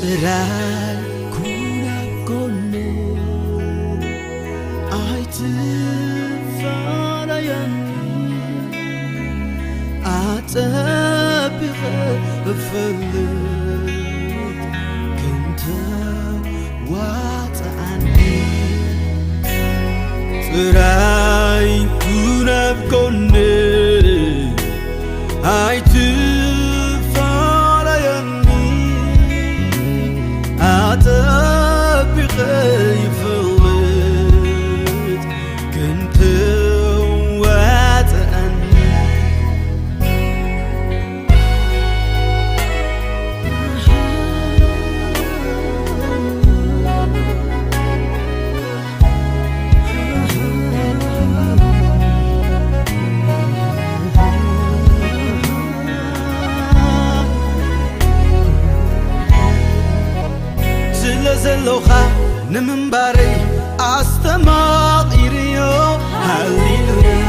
ጥራይ ኩን ኣብ ጎነይ ኣይትፈላለየኒ፣ ኣጸቢቐ እፈልጥ ክንተ ዋጽኣኒ። ጥራይ ኩን ኣብ ጎነይ ኣይትፈላለየኒ፣ ኣጸቢቐ ይፈልጥ ክንተ ዋጽኣኒ። ስለ ዘሎኻ ንምንባረይ ኣስተማቒርዮ። ሃሌሉያ።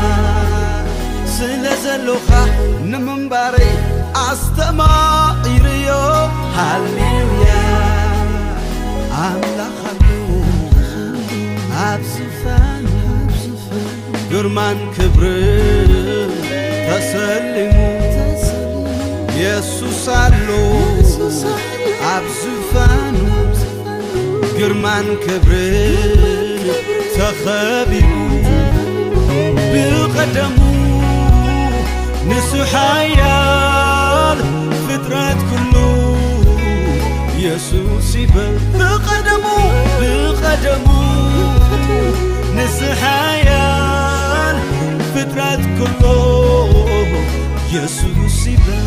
ስለ ዘሎኻ ንምንባረይ ኣስተማቒርዮ። ሃሌሉያ። ኣምላኽ ኣሎ ኣብ ዝፋኑ፣ ግርማን ክብርን ተሰሊሙ። የሱስ ኣሎ ኣብ ዝፋኑ፣ ግርማን ክብርን ተኸቢቡ። ብቐደሙ ንሱ ሓያል፣ ፍጥረት ኩሉ የሱስ ይበል። ብቐደሙ፣ ብቐደሙ ንሱ ሓያል፣ ፍጥረት ኩሉ የሱስ ይበል።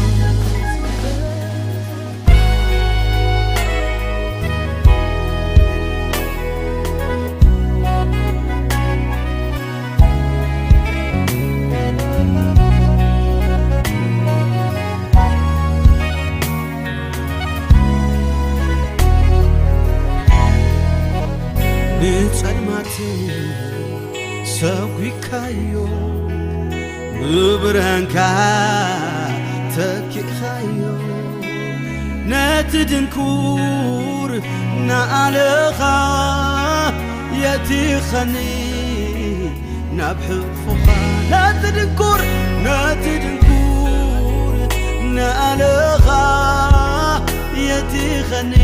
ንጸልማት ሰጒግካዮ፣ ብብርሃንካ ተኪእኻዮ። ነቲ ድንኩር ንኣለኻ የቲኸኒ ናብ ሕቕፎኻ። ነቲ ድንኩር፣ ነቲ ድንኩር ንኣለኻ የቲኸኒ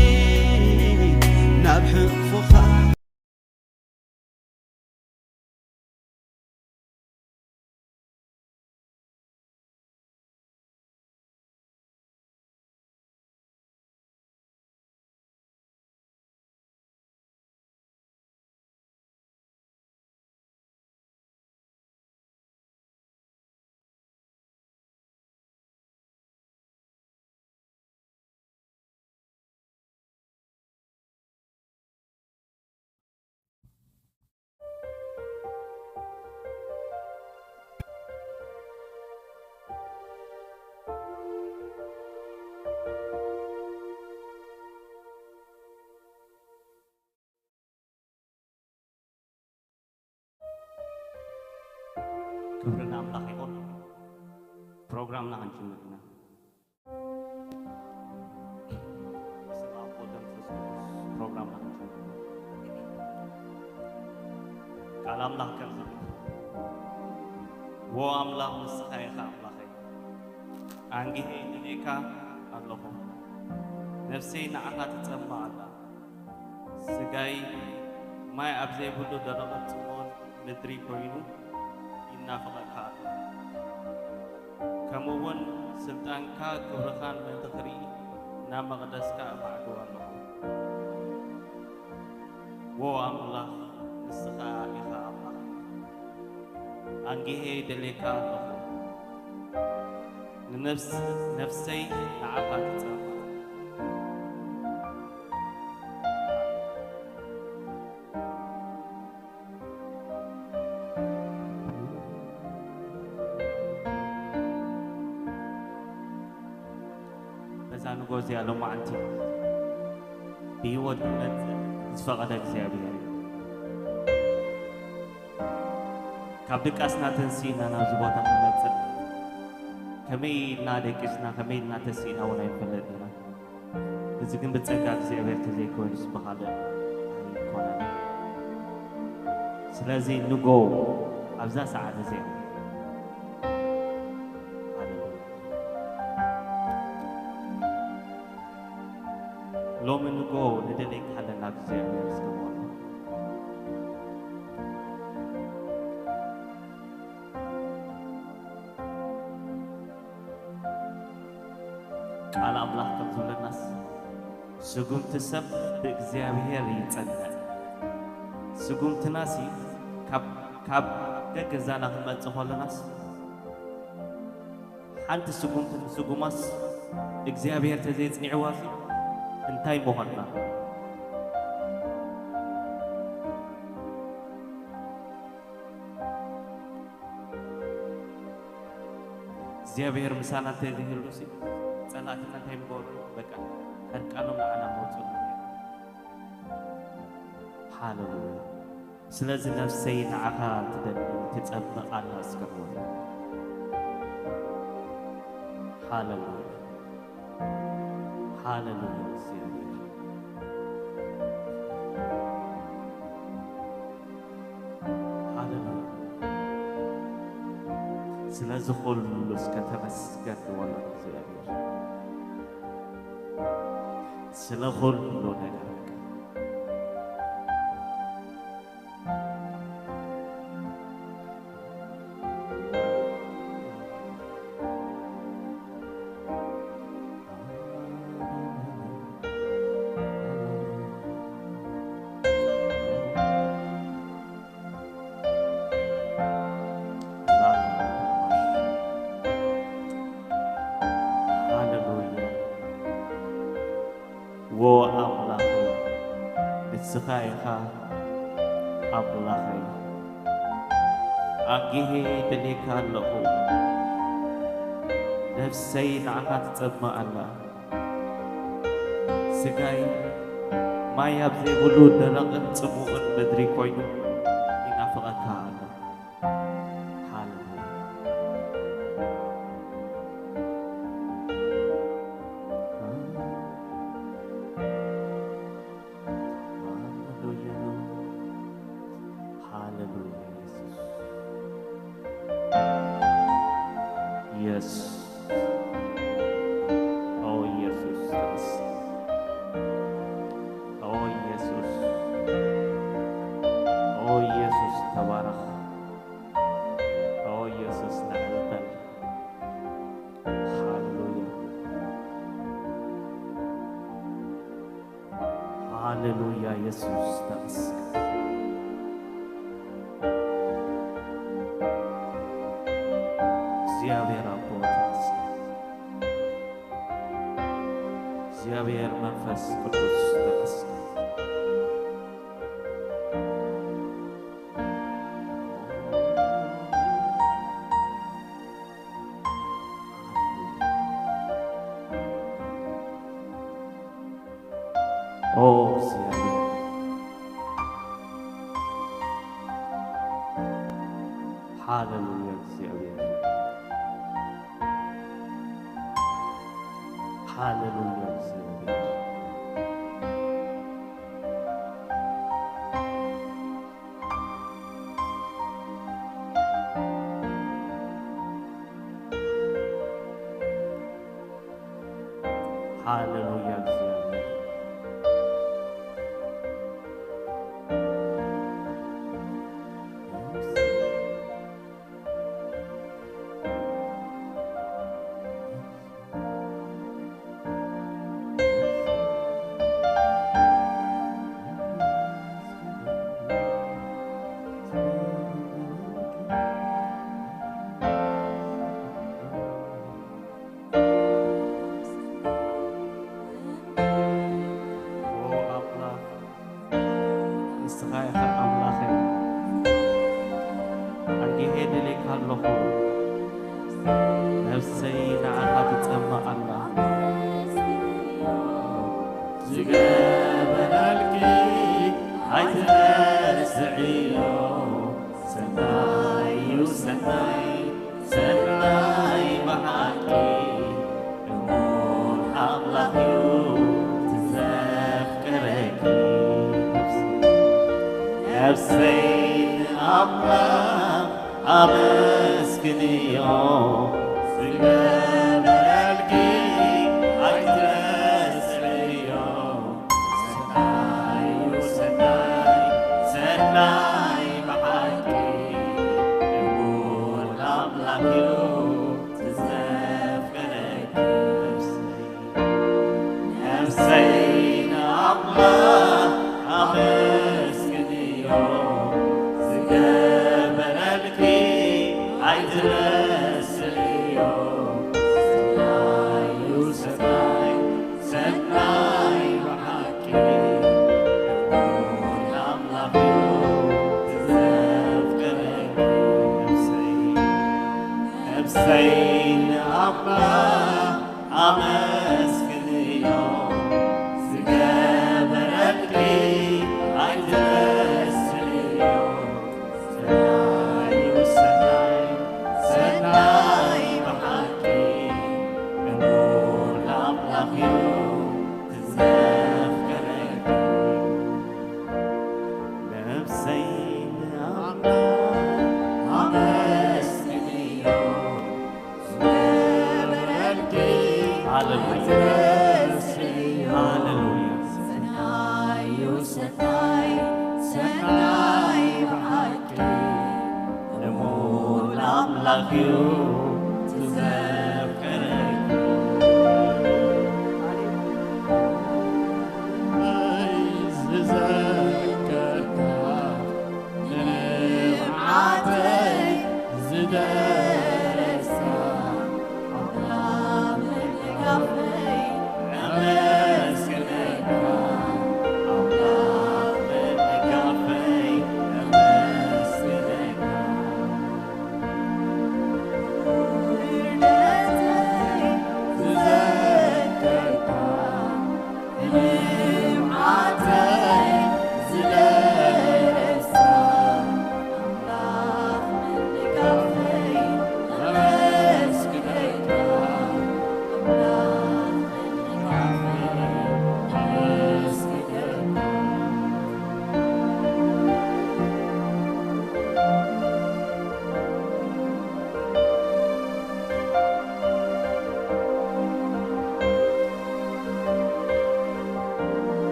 ናብ ሕቕፎኻ። ክብሪ ንኣምላኽ ይኹን። ፕሮግራምና ክንጅምር ኢና። ብስመ ኣብ ወወልድ ወመንፈስ ቅዱስ። ፕሮግራምና ክንጅምር ኢና። ቃል ኣምላኽ ከምዚ ይብል፣ "ዎ ኣምላኽ፣ ንስኻ ኢኻ ኣምላኸይ፣ ኣንጊሄ ይደልየካ ኣለኹ፣ ነፍሰይ ንዓኻ ትጸምእ ኣላ፣ ስጋይ ማይ ኣብ ዘይብሉ ደረቕን ጽምኡን ምድሪ ኮይኑ ይናፍቐካ ኣሎ። ከምኡውን ስልጣንካ ክብርኻን ምእንቲ ክርኢ ናብ መቕደስካ እማዕድው ኣለኹ። ዎ ኣምላኽ፣ ንስኻ ኢኻ ኣምላኽ። ኣንጊሄ ይደልየካ ኣለኹ። ንነፍስ-፣ ነፍሰይ ንዓኻ ትጸምእ። በዛ ንጎ እዚኣ ሎማዓንቲ ብህይወት ክመጽእ ዝፈቐደ እግዚኣብሔር እዩ። ካብ ድቃስና ተንሲእና ናብዚ ቦታ ክንመጽእ ከመይ ኢልና ደቂስና፣ ከመይ ኢልና ተሲእና እውን ኣይንፈልጥ ኢና። እዚ ግን ብጸጋ እግዚኣብሔር ተዘይኮይኑስ ብኻልእ ኣይኮነን። ስለዚ ንጎ ኣብዛ ሰዓት እዚኣ ሃሌሉያ። ሎሚ ንጎ ንደለየካ ኣለና እግዚኣብሔር እስከ በሉ። ቃል ኣምላኽ ከም ዝብለናስ ስጉምቲ ሰብ ብእግዚኣብሔር ይጸንዕ። ስጉምትናሲ ካብ ካብ ገገዛና ክንመጽእ ከለናስ ሓንቲ ስጉምቲ ንስጉማስ እግዚኣብሔር ተዘይጽኒዕዋሲ እንታይ ምኾንና? እግዚኣብሔር ምሳና እንተዘይህሉሲ ጸላእትና እንታይ ምገብሩ? በቃ ሕርቃኖም ንዓና መውጽኡ። ሃሌሉያ። ስለዚ ነፍሰይ ንዓኻ ትደሊ ትጸብቕ ኣላ እስከ በሉ። ሃሌሉያ። ሃሌሉያ እግዚኣብሔር። ሃሌሉያ። ስለዚ ኩሉ እስከ ተመስገን ንበሎ እግዚኣብሔር። ስለ ኩሉ ነገር ሃሌሉያ። ዎ ኣምላኸይ፣ ንስኻ ኢኻ ኣምላኸይ። ኣጊሄ ደልየካ ኣለኹ። ነፍሰይ ንዓኻ ትጸምእ ኣላ። ስጋይ ማይ ኣብ ዘይብሉ ደረቕን ጽሙእን ምድሪ ኮይኑ ይናፍቐካ ኣሎ። ሃሌሉያ። ሃሌሉያ። ሃሌሉያ ኢየሱስ። የስ። ኦ ኢየሱስ ተመስገን። ኦ ኢየሱስ። ኦ ኢየሱስ ተባረኽ። ኦ ኢየሱስ ንዕል በል። ሃሌሉያ። ሃሌሉያ የሱስ ተመስገን። እግዚኣብሔር ኣቦ ተመስገን። እግዚኣብሔር መንፈስ ቅዱስ ተመስገን። ኦ እግዚኣብሔር። ሃሌሉያ እግዚኣብሔር። ሃሌሉያ እግዚኣብሔር። ሃሌሉያ እግዚኣብሔር። ነፍሰይ ንኣምላኽ ኣመስግንዮ፣ ዝገበረልኪ ኣይትረስዕዮ። ሰናይ እዩ ሰናይ፣ ሰናይ ብሓቂ፣ ልዑል ኣምላኽ እዩ። ዘፍቅረኪ ነፍሰይ፣ ነፍሰይ ንኣምላኽ ኣመስግንዮ፣ ዝገበረልኪ ኣይትረስዕዮ። ሰናይ እዩ ሰናይ፣ ሰናይ ብሓቂ፣ ልዑል ኣምላኽ እዩ ዘፍቅረኪ ነፍሰይ። ነፍሰይ ንኣምላኽ ኣመስግንዮ፣ ዝገበረልኪ ኣይትረስዕዮ። ሰናይ እዩ ሰናይ፣ ሰናይ ብሓቂ፣ ልዑል ኣምላኽ እዩ ዘፍቅረኪ። ነፍሰይ ንኣምላኽ ኣመስግንዮ፣ ሃሌሉያ። ሃሌሉያ። ሰናይ እዩ ሰናይ፣ ሰናይ ብሓቂ፣ ልዑል ኣምላኽ እዩ ዘፍቅረኪ። ዝዘከርካ ንብዓተይ ዝደረስካ ኣምላኽ ምድጋፈይ ኣመስግነካ። ኣምላኽ ምድጋፈይ ኣመስግነካ። ውርደተይ ዝዘከርካ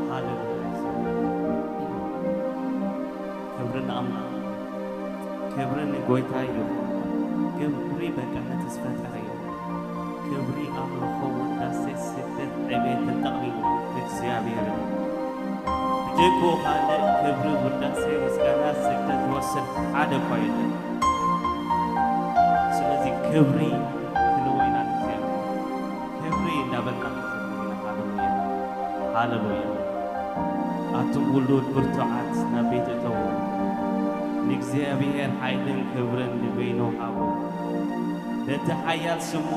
ሃሌሉያ። ክብሪ ንኣምላኽ፣ ክብሪ ንጎይታ እዩ። ክብሪ በቃ ነቲ ዝፈጠረ እዩ። ክብሪ፣ ኣምልኾ፣ ውዳሴ፣ ስግደት፣ ዕቤትን ጠቕሊሉ ንእግዚኣብሔር እዩ። ብጀክኡ ካልእ ክብሪ፣ ውዳሴ፣ ምስጋና፣ ስግደት ዝወስድ ሓደ እኳ የለን። ስለዚ ክብሪ ክንቦ ኢና ንእግዚኣብሔር። ክብሪ እንዳበልና ክንዘምር ኢና። ሃሌሉያ፣ ሃሌሉያ። ኣቱም ውሉድ ብርቱዓት ናብ ቤት እተዉ፣ ንእግዚኣብሔር ሓይልን ክብርን ንበይኑ ሃቡ። ነቲ ሓያል ስሙ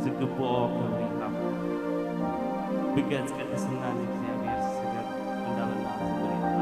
ዝግብኦ ክብሪ ሃቡ። ብገጽ ቅድስና ንእግዚኣብሔር ስገድ እንዳበልና ክንዘምር ኢና።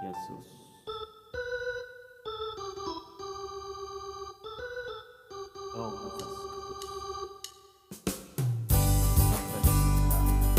የሱስ። ኦ መንፈስ ቅዱስ።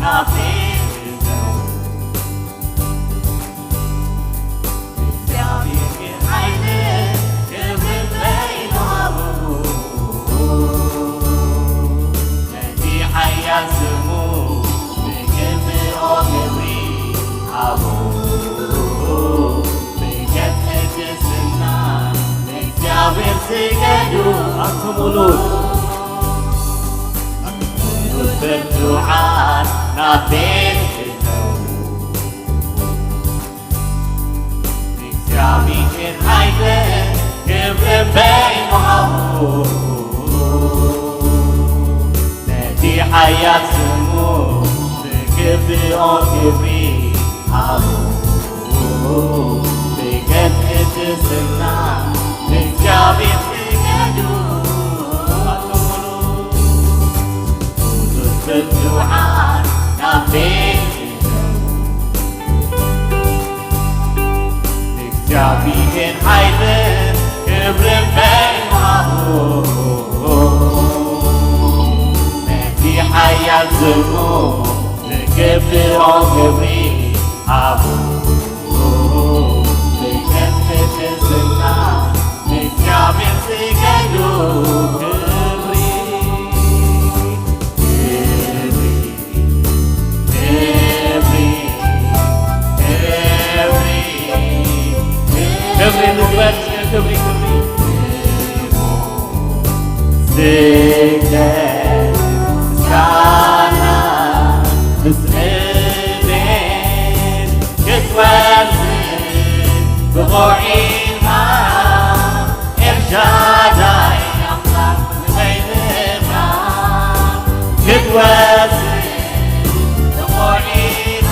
ኣብ ቤት እተው። እግዚኣብሔር ሓይልን ክብርን በይኑ ሃቡ። ነቲ ሓያል ስሙ ንግብኦ ክብሪ ሃቡ። ብገጽ ቅድስና ንእግዚኣብሔር ስገዱ። ኣንቱም ሙሉእ ብርቱዓን ናብ ቤት እተው። እግዚኣብሔር ሓይልን ክብርን በይኑ ሃቡ። ነቲ ሓያል ስሙ ዝግብኦ ክብሪ ሃቡ። ብገጽ ቅድስና ንእግዚኣብሔር ስገዱ። ኣቱም ሙሉእ ብርቱዓን ናብ ቤት እተው። እግዚኣብሔር ሓይልን ክብርን በይኑ ሃቡ። ነቲ ሓያል ስሙ ዝግብኦ ክብሪ ሃቡ። ብገጽ ቅድስና ንእግዚኣብሔር ስገዱ። ክብሪ፣ ክብሪ፣ ክብሪ፣ ክብሪ፣ ክብሪ ንግበር፣ ክብሪ፣ ክብሪ። ስግደት፣ ምስጋና፣ ምስግና ክትወስድ ብቑዕ ኢኻ። ኤልሻዳይ ኣምላኽ ንበይንኻ ክትወስድ ብቑዕ ኢኻ።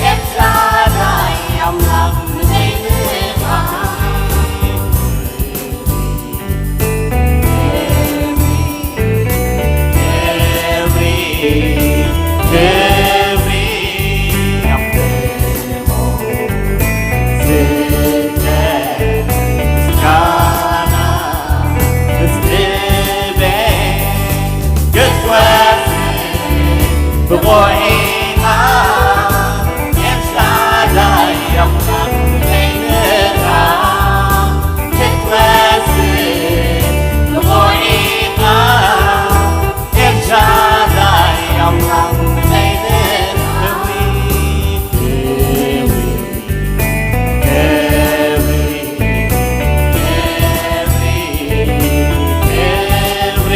ኤልሻዳይ ኣምላኽ ንበይንኻ። ክብሪ፣ ክብሪ፣ ክብሪ፣ ስግደት፣ ምስጋና፣ ምስግና ክትወስድ ብቑዕ ኢኻ። ኤልሻዳይ ኣምላኽ በይንኻ ክትወስድ ብቑዕ ኢኻ። ኤልሻዳይ ኣምላኽ በይንኻ። ክብሪ፣ ክብሪ፣ ክብሪ፣ ክብሪ፣ ክብሪ፣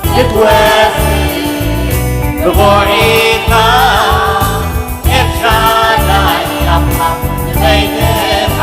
ክትወስድ ብቑዕ ኢኻ። ኤልሻዳይ ኣምላኽ ንበይንኻ።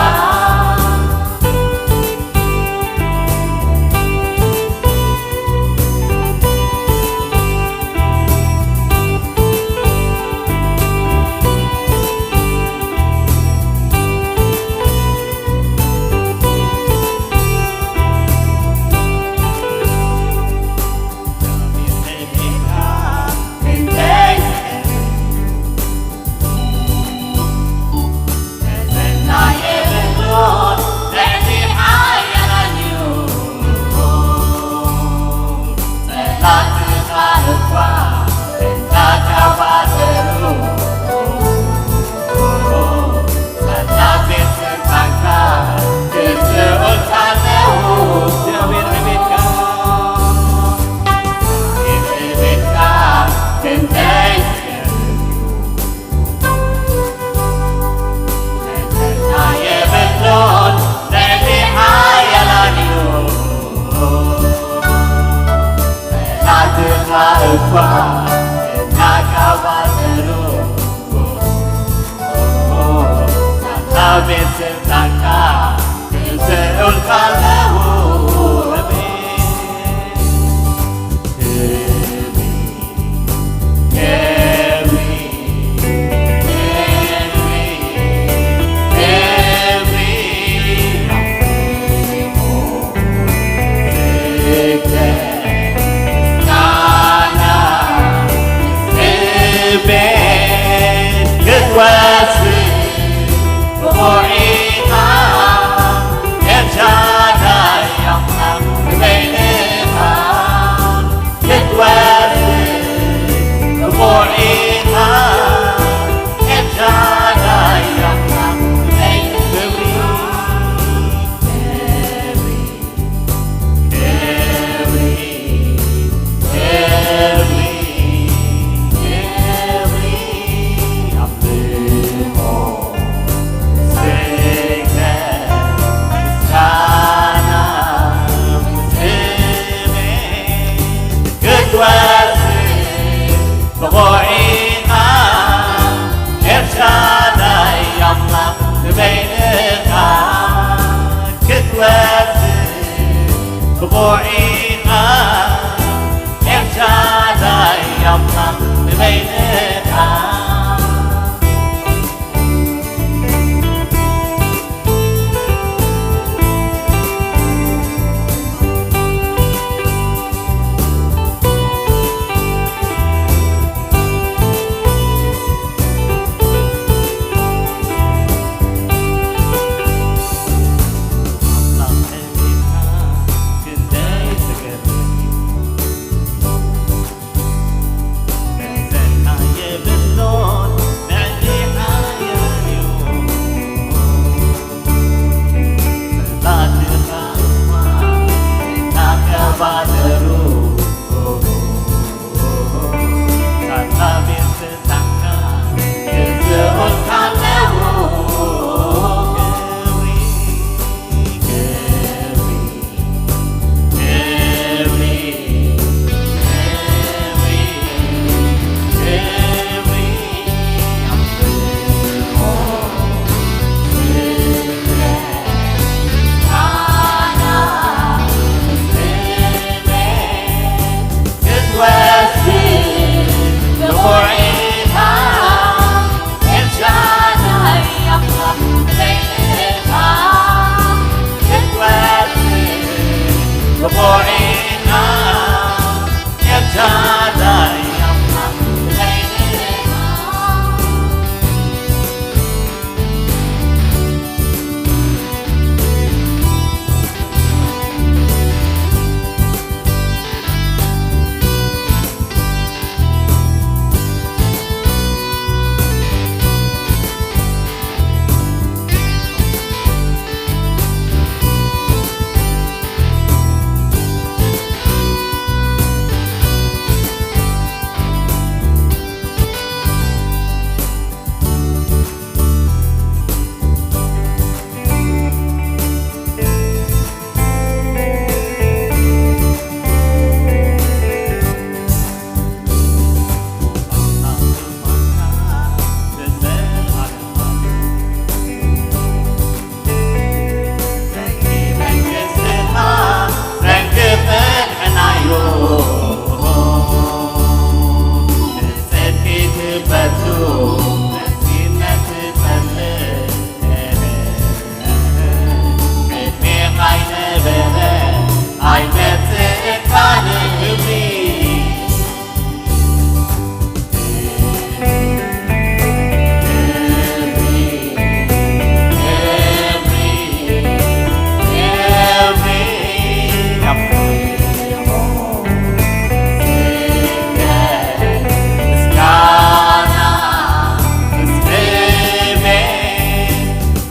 ርኢኻ ኤልሻዳይ ኣምላኽ ንበይንኻ።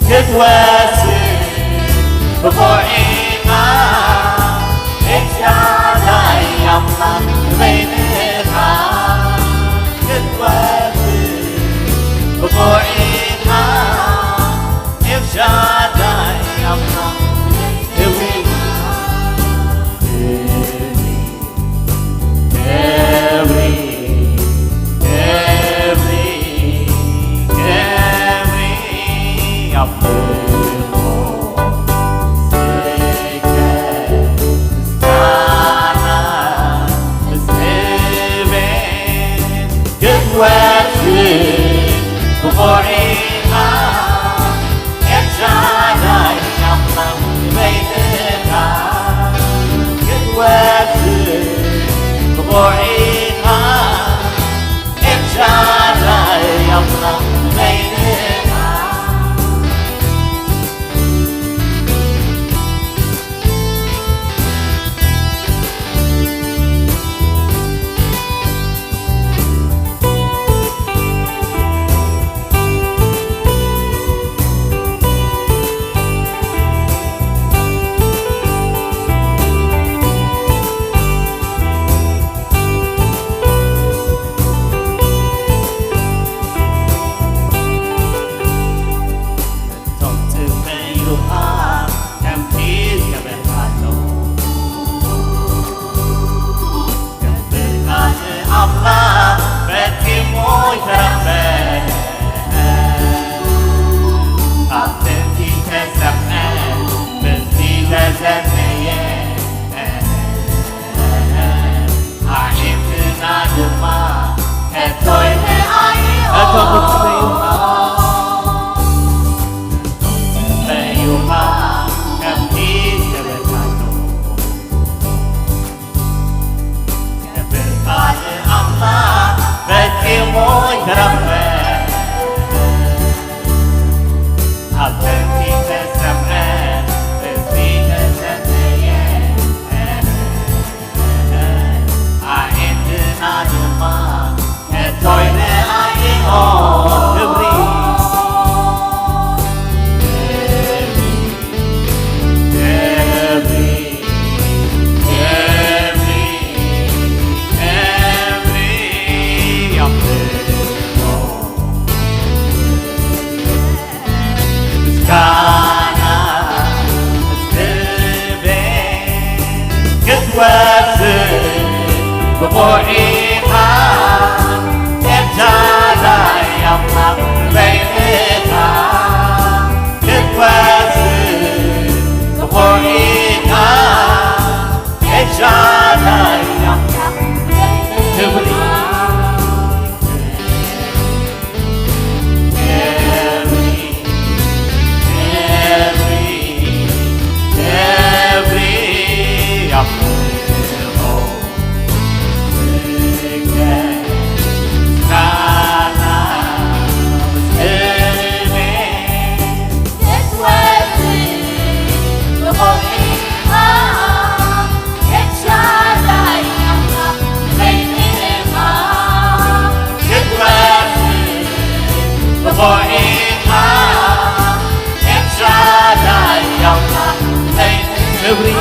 ክትወስድ ብቑዕ ኢኻ፣ ኤልሻዳይ ኣምላኽ በይንኻ ክትወስድ ብቑዕ ኢኻ፣ ኤልሻዳይ ኣምላኽ በይንኻ። ክብሪ፣ ክብሪ፣ ክብሪ፣ ክብሪ ኣምልኾ ስለ ካና እስክቤ ክትወስድ ብቑዕ ኢኻ፣ ኤልሻዳይ ኣምላኽ በይንኻ ክትወስድ ብቑዕ ኢኻ፣ ኤልሻዳይ ኣምላኽ ክብሪ ክብሪ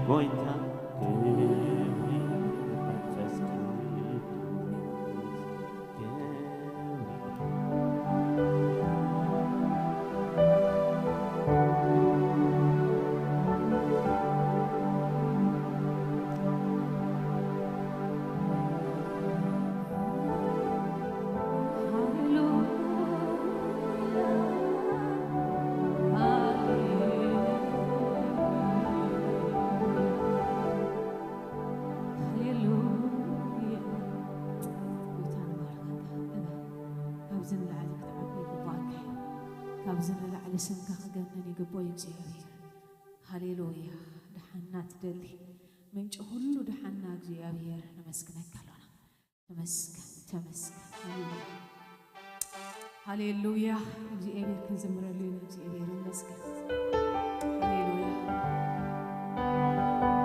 ጎይታ ክብሪ መንፈስ ቅዱስ ክብሪ። ሃሌሉያ። ጎይታ ንባርኸካ። እመን። ካብዚ ንላዕሊ ክትዓቢ ይግባኣካ እዩ። ካብዚ ንላዕሊ ስምካ ክገነን ይግባኦ እዩ እግዚኣብሔር። ሃሌሉያ። ደሓንና ትደሊ ምንጪ ኩሉ ደሓንና እግዚኣብሔር ነመስግነካ ኣሎና። ተመስገን፣ ተመስገን። ሃሌሉያ። ሃሌሉያ። እግዚኣብሔር ክንዝምረሉ ኢና። እግዚኣብሔር ይመስገን። ሃሌሉያ።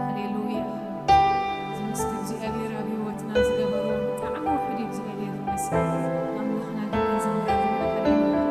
ሃሌሉያ። እዚ ምስቲ እግዚኣብሔር ኣብ ህይወትና ዝገበሮ ብጣዕሚ ውሑድ እዩ። እግዚኣብሔር ይመስገን። ኣምላኽና ግን ክንዝምረሉ ኢና። ሃሌሉያ።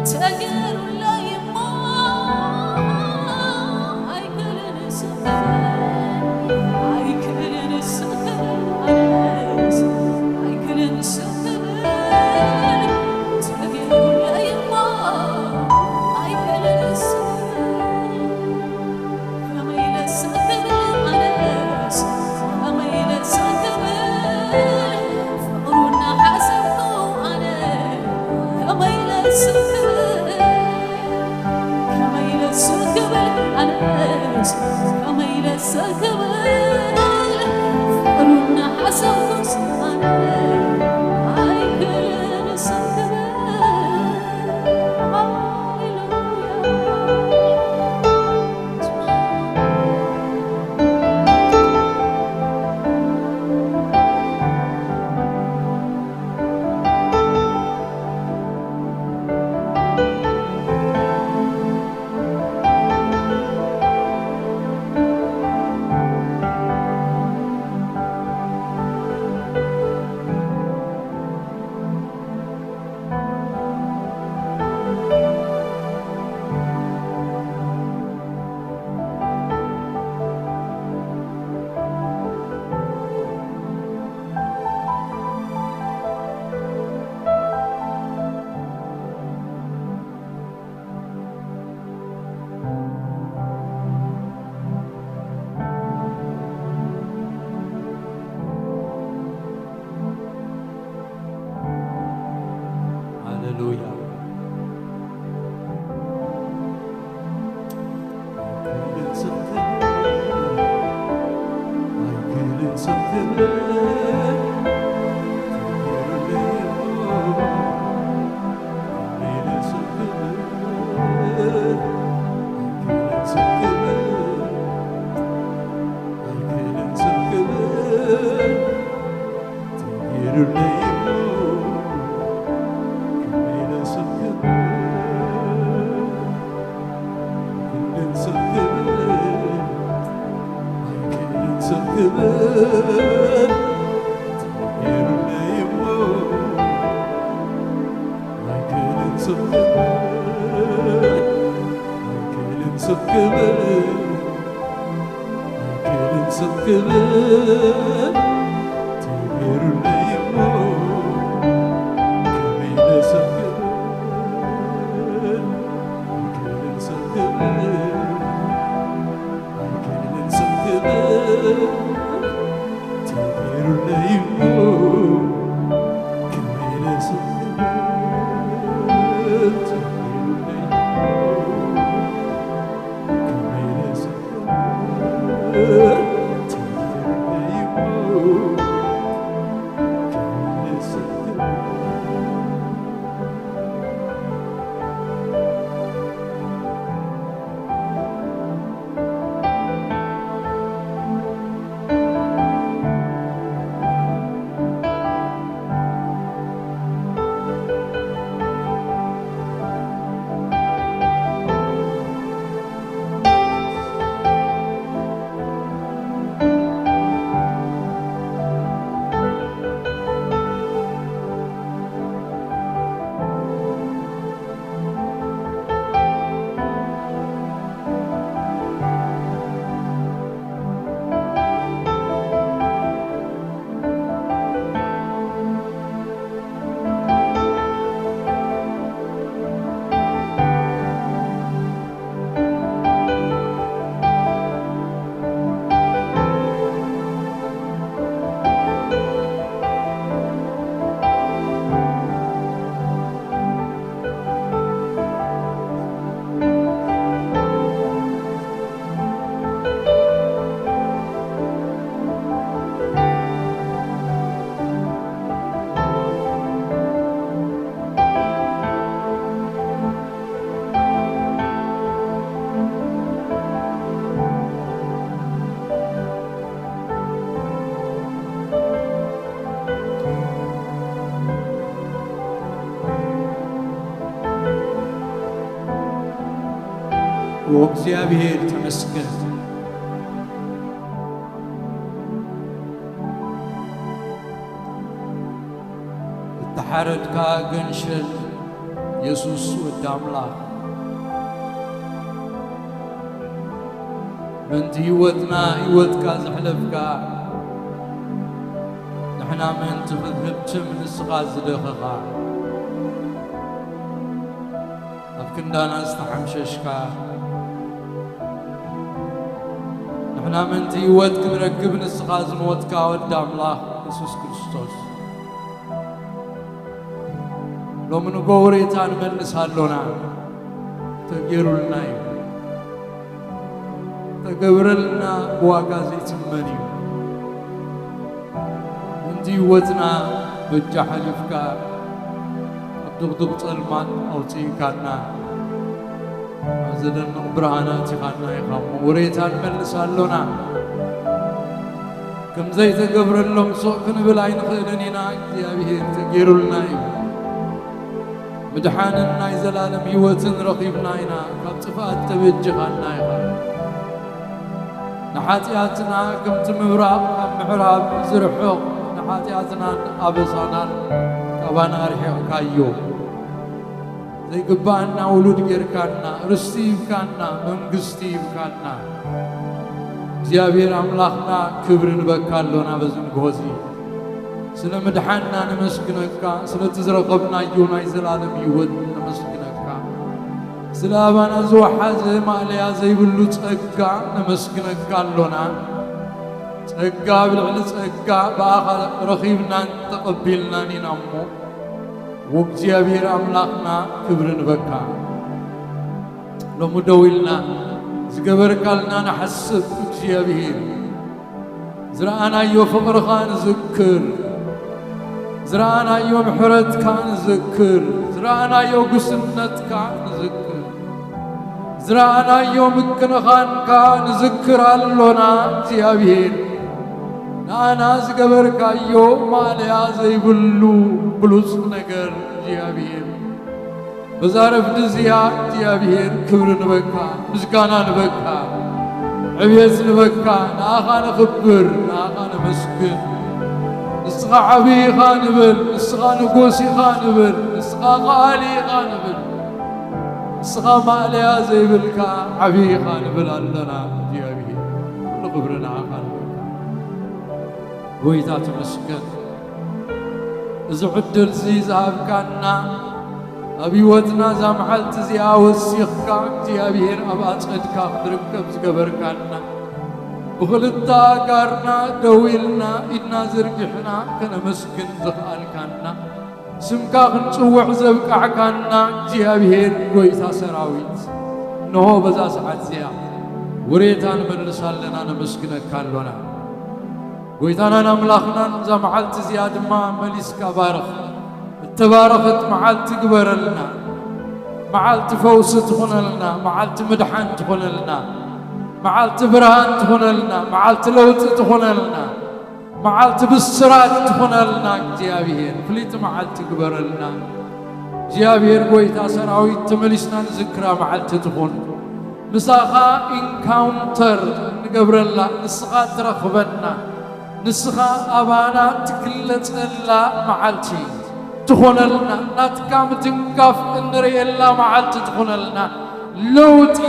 ተገሩለይ እሞ ኣይክእልን ስክብል፣ ኣይክእልን ስክብል፣ ኣነስ ኣይክእልን ስክብል። ተገሩለይ እሞ ኣይክእልን ስክብል። ከመይ ኢለ ስክብል ኣነስ፣ ከመይ ኢለ ስክብል፣ ፍቕሩ እናሓሰብኩ ኣነ፣ ከመይ ኢለ ስክብል፣ ከመይ ኢለ ስክብል ኣነስ፣ ከመይ ኢለ ስክብል፣ ፍቕሩ እናሓሰብኩስ ኣነ፣ ኣይክእልን ስክብል። ሃሌሉያ። ሃሌሉያ። ወእግዚኣብሔር ተመስገን። እተሓረድካ ገንሸል የሱስ ወዲ ኣምላኽ፣ ምእንቲ ህይወትና ህይወትካ ዘሕለፍካ፣ ንሕና ምእንቲ ክንህብትም ንስኻ ዝደኸኻ፣ ኣብ ክንዳና ዝተሓምሸሽካ፣ ንሕና ምእንቲ ህይወት ክንረክብ ንስኻ ዝሞትካ ወዲ ኣምላኽ የሱስ ክርስቶስ፣ ሎሚ ንጎ ውሬታ ንመልስ ኣሎና። ተገይሩልና እዩ። ተገብረልና ብዋጋ ዘይትመን እዩ። ምእንቲ ህይወትና በጃ ሓሊፍካ፣ ካብ ድቕድቕ ጸልማት ኣውጽእካና፣ ኣብ ዘደንቕ ብርሃን ኣእቲኻና ኢኻ እሞ፣ ውሬታ ንመልስ ኣሎና። ከም ዘይተገብረሎም ስቕ ክንብል ኣይንኽእልን ኢና። እግዚኣብሔር ተገይሩልና እዩ። ምድሓንን ናይ ዘላለም ህይወትን ረኺብና ኢና። ካብ ጥፍኣት ተበጅኻና ኢኻ። ንሓጢኣትና ከምቲ ምብራቕ ካብ ምዕራብ ዝርሕቕ፣ ንሓጢኣትናን ኣበሳናን ካባና ኣርሒቕካዮ። ዘይግብኣና ውሉድ ጌርካና፣ ርስቲ ሂብካና፣ መንግስቲ ሂብካና። እግዚኣብሔር ኣምላኽና፣ ክብሪ ንበካ ኣሎና በዚ ንግሆ እዚ። ስለ ምድሓንና ነመስግነካ፣ ስለቲ ዝረኸብናዮ ናይ ዘላለም ህይወት ነመስግነካ። ስለ ኣባና ዝወሓዘ ማእለያ ዘይብሉ ጸጋ ነመስግነካ ኣሎና። ጸጋ ኣብ ልዕሊ ጸጋ ብኣኻ ረኺብናን ተቐቢልናን ኢና እሞ፣ ወእግዚኣብሔር ኣምላኽና፣ ክብሪ ንበካ። ሎሚ ደው ኢልና ዝገበርካልና ንሓስብ እግዚኣብሔር። ዝረኣናዮ ፍቕርኻ ንዝክር፣ ዝረኣናዮ ምሕረትካ ንዝክር፣ ዝረኣናዮ ጉስነትካ ንዝክር፣ ዝረኣናዮ ምክንኻንካ ንዝክር ኣሎና እግዚኣብሔር። ንኣና ዝገበርካዮ ማእለያ ዘይብሉ ብሉጽ ነገር እግዚኣብሔር። በዛ ረፍዲ እዚኣ እግዚኣብሔር ክብሪ ንበካ፣ ምስጋና ንበካ፣ ዕብየት ንበካ፣ ንኣኻ ነኽብር፣ ንኣኻ ነመስግን። ንስኻ ዓብዪ ኢኻ ንብል፣ ንስኻ ንጉስ ኢኻ ንብል፣ ንስኻ ከኣሊ ኢኻ ንብል፣ ንስኻ ማእለያ ዘይብልካ ዓብዪ ኢኻ ንብል ኣለና። እግዚኣብሔር ኩሉ ክብሪ ንኣኻ ንበካ። ጎይታ ተመስገን። እዚ ዕድል እዚ ዝሃብካና፣ ኣብ ህይወትና እዛ መዓልቲ እዚኣ ወሲኽካ እግዚኣብሔር ኣብ ኣጸድካ ክንርከብ ዝገበርካና፣ ብኽልተ ኣእጋርና ደው ኢልና ኢድና ዘርጊሕና ከነመስግን ዘኽኣልካና፣ ስምካ ክንጽውዕ ዘብቃዕካና እግዚኣብሔር ጎይታ ሰራዊት፣ እንሆ በዛ ሰዓት እዚኣ ውሬታ ንመልስ ኣለና፣ ነመስግነካ ኣሎና። ጎይታናን ኣምላኽናን እዛ መዓልቲ እዚኣ ድማ መሊስካ ባርኽ። እተባረኸት መዓልቲ ግበረልና። መዓልቲ ፈውሲ ትኹነልና፣ መዓልቲ ምድሓን ትኹነልና፣ መዓልቲ ብርሃን ትኹነልና፣ መዓልቲ ለውጢ ትኹነልና፣ መዓልቲ ብስራት ትኹነልና። እግዚኣብሔር ፍልይቲ መዓልቲ ግበረልና። እግዚኣብሔር ጎይታ ሰራዊት ተመሊስና ንዝክራ መዓልቲ ትኹን። ምሳኻ ኢንካውንተር ንገብረላ፣ ንስኻ ትረኽበና፣ ንስኻ ኣባና ትግለጸላ መዓልቲ ትኾነልና፣ ናትካ ምትንካፍ እንርእየላ መዓልቲ ትኾነልና፣ ለውጢ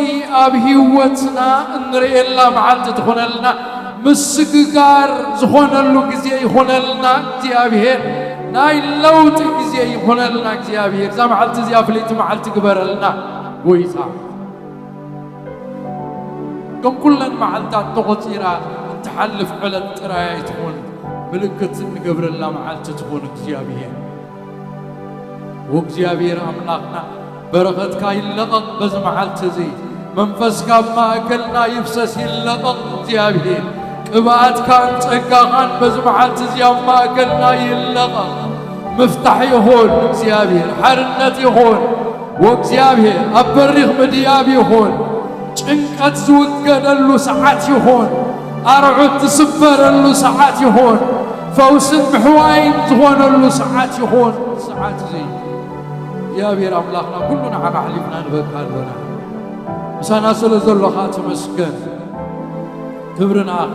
ኣብ ህይወትና እንርእየላ መዓልቲ ትኾነልና፣ ምስግጋር ዝኾነሉ ግዜ ይኾነልና እግዚኣብሔር፣ ናይ ለውጢ ግዜ ይኾነልና እግዚኣብሔር። እዛ መዓልቲ እዚኣ ፍልይቲ መዓልቲ ግበረልና ጎይታ። ከም ኩለን መዓልታት ተቖጺራ እትሓልፍ ዕለት ጥራይ ኣይትኹን፣ ምልክት እንገብረላ መዓልቲ ትኹን እግዚኣብሔር። ወእግዚኣብሔር ኣምላኽና፣ በረኸትካ ይለቐቕ በዚ መዓልቲ እዚ። መንፈስካ ኣብ ማእከልና ይፍሰስ ይለቐቕ እግዚኣብሔር። ቅብኣትካን ጸጋኻን በዚ መዓልቲ እዚ ኣብ ማእከልና ይለቐቕ። ምፍታሕ ይኹን እግዚኣብሔር፣ ሓርነት ይኹን። ወእግዚኣብሔር ኣብ በሪኽ ምድያብ ይኹን፣ ጭንቀት ዝውገደሉ ሰዓት ይኹን፣ ኣርዑት ትስበረሉ ሰዓት ይኹን፣ ፈውስን ምሕዋይን ዝኾነሉ ሰዓት ይኹን። ሰዓት እዚ እግዚኣብሔር ኣምላኽና ኩሉ ንዓኻ ኣሕሊፍና ንበካ ኣሎና። ምሳና ስለ ዘሎኻ ተመስገን። ክብሪ ንኣኻ።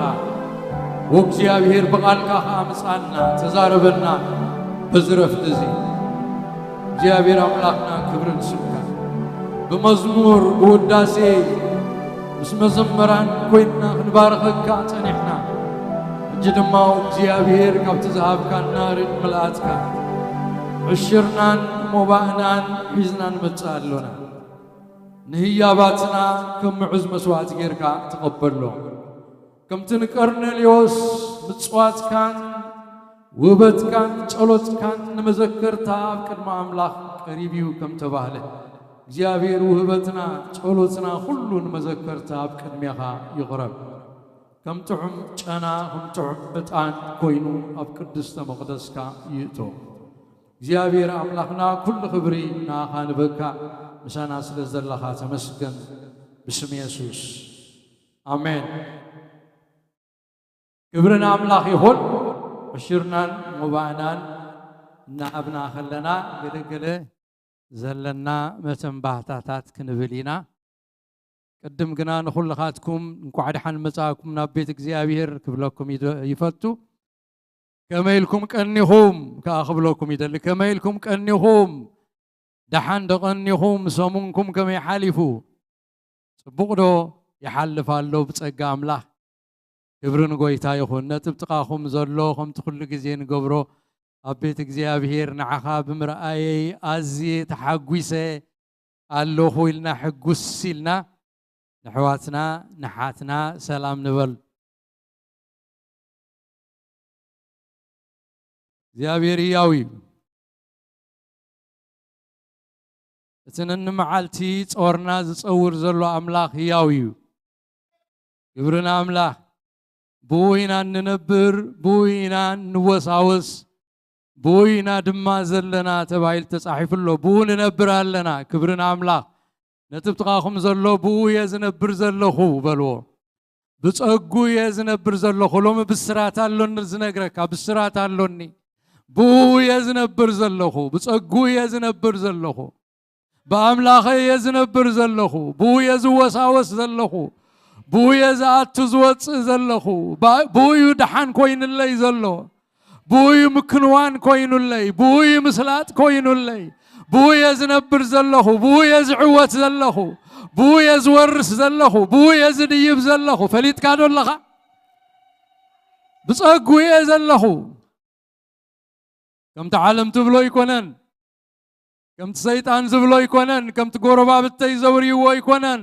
ወእግዚኣብሔር ብቓልካ ኸዓ ምጻና፣ ተዛረበና በዚ ረፍዲ እዚ። እግዚኣብሔር ኣምላኽና ክብሪ ንስምካ። ብመዝሙር ብውዳሴ ምስ መዘመራን ኮይንና ክንባርኸካ ጸኒሕና። ሕጂ ድማ እግዚኣብሔር ካብቲ ዝሃብካና ርድ ምልኣትካ ዕሽርናን ሞባእናን ሒዝና ንመጽእ ኣሎና። ንህያባትና ከም ምዑዝ መስዋዕቲ ጌርካ ተቐበሎ። ከምቲ ንቀርኔልዮስ ምጽዋትካን ውህበትካን ጸሎትካን ንመዘከርታ ኣብ ቅድሚ ኣምላኽ ቀሪብ እዩ ከም ተባህለ፣ እግዚኣብሔር ውህበትና ጸሎትና ኩሉ ንመዘከርታ ኣብ ቅድሜኻ ይቕረብ። ከም ጥዑም ጨና፣ ከም ጥዑም ዕጣን ኮይኑ ኣብ ቅድስተ መቕደስካ ይእቶ። እግዚኣብሔር ኣምላኽና ኩሉ ክብሪ ንኣኻ ንበካ፣ ምሳና ስለ ዘለኻ ተመስገን። ብስም የሱስ ኣሜን። ክብሪ ንኣምላኽ ይኹን። ዕሽርናን ሞባእናን እናሃብና ከለና ገለ ገለ ዘለና መተንባህታታት ክንብል ኢና። ቅድም ግና ንኹልኻትኩም እንኳዕ ደሓን መጻእኩም ናብ ቤት እግዚኣብሔር ክብለኩም ይደ-፣ ይፈቱ። ከመይ ኢልኩም ቀኒኹም ከኣ ክብለኩም ይደሊ። ከመይ ኢልኩም ቀኒኹም? ደሓን ዶ ቀኒኹም? ሰሙንኩም ከመይ ሓሊፉ? ጽቡቕ ዶ ይሓልፍ ኣሎ ብጸጋ ኣምላኽ? ክብሪ ንጎይታ ይኹን። ነጥብ ጥቓኹም ዘሎ ከምቲ ኩሉ ግዜ ንገብሮ ኣብ ቤት እግዚኣብሔር ንዓኻ ብምርኣየይ ኣዝየ ተሓጒሰ ኣለኹ ኢልና ሕጉስ ኢልና ንሕዋትና ንሓትና ሰላም ንበል። እግዚኣብሔር ህያው እዩ። እቲ ነንመዓልቲ ጾርና ዝጸውር ዘሎ ኣምላኽ ህያው እዩ። ክብሪ ንኣምላኽ። ብኡ ኢና እንነብር፣ ብኡ ኢና እንወሳወስ፣ ብኡ ኢና ድማ ዘለና ተባሂሉ ተጻሒፉ ኣሎ። ብኡ ንነብር ኣለና። ክብሪ ንኣምላኽ። ነቲ ብጥቓኹም ዘሎ ብኡ እየ ዝነብር ዘለኹ በልዎ። ብጸጉ እየ ዝነብር ዘለኹ። ሎሚ ብስራት ኣሎኒ ዝነግረካ፣ ብስራት ኣሎኒ። ብኡ እየ ዝነብር ዘለኹ፣ ብጸጉ እየ ዝነብር ዘለኹ። ብኣምላኸይ እየ ዝነብር ዘለኹ፣ ብኡ እየ ዝወሳወስ ዘለኹ፣ ብኡ እየ ዝኣቱ ዝወጽእ ዘለኹ፣ ባ-፣ ብኡ እዩ ደሓን ኮይኑለይ ዘሎ። ብኡ እዩ ምክንዋን ኮይኑለይ፣ ብኡ እዩ ምስላጥ ኮይኑለይ፣ ብኡ እየ ዝነብር ዘለኹ፣ ብኡ እየ ዝዕወት ዘለኹ፣ ብኡ እየ ዝወርስ ዘለኹ፣ ብኡ እየ ዝድይብ ዘለኹ። ፈሊጥካ ዶ ኣለኻ? ብጸጉ እየ ዘለኹ። ከምቲ ዓለም ትብሎ ኣይኮነን፣ ከምቲ ሰይጣን ዝብሎ ኣይኮነን፣ ከምቲ ጎረባብተይ ዘውርይዎ ኣይኮነን፣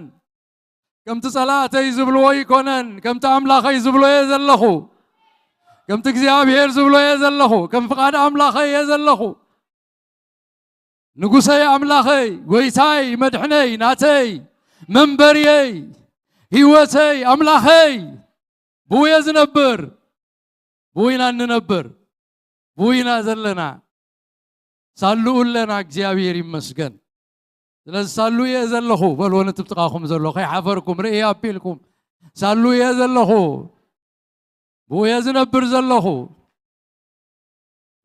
ከምቲ ጸላእተይ ዝብልዎ ኣይኮነን፣ ከምቲ ኣምላኸይ ዝብሎ እየ ዘለኹ፣ ከምቲ እግዚኣብሔር ዝብሎ እየ ዘለኹ፣ ከም ፍቓድ ኣምላኸይ እየ ዘለኹ። ንጉሰይ ኣምላኸይ፣ ጎይታይ፣ መድሕነይ፣ ናተይ፣ መንበርየይ፣ ህይወተይ፣ ኣምላኸይ፣ ብኡ እየ ዝነብር፣ ብኡ ኢና እንነብር፣ ብኡ ኢና ዘለና። ሳልኡ ኣለና፣ እግዚኣብሔር ይመስገን። ስለዚ ሳሉ እየ ዘለኹ በልዎ ነቲ ብጥቓኹም ዘሎ፣ ከይሓፈርኩም ርእይ ኣቢልኩም። ሳሉ እየ ዘለኹ፣ ብኡ እየ ዝነብር ዘለኹ።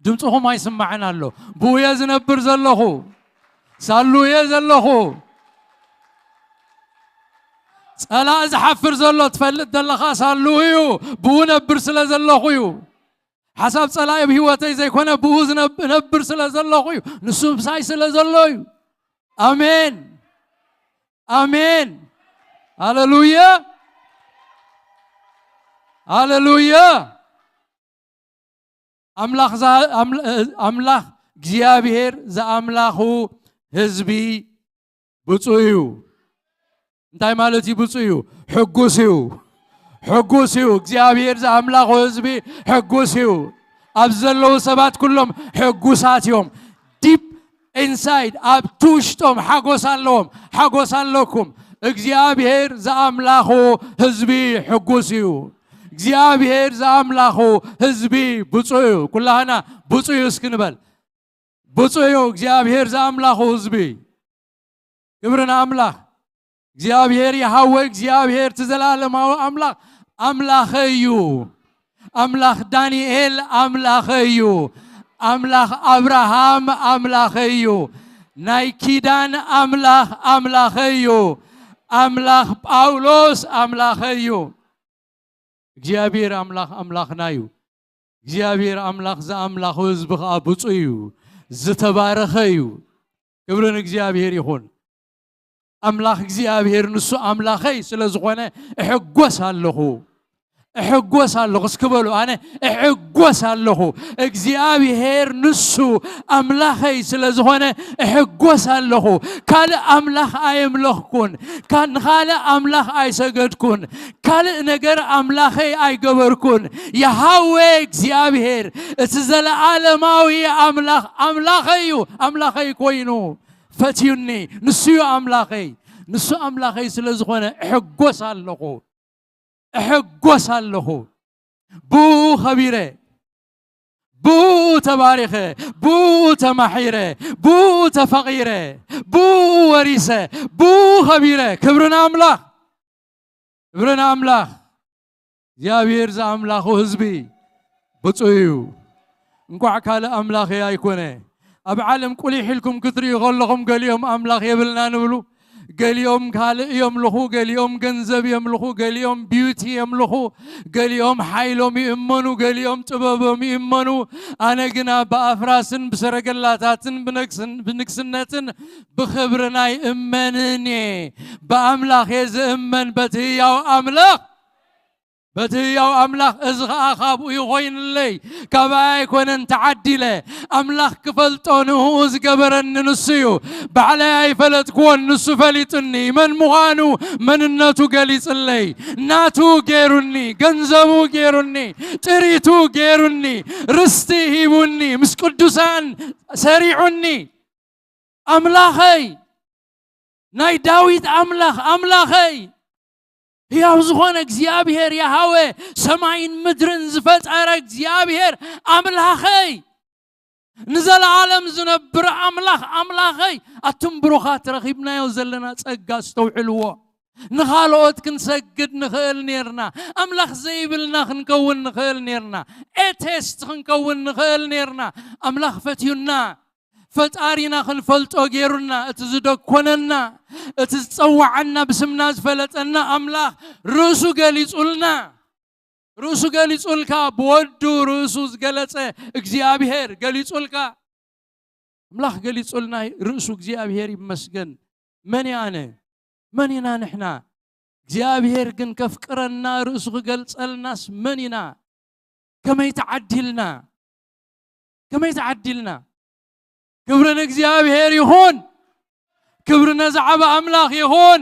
ድምፅኹም ኣይስማዕን ኣሎ። ብኡ እየ ዝነብር ዘለኹ። ሳሉ እየ ዘለኹ። ጸላእ ዝሓፍር ዘሎ ትፈልጥ ዘለኻ ሳሉ እዩ። ብኡ ነብር ስለ ዘለኹ እዩ። ሓሳብ ጸላኢ ኣብ ህይወተይ ዘይኮነ ብኡ ዝነብ-፣ ነብር ስለ ዘለኹ እዩ። ንሱ ምሳይ ስለ ዘሎ እዩ። ኣሜን። ኣሜን። ሃሌሉያ። ሃሌሉያ። ኣምላኽ ዛ-፣ ኣምል-፣ ኣምላኽ እግዚኣብሔር ዝኣምላኹ ህዝቢ ብፁዕ እዩ። እንታይ ማለት እዩ ብፁዕ እዩ? ሕጉስ እዩ። ሕጉስ እዩ። እግዚኣብሔር ዝኣምላኹ ህዝቢ ሕጉስ እዩ። ኣብ ዘለዉ ሰባት ኩሎም ሕጉሳት እዮም። ዲፕ ኢንሳይድ፣ ኣብቲ ውሽጦም ሓጎስ ኣለዎም። ሓጎስ ኣለኩም። እግዚኣብሔር ዝኣምላኹ ህዝቢ ሕጉስ እዩ። እግዚኣብሔር ዝኣምላኹ ህዝቢ ብፁዕ እዩ። ኩላህና ብፁዕ እዩ እስኪ ንበል። ብፁዕ እዩ እግዚኣብሔር ዝኣምላኹ ህዝቢ። ክብሪ ንኣምላኽ። እግዚኣብሔር የሃወ፣ እግዚኣብሔር እቲ ዘላለማዊ ኣምላኽ ኣምላኸይ እዩ። ኣምላኽ ዳንኤል ኣምላኸይ እዩ። ኣምላኽ ኣብርሃም ኣምላኸይ እዩ። ናይ ኪዳን ኣምላኽ ኣምላኸይ እዩ። ኣምላኽ ጳውሎስ ኣምላኸይ እዩ። እግዚኣብሔር ኣምላኽ ኣምላኽና እዩ። እግዚኣብሔር ኣምላኽ ዝኣምላኹ ህዝቢ ኸዓ ብፁዕ እዩ፣ ዝተባረኸ እዩ። ክብሪ ንእግዚኣብሔር ይኹን። ኣምላኽ እግዚኣብሔር ንሱ ኣምላኸይ ስለ ዝኾነ እሕጎስ ኣለኹ። እሕጎስ ኣለኹ። እስኪ በሉ፣ ኣነ እሕጎስ ኣለኹ። እግዚኣብሔር ንሱ ኣምላኸይ ስለ ዝኾነ እሕጎስ ኣለኹ። ካልእ ኣምላኽ ኣየምለኽኩን፣ ካ-፣ ንኻልእ ኣምላኽ ኣይሰገድኩን፣ ካልእ ነገር ኣምላኸይ ኣይገበርኩን። የሃዌ እግዚኣብሔር እቲ ዘለዓለማዊ ኣምላኽ ኣምላኸይ እዩ፣ ኣምላኸይ ኮይኑ ፈትዩኒ። ንሱ እዩ ኣምላኸይ። ንሱ ኣምላኸይ ስለ ዝኾነ እሕጎስ ኣለኹ፣ እሕጎስ ኣለኹ። ብኡ ኸቢረ፣ ብኡ ተባሪኸ፣ ብኡ ተማሒረ፣ ብኡ ተፈቒረ፣ ብኡ ወሪሰ፣ ብኡ ኸቢረ። ክብሪ ንኣምላኽ፣ ክብሪ ንኣምላኽ። እግዚኣብሔር ዝኣምላኹ ህዝቢ ብፁዕ እዩ። እንቋዕ ካልእ ኣምላኸይ ኣይኮነ። ኣብ ዓለም ቁሊሕ ኢልኩም ክትርእዩ ከለኹም፣ ገሊኦም ኣምላኽ የብልናን ይብሉ፣ ገሊኦም ካልእ የምልኹ፣ ገሊኦም ገንዘብ የምልኹ፣ ገሊኦም ቢዩቲ የምልኹ፣ ገሊኦም ሓይሎም ይእመኑ፣ ገሊኦም ጥበቦም ይእመኑ። ኣነ ግና ብኣፍራስን ብሰረገላታትን ብነግስን-፣ ብንግስነትን ብኽብርን ኣይእመንን እየ። ብኣምላኽ እየ ዝእመን፣ በቲ ህያው ኣምላኽ፣ በቲ ህያው ኣምላኽ። እዚ ኸኣ ካብኡ ይኾይንለይ፣ ካባይ ኣይኮነን ተዓዲለ። ኣምላኽ ክፈልጦ ንእኡ ዝገበረኒ ንሱ እዩ። ባዕለይ ኣይፈለጥክዎን፣ ንሱ ፈሊጡኒ። መን ምዃኑ መንነቱ ገሊጽለይ። ናቱ ገይሩኒ፣ ገንዘቡ ገይሩኒ፣ ጥሪቱ ገይሩኒ፣ ርስቲ ሂቡኒ፣ ምስ ቅዱሳን ሰሪዑኒ። ኣምላኸይ፣ ናይ ዳዊት ኣምላኽ፣ ኣምላኸይ፣ ህያው ዝኾነ እግዚኣብሔር የሃወ፣ ሰማይን ምድርን ዝፈጠረ እግዚኣብሔር ኣምላኸይ፣ ንዘለዓለም ዝነብር ኣምላኽ ኣምላኸይ። ኣቱም ብሩኻት፣ ረኺብናዮ ዘለና ጸጋ ኣስተውዕልዎ። ንኻልኦት ክንሰግድ ንኽእል ኔርና። ኣምላኽ ዘይብልና ክንከውን ንኽእል ኔርና። ኤቴስት ክንከውን ንኽእል ኔርና። ኣምላኽ ፈትዩና። ፈጣሪና ክንፈልጦ ገይሩና። እቲ ዝደኮነና፣ እቲ ዝጸዋዓና፣ ብስምና ዝፈለጠና ኣምላኽ ርእሱ ገሊጹልና። ርእሱ ገሊጹልካ፣ ብወዱ ርእሱ ዝገለጸ እግዚኣብሔር ገሊጹልካ። ኣምላኽ ገሊጹልና፣ ርእሱ እግዚኣብሔር ይመስገን። መን እየ ኣነ? መን ኢና ንሕና? እግዚኣብሔር ግን ከፍቅረና፣ ርእሱ ክገልጸልናስ መን ኢና? ከመይ ተዓዲልና? ከመይ ተዓዲልና? ክብሪ ንእግዚኣብሔር ይኹን። ክብሪ ነዚ ዓቢ ኣምላኽ ይኹን።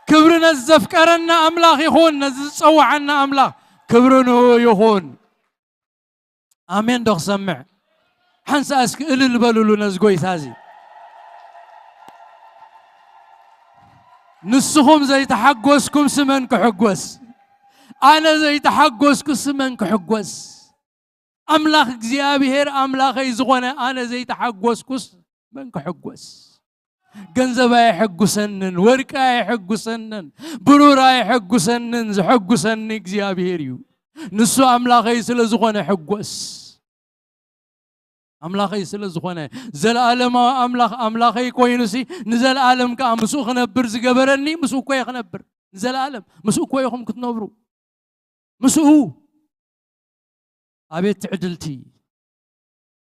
ክብሪ ነዚ ዘፍቀረና ኣምላኽ ይኹን። ነዚ ዝጸውዓና ኣምላኽ ክብሪ ንኡ ይኹን። ኣሜን ዶ ክሰምዕ? ሓንሳእ እስኪ እልል በሉሉ ነዚ ጎይታ እዚ። ንስኹም ዘይተሓጎስኩም ስመን ክሕጎስ? ኣነ ዘይተሓጎስኩ ስመን ክሕጎስ? ኣምላኽ እግዚኣብሔር ኣምላኸይ ዝኾነ ኣነ ዘይተሓጎስኩስ መን ክሕጎስ? ገንዘብ ኣየሐጉሰንን፣ ወርቂ ኣየሐጉሰንን፣ ብሩር ኣየሐጉሰንን፣ ዘሐጉሰኒ እግዚኣብሔር እዩ። ንሱ ኣምላኸይ ስለ ዝኾነ ሕጎስ። ኣምላኸይ ስለ ዝኾነ፣ ዘለኣለማዊ ኣምላኽ ኣምላኸይ ኮይኑሲ፣ ንዘለኣለም ከኣ ምስኡ ክነብር ዝገበረኒ፣ ምስኡ እኮ እየ ክነብር። ንዘለኣለም ምስኡ እኮ ኢኹም ክትነብሩ። ምስኡ። ኣቤት ትዕድልቲ፣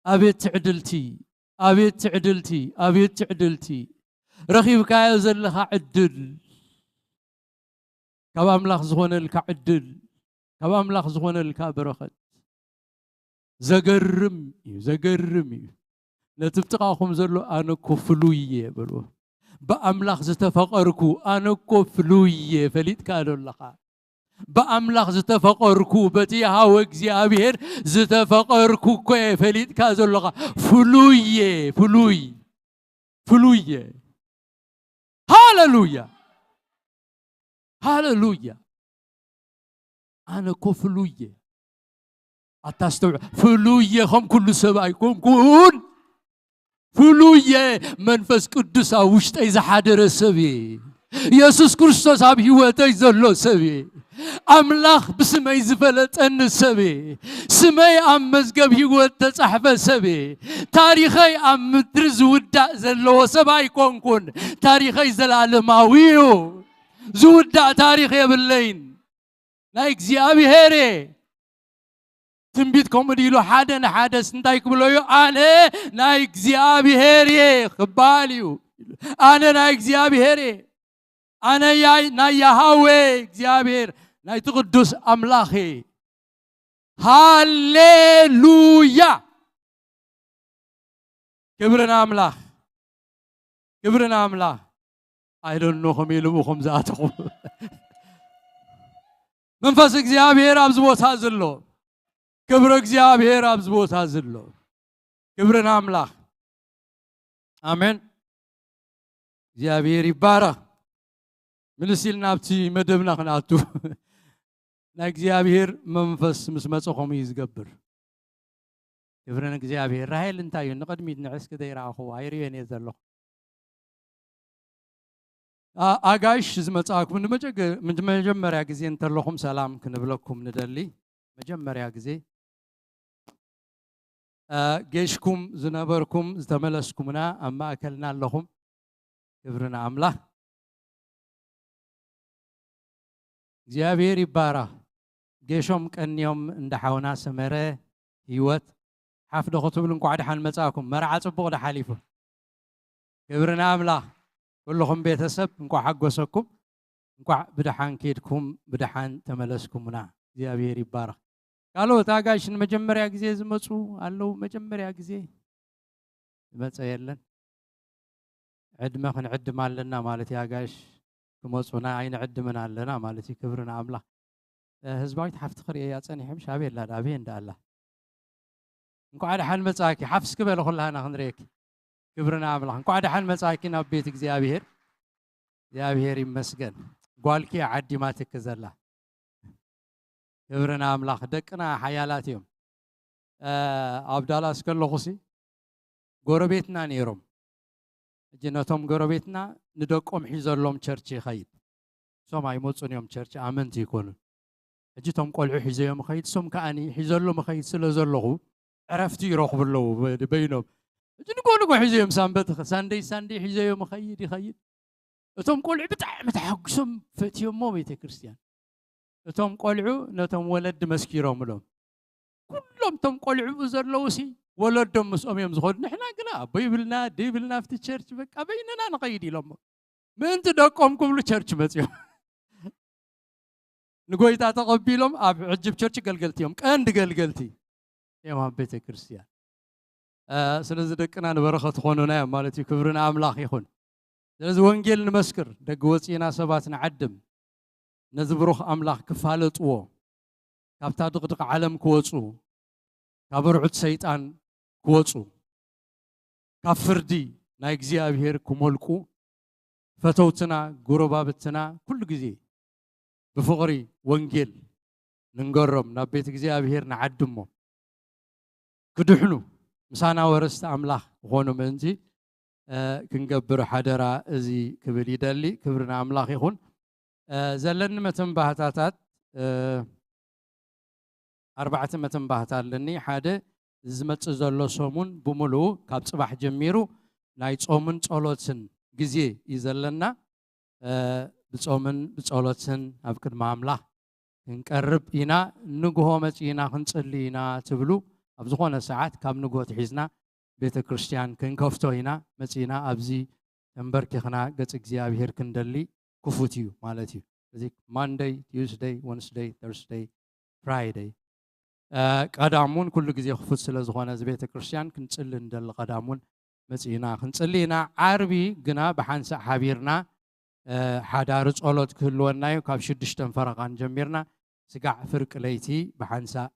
ኣቤት ትዕድልቲ፣ ኣቤት ትዕድልቲ፣ ኣቤት ትዕድልቲ። ረኺብካዮ ዘለኻ ዕድል፣ ካብ ኣምላኽ ዝኾነልካ ዕድል፣ ካብ ኣምላኽ ዝኾነልካ በረኸት። ዘገርም እዩ፣ ዘገርም እዩ። ነቲ ብጥቓኹም ዘሎ ኣነ እኮ ፍሉይ እየ በልዎ። ብኣምላኽ ዝተፈቐርኩ ኣነ እኮ ፍሉይ እየ፣ ፈሊጥካ ዶ ኣለኻ? ብኣምላኽ ዝተፈቐርኩ፣ በቲ የሃወ እግዚኣብሔር ዝተፈቐርኩ እኮ እየ፣ ፈሊጥካ ዘለኻ። ፍሉይ እየ፣ ፍሉይ፣ ፍሉይ እየ። ሃሌሉያ፣ ሃሌሉያ። ኣነ እኮ ፍሉይ እየ። ኣታ ኣስተውዕ፣ ፍሉይ እየ፣ ከም ኩሉ ሰብ ኣይኮንኩን። ፍሉይ እየ፣ መንፈስ ቅዱስ ኣብ ውሽጠይ ዝሓደረ ሰብ እየ። የሱስ ክርስቶስ ኣብ ህይወተይ ዘሎ ሰብ እየ። ኣምላኽ ብስመይ ዝፈለጠኒ ሰብ እየ። ስመይ ኣብ መዝገብ ህይወት ተጻሕፈ ሰብ እየ። ታሪኸይ ኣብ ምድሪ ዝውዳእ ዘለዎ ሰብ ኣይኮንኩን። ታሪኸይ ዘላለማዊ እዩ። ዝውዳእ ታሪኽ የብለይን። ናይ እግዚኣብሔር እየ። ትንቢት ከምኡ ድኢሉ ሓደ ንሓደስ እንታይ ክብሎ እዩ? ኣነ ናይ እግዚኣብሔር እየ ክበሃል እዩ። ኣነ ናይ እግዚኣብሔር እየ። ኣነ ያይ-፣ ናይ ያሃዌ እግዚኣብሔር ናይቲ ቅዱስ ኣምላኽ እየ። ሃሌሉያ! ክብሪ ንኣምላኽ፣ ክብሪ ንኣምላኽ። ኣይደኖኹም ኢሉ ብኹም ዝኣተኹ መንፈስ እግዚኣብሔር ኣብዚ ቦታ ዘሎ፣ ክብሪ እግዚኣብሔር ኣብዚ ቦታ ዘሎ። ክብሪ ንኣምላኽ። ኣሜን። እግዚኣብሔር ይባረኽ። ምልስ ኢልና ኣብቲ መደብና ክንኣቱ ናይ እግዚኣብሔር መንፈስ ምስ መጸ ከምኡ እዩ ዝገብር። ክብሪ ንእግዚኣብሔር። ራሄል እንታይ እዩ ንቕድሚት ንዕስኪ ዘይረኣኹ ኣይርእዮን እየ ዘለኹ። ኣ-፣ ኣጋይሽ ዝመጻእኩም ንመጀገ-፣ ንመጀመርያ ግዜ እንተለኹም ሰላም ክንብለኩም ንደሊ። መጀመርያ ግዜ፣ ኣ፣ ጌሽኩም ዝነበርኩም ዝተመለስኩምና ኣብ ማእከልና ኣለኹም። ክብሪ ንኣምላኽ። እግዚኣብሔር ይባረኽ። ጌሾም ቀንዮም እንዳ ሓውና ሰመረ ህይወት ሓፍ ዶ ክትብሉ እንኳዕ ደሓን መጻእኩም። መርዓ ጽቡቕ ዶ ሓሊፉ? ክብሪ ንኣምላኽ። ኩልኹም ቤተሰብ እንኳዕ ሓጎሰኩም። እንኳዕ ብደሓን ኬድኩም ብደሓን ተመለስኩምና። እግዚኣብሔር ይባረኽ። ካልኦት ኣጋይሽ ንመጀመርያ ግዜ ዝመጹ ኣለዉ? መጀመርያ ግዜ ዝመጸ የለን? ዕድመ ክንዕድም ኣለና ማለት እዩ። ኣጋይሽ ክመጹና ኣይንዕድምን ኣለና ማለት እዩ። ክብሪ ንኣምላኽ። እ፣ ህዝባዊት ሓፍቲ ክርእየያ ጸኒሐ ምሽ ኣበይ ኣላ? ኣበይ እንዳ ኣላ? እንኳዕ ደሓን መጻእኪ። ሓፍ እስኪ በለ ኩላህና ክንርእየኪ። ክብሪ ንኣምላኽ። እንኳዕ ደሓን መጻእኪ ናብ ቤት እግዚኣብሔር። እግዚኣብሔር ይመስገን። ጓልኪ እያ ዓዲማትኪ ዘላ። ክብሪ ንኣምላኽ። ደቅና ሓያላት እዮም። እ፣ ኣብ ዳላስ ከለኹሲ ጎረቤትና ነይሮም። ሕጂ ነቶም ጎረቤትና ንደቆም ሒዘሎም ቸርች ይኸይድ። እሶም ኣይመጹን እዮም ቸርች፣ ኣመንቲ ይኮኑን። ሕጂ እቶም ቆልዑ ሒዘዮም ይኸይድ፣ እሶም ከኣኒ ሒዘሎም ይኸይድ ስለ ዘለኹ ዕረፍቲ ይረኽቡ ኣለዉ በ-፣ በይኖም። ሕጂ ንጎ ንጎ ሒዘዮም ሳንበት፣ ሳንደይ ሳንደይ ሒዘዮም ይኸይድ፣ ይኸይድ። እቶም ቆልዑ ብጣዕሚ ተሓጉሶም ፈትዮሞ ቤተ ክርስቲያን። እቶም ቆልዑ ነቶም ወለዲ መስኪሮምሎም። ኩሎም እቶም ቆልዑ ዘለዉ ሲ ወለዶም ምስኦም እዮም ዝኸዱ። ንሕና ግና ኣቦ ይብልና፣ ኣደ ይብልና፣ ኣብቲ ቸርች በቃ በይንና ንኸይድ ኢሎሞ። ምእንቲ ደቆም ክብሉ ቸርች መጺኦም። ንጎይታ ተቐቢሎም ኣብ ዕጅብ ቸርች ገልገልቲ እዮም። ቀንዲ ገልገልቲ እዮም ኣብ ቤተ ክርስቲያን። እ፣ ስለዚ ደቅና ንበረኸት ትኾኑና እዮም ማለት እዩ። ክብሪ ንኣምላኽ ይኹን። ስለዚ ወንጌል ንመስክር፣ ደገ ወጺእና ሰባት ንዓድም፣ ነዚ ብሩኽ ኣምላኽ ክፋለጥዎ፣ ካብታ ድቕድቕ ዓለም ክወጹ፣ ካብ ኣርዑት ሰይጣን ክወጹ፣ ካብ ፍርዲ ናይ እግዚኣብሔር ክሞልቁ፣ ፈተውትና፣ ጎረባብትና ኩሉ ግዜ ብፍቕሪ ወንጌል ንንገሮም፣ ናብ ቤት እግዚኣብሔር ንዓድሞ፣ ክድሕኑ፣ ምሳና ወረስቲ ኣምላኽ ክኾኑ ምእንቲ፣ እ፣ ክንገብር ሓደራ እዚ ክብል ይደሊ። ክብሪ ንኣምላኽ ይኹን። እ፣ ዘለኒ መተንባህታታት፣ እ፣ ኣርባዕተ መተንባህታ ኣለኒ። ሓደ፣ ዝመጽእ ዘሎ ሰሙን ብምሉኡ ካብ ጽባሕ ጀሚሩ ናይ ጾምን ጸሎትን ግዜ እዩ ዘለና። እ፣ ብጾምን ብጸሎትን ኣብ ቅድሚ ኣምላኽ ክንቀርብ ኢና። ንግሆ መጺእና ክንጽሊ ኢና ትብሉ፣ ኣብ ዝኾነ ሰዓት ካብ ንግሆ ትሒዝና ቤተ ክርስቲያን ክንከፍቶ ኢና። መጺእና ኣብዚ ተንበርኪኽና ገጽ እግዚኣብሔር ክንደሊ ክፉት እዩ ማለት እዩ። እዚ ማንደይ፣ ቲዩስደይ፣ ወንስደይ፣ ተርስደይ፣ ፍራይደይ፣ እ፣ ቀዳም እውን ኩሉ ግዜ ክፉት ስለ ዝኾነ እዚ ቤተ ክርስቲያን ክንጽሊ እንደሊ ቀዳም እውን መጺእና ክንጽሊ ኢና። ዓርቢ ግና ብሓንሳእ ሓቢርና፣ እ፣ ሓዳሪ ጸሎት ክህልወና እዩ። ካብ ሽዱሽተን ፈረቓን ጀሚርና ስጋዕ ፍርቂ ለይቲ ብሓንሳእ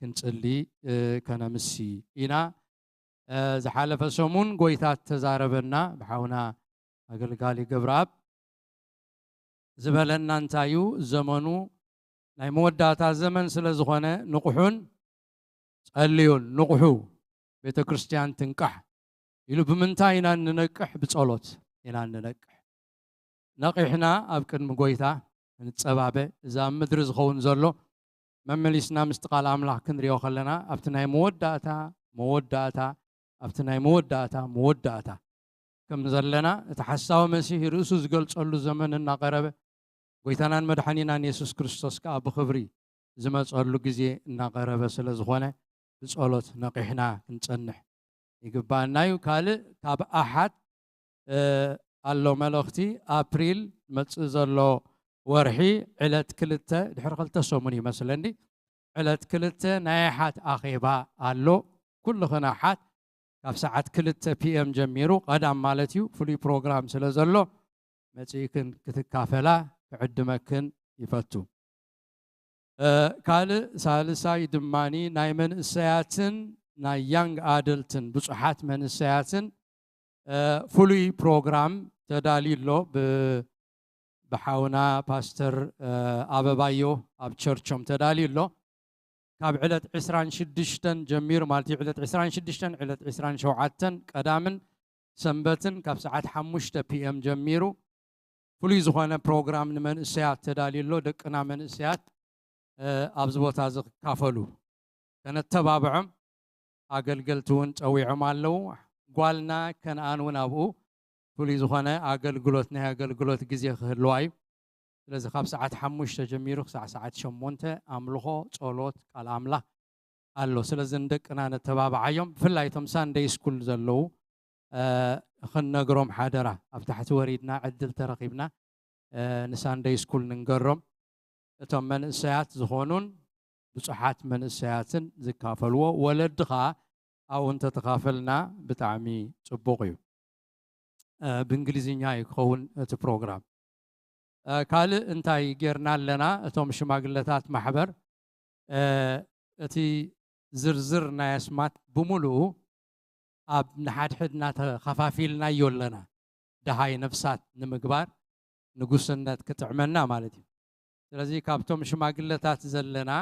ክንጽሊ፣ እ፣ ከነምሲ ኢና። እ፣ ዝሓለፈ ሰሙን ጎይታ ተዛረበና ብሓውና ኣገልጋሊ ገብረኣብ ዝበለና እንታይ እዩ? ዘመኑ ናይ መወዳእታ ዘመን ስለ ዝኾነ ንቑሑን ጸልዩን፣ ንቑሑ፣ ቤተ ክርስቲያን ትንቃሕ ኢሉ። ብምንታይ ኢና እንነቅሕ? ብጸሎት ኢና እንነቅሕ። ነቒሕና ኣብ ቅድሚ ጎይታ ክንጸባበ፣ እዚ ኣብ ምድሪ ዝኸውን ዘሎ መመሊስና ምስቲ ቃል ኣምላኽ ክንሪኦ ከለና፣ ኣብቲ ናይ መወዳእታ፣ መወዳእታ፣ ኣብቲ ናይ መወዳእታ፣ መወዳእታ ከም ዘለና፣ እቲ ሓሳዊ መሲህ ርእሱ ዝገልጸሉ ዘመን እናቐረበ፣ ጎይታናን መድሓኒናን የሱስ ክርስቶስ ከኣ ብኽብሪ ዝመፀሉ ግዜ እናቐረበ ስለ ዝኾነ ብፀሎት ነቒሕና ክንፀንሕ ይግባኣና እዩ። ካልእ ካብ ኣሓት ኣሎ መልእኽቲ። ኣፕሪል መፅእ ዘሎ ወርሒ ዕለት ክልተ ድሕሪ ክልተ ሰሙን ይመስለኒ ዕለት ክልተ ናይ ኣሓት ኣኼባ ኣሎ። ኩልኽን ኣሓት ካብ ሰዓት ክልተ ፒኤም ጀሚሩ ቀዳም ማለት እዩ ፍሉይ ፕሮግራም ስለ ዘሎ መፂእክን ክትካፈላ ክዕድመክን ይፈቱ። ካልእ ሳልሳይ ድማኒ ናይ መንእሰያትን ናይ ያንግ ኣደልትን ብፁሓት መንእሰያትን ፍሉይ ፕሮግራም ተዳልዩ ኣሎ። ብሓውና ፓስተር ኣበባዮ ኣብ ቸርቾም ተዳልዩ ኣሎ። ካብ ዕለት ዕስራን ሽዱሽተን ጀሚሩ ማለት እዩ ዕለት ዕስራን ሽዱሽተን ዕለት ዕስራን ሸውዓተን ቀዳምን ሰንበትን ካብ ሰዓት ሓሙሽተ ፒኤም ጀሚሩ ፍሉይ ዝኾነ ፕሮግራም ንመንእሰያት ተዳልዩ ኣሎ። ደቅና መንእሰያት ኣብዚ ቦታ እዚ ክካፈሉ ከነተባብዖም ኣገልገልቲ እውን ፀዊዖም ኣለዉ። ጓልና ከነኣን እውን ኣብኡ ፍሉይ ዝኾነ ኣገልግሎት ናይ ኣገልግሎት ግዜ ክህልዋ እዩ። ስለዚ ካብ ሰዓት ሓሙሽተ ጀሚሩ ክሳዕ ሰዓት ሸሞንተ ኣምልኾ፣ ጸሎት፣ ቃል ኣምላኽ ኣሎ። ስለዚ ንደቅና ነተባብዓዮም። ብፍላይ እቶም ሳንደይ ስኩል ዘለዉ ክንነግሮም ሓደራ። ኣብ ታሕቲ ወሪድና ዕድል ተረኺብና ንሳንደይ ስኩል ንንገሮም። እቶም መንእሰያት ዝኾኑን ብፁሓት መንእሰያትን ዝካፈልዎ፣ ወለዲ ኸዓ ኣብኡ እንተተኻፈልና ብጣዕሚ ጽቡቕ እዩ። ብእንግሊዝኛ እዩ ክኸውን እቲ ፕሮግራም። ካልእ እንታይ ጌርና ኣለና? እቶም ሽማግለታት ማሕበር እቲ ዝርዝር ናይ ኣስማት ብምሉኡ ኣብ ንሓድሕድና ተኸፋፊልናዮ ኣለና። ደሃይ ነፍሳት ንምግባር ንጉስነት ክጥዕመና ማለት እዩ። ስለዚ ካብቶም ሽማግለታት ዘለና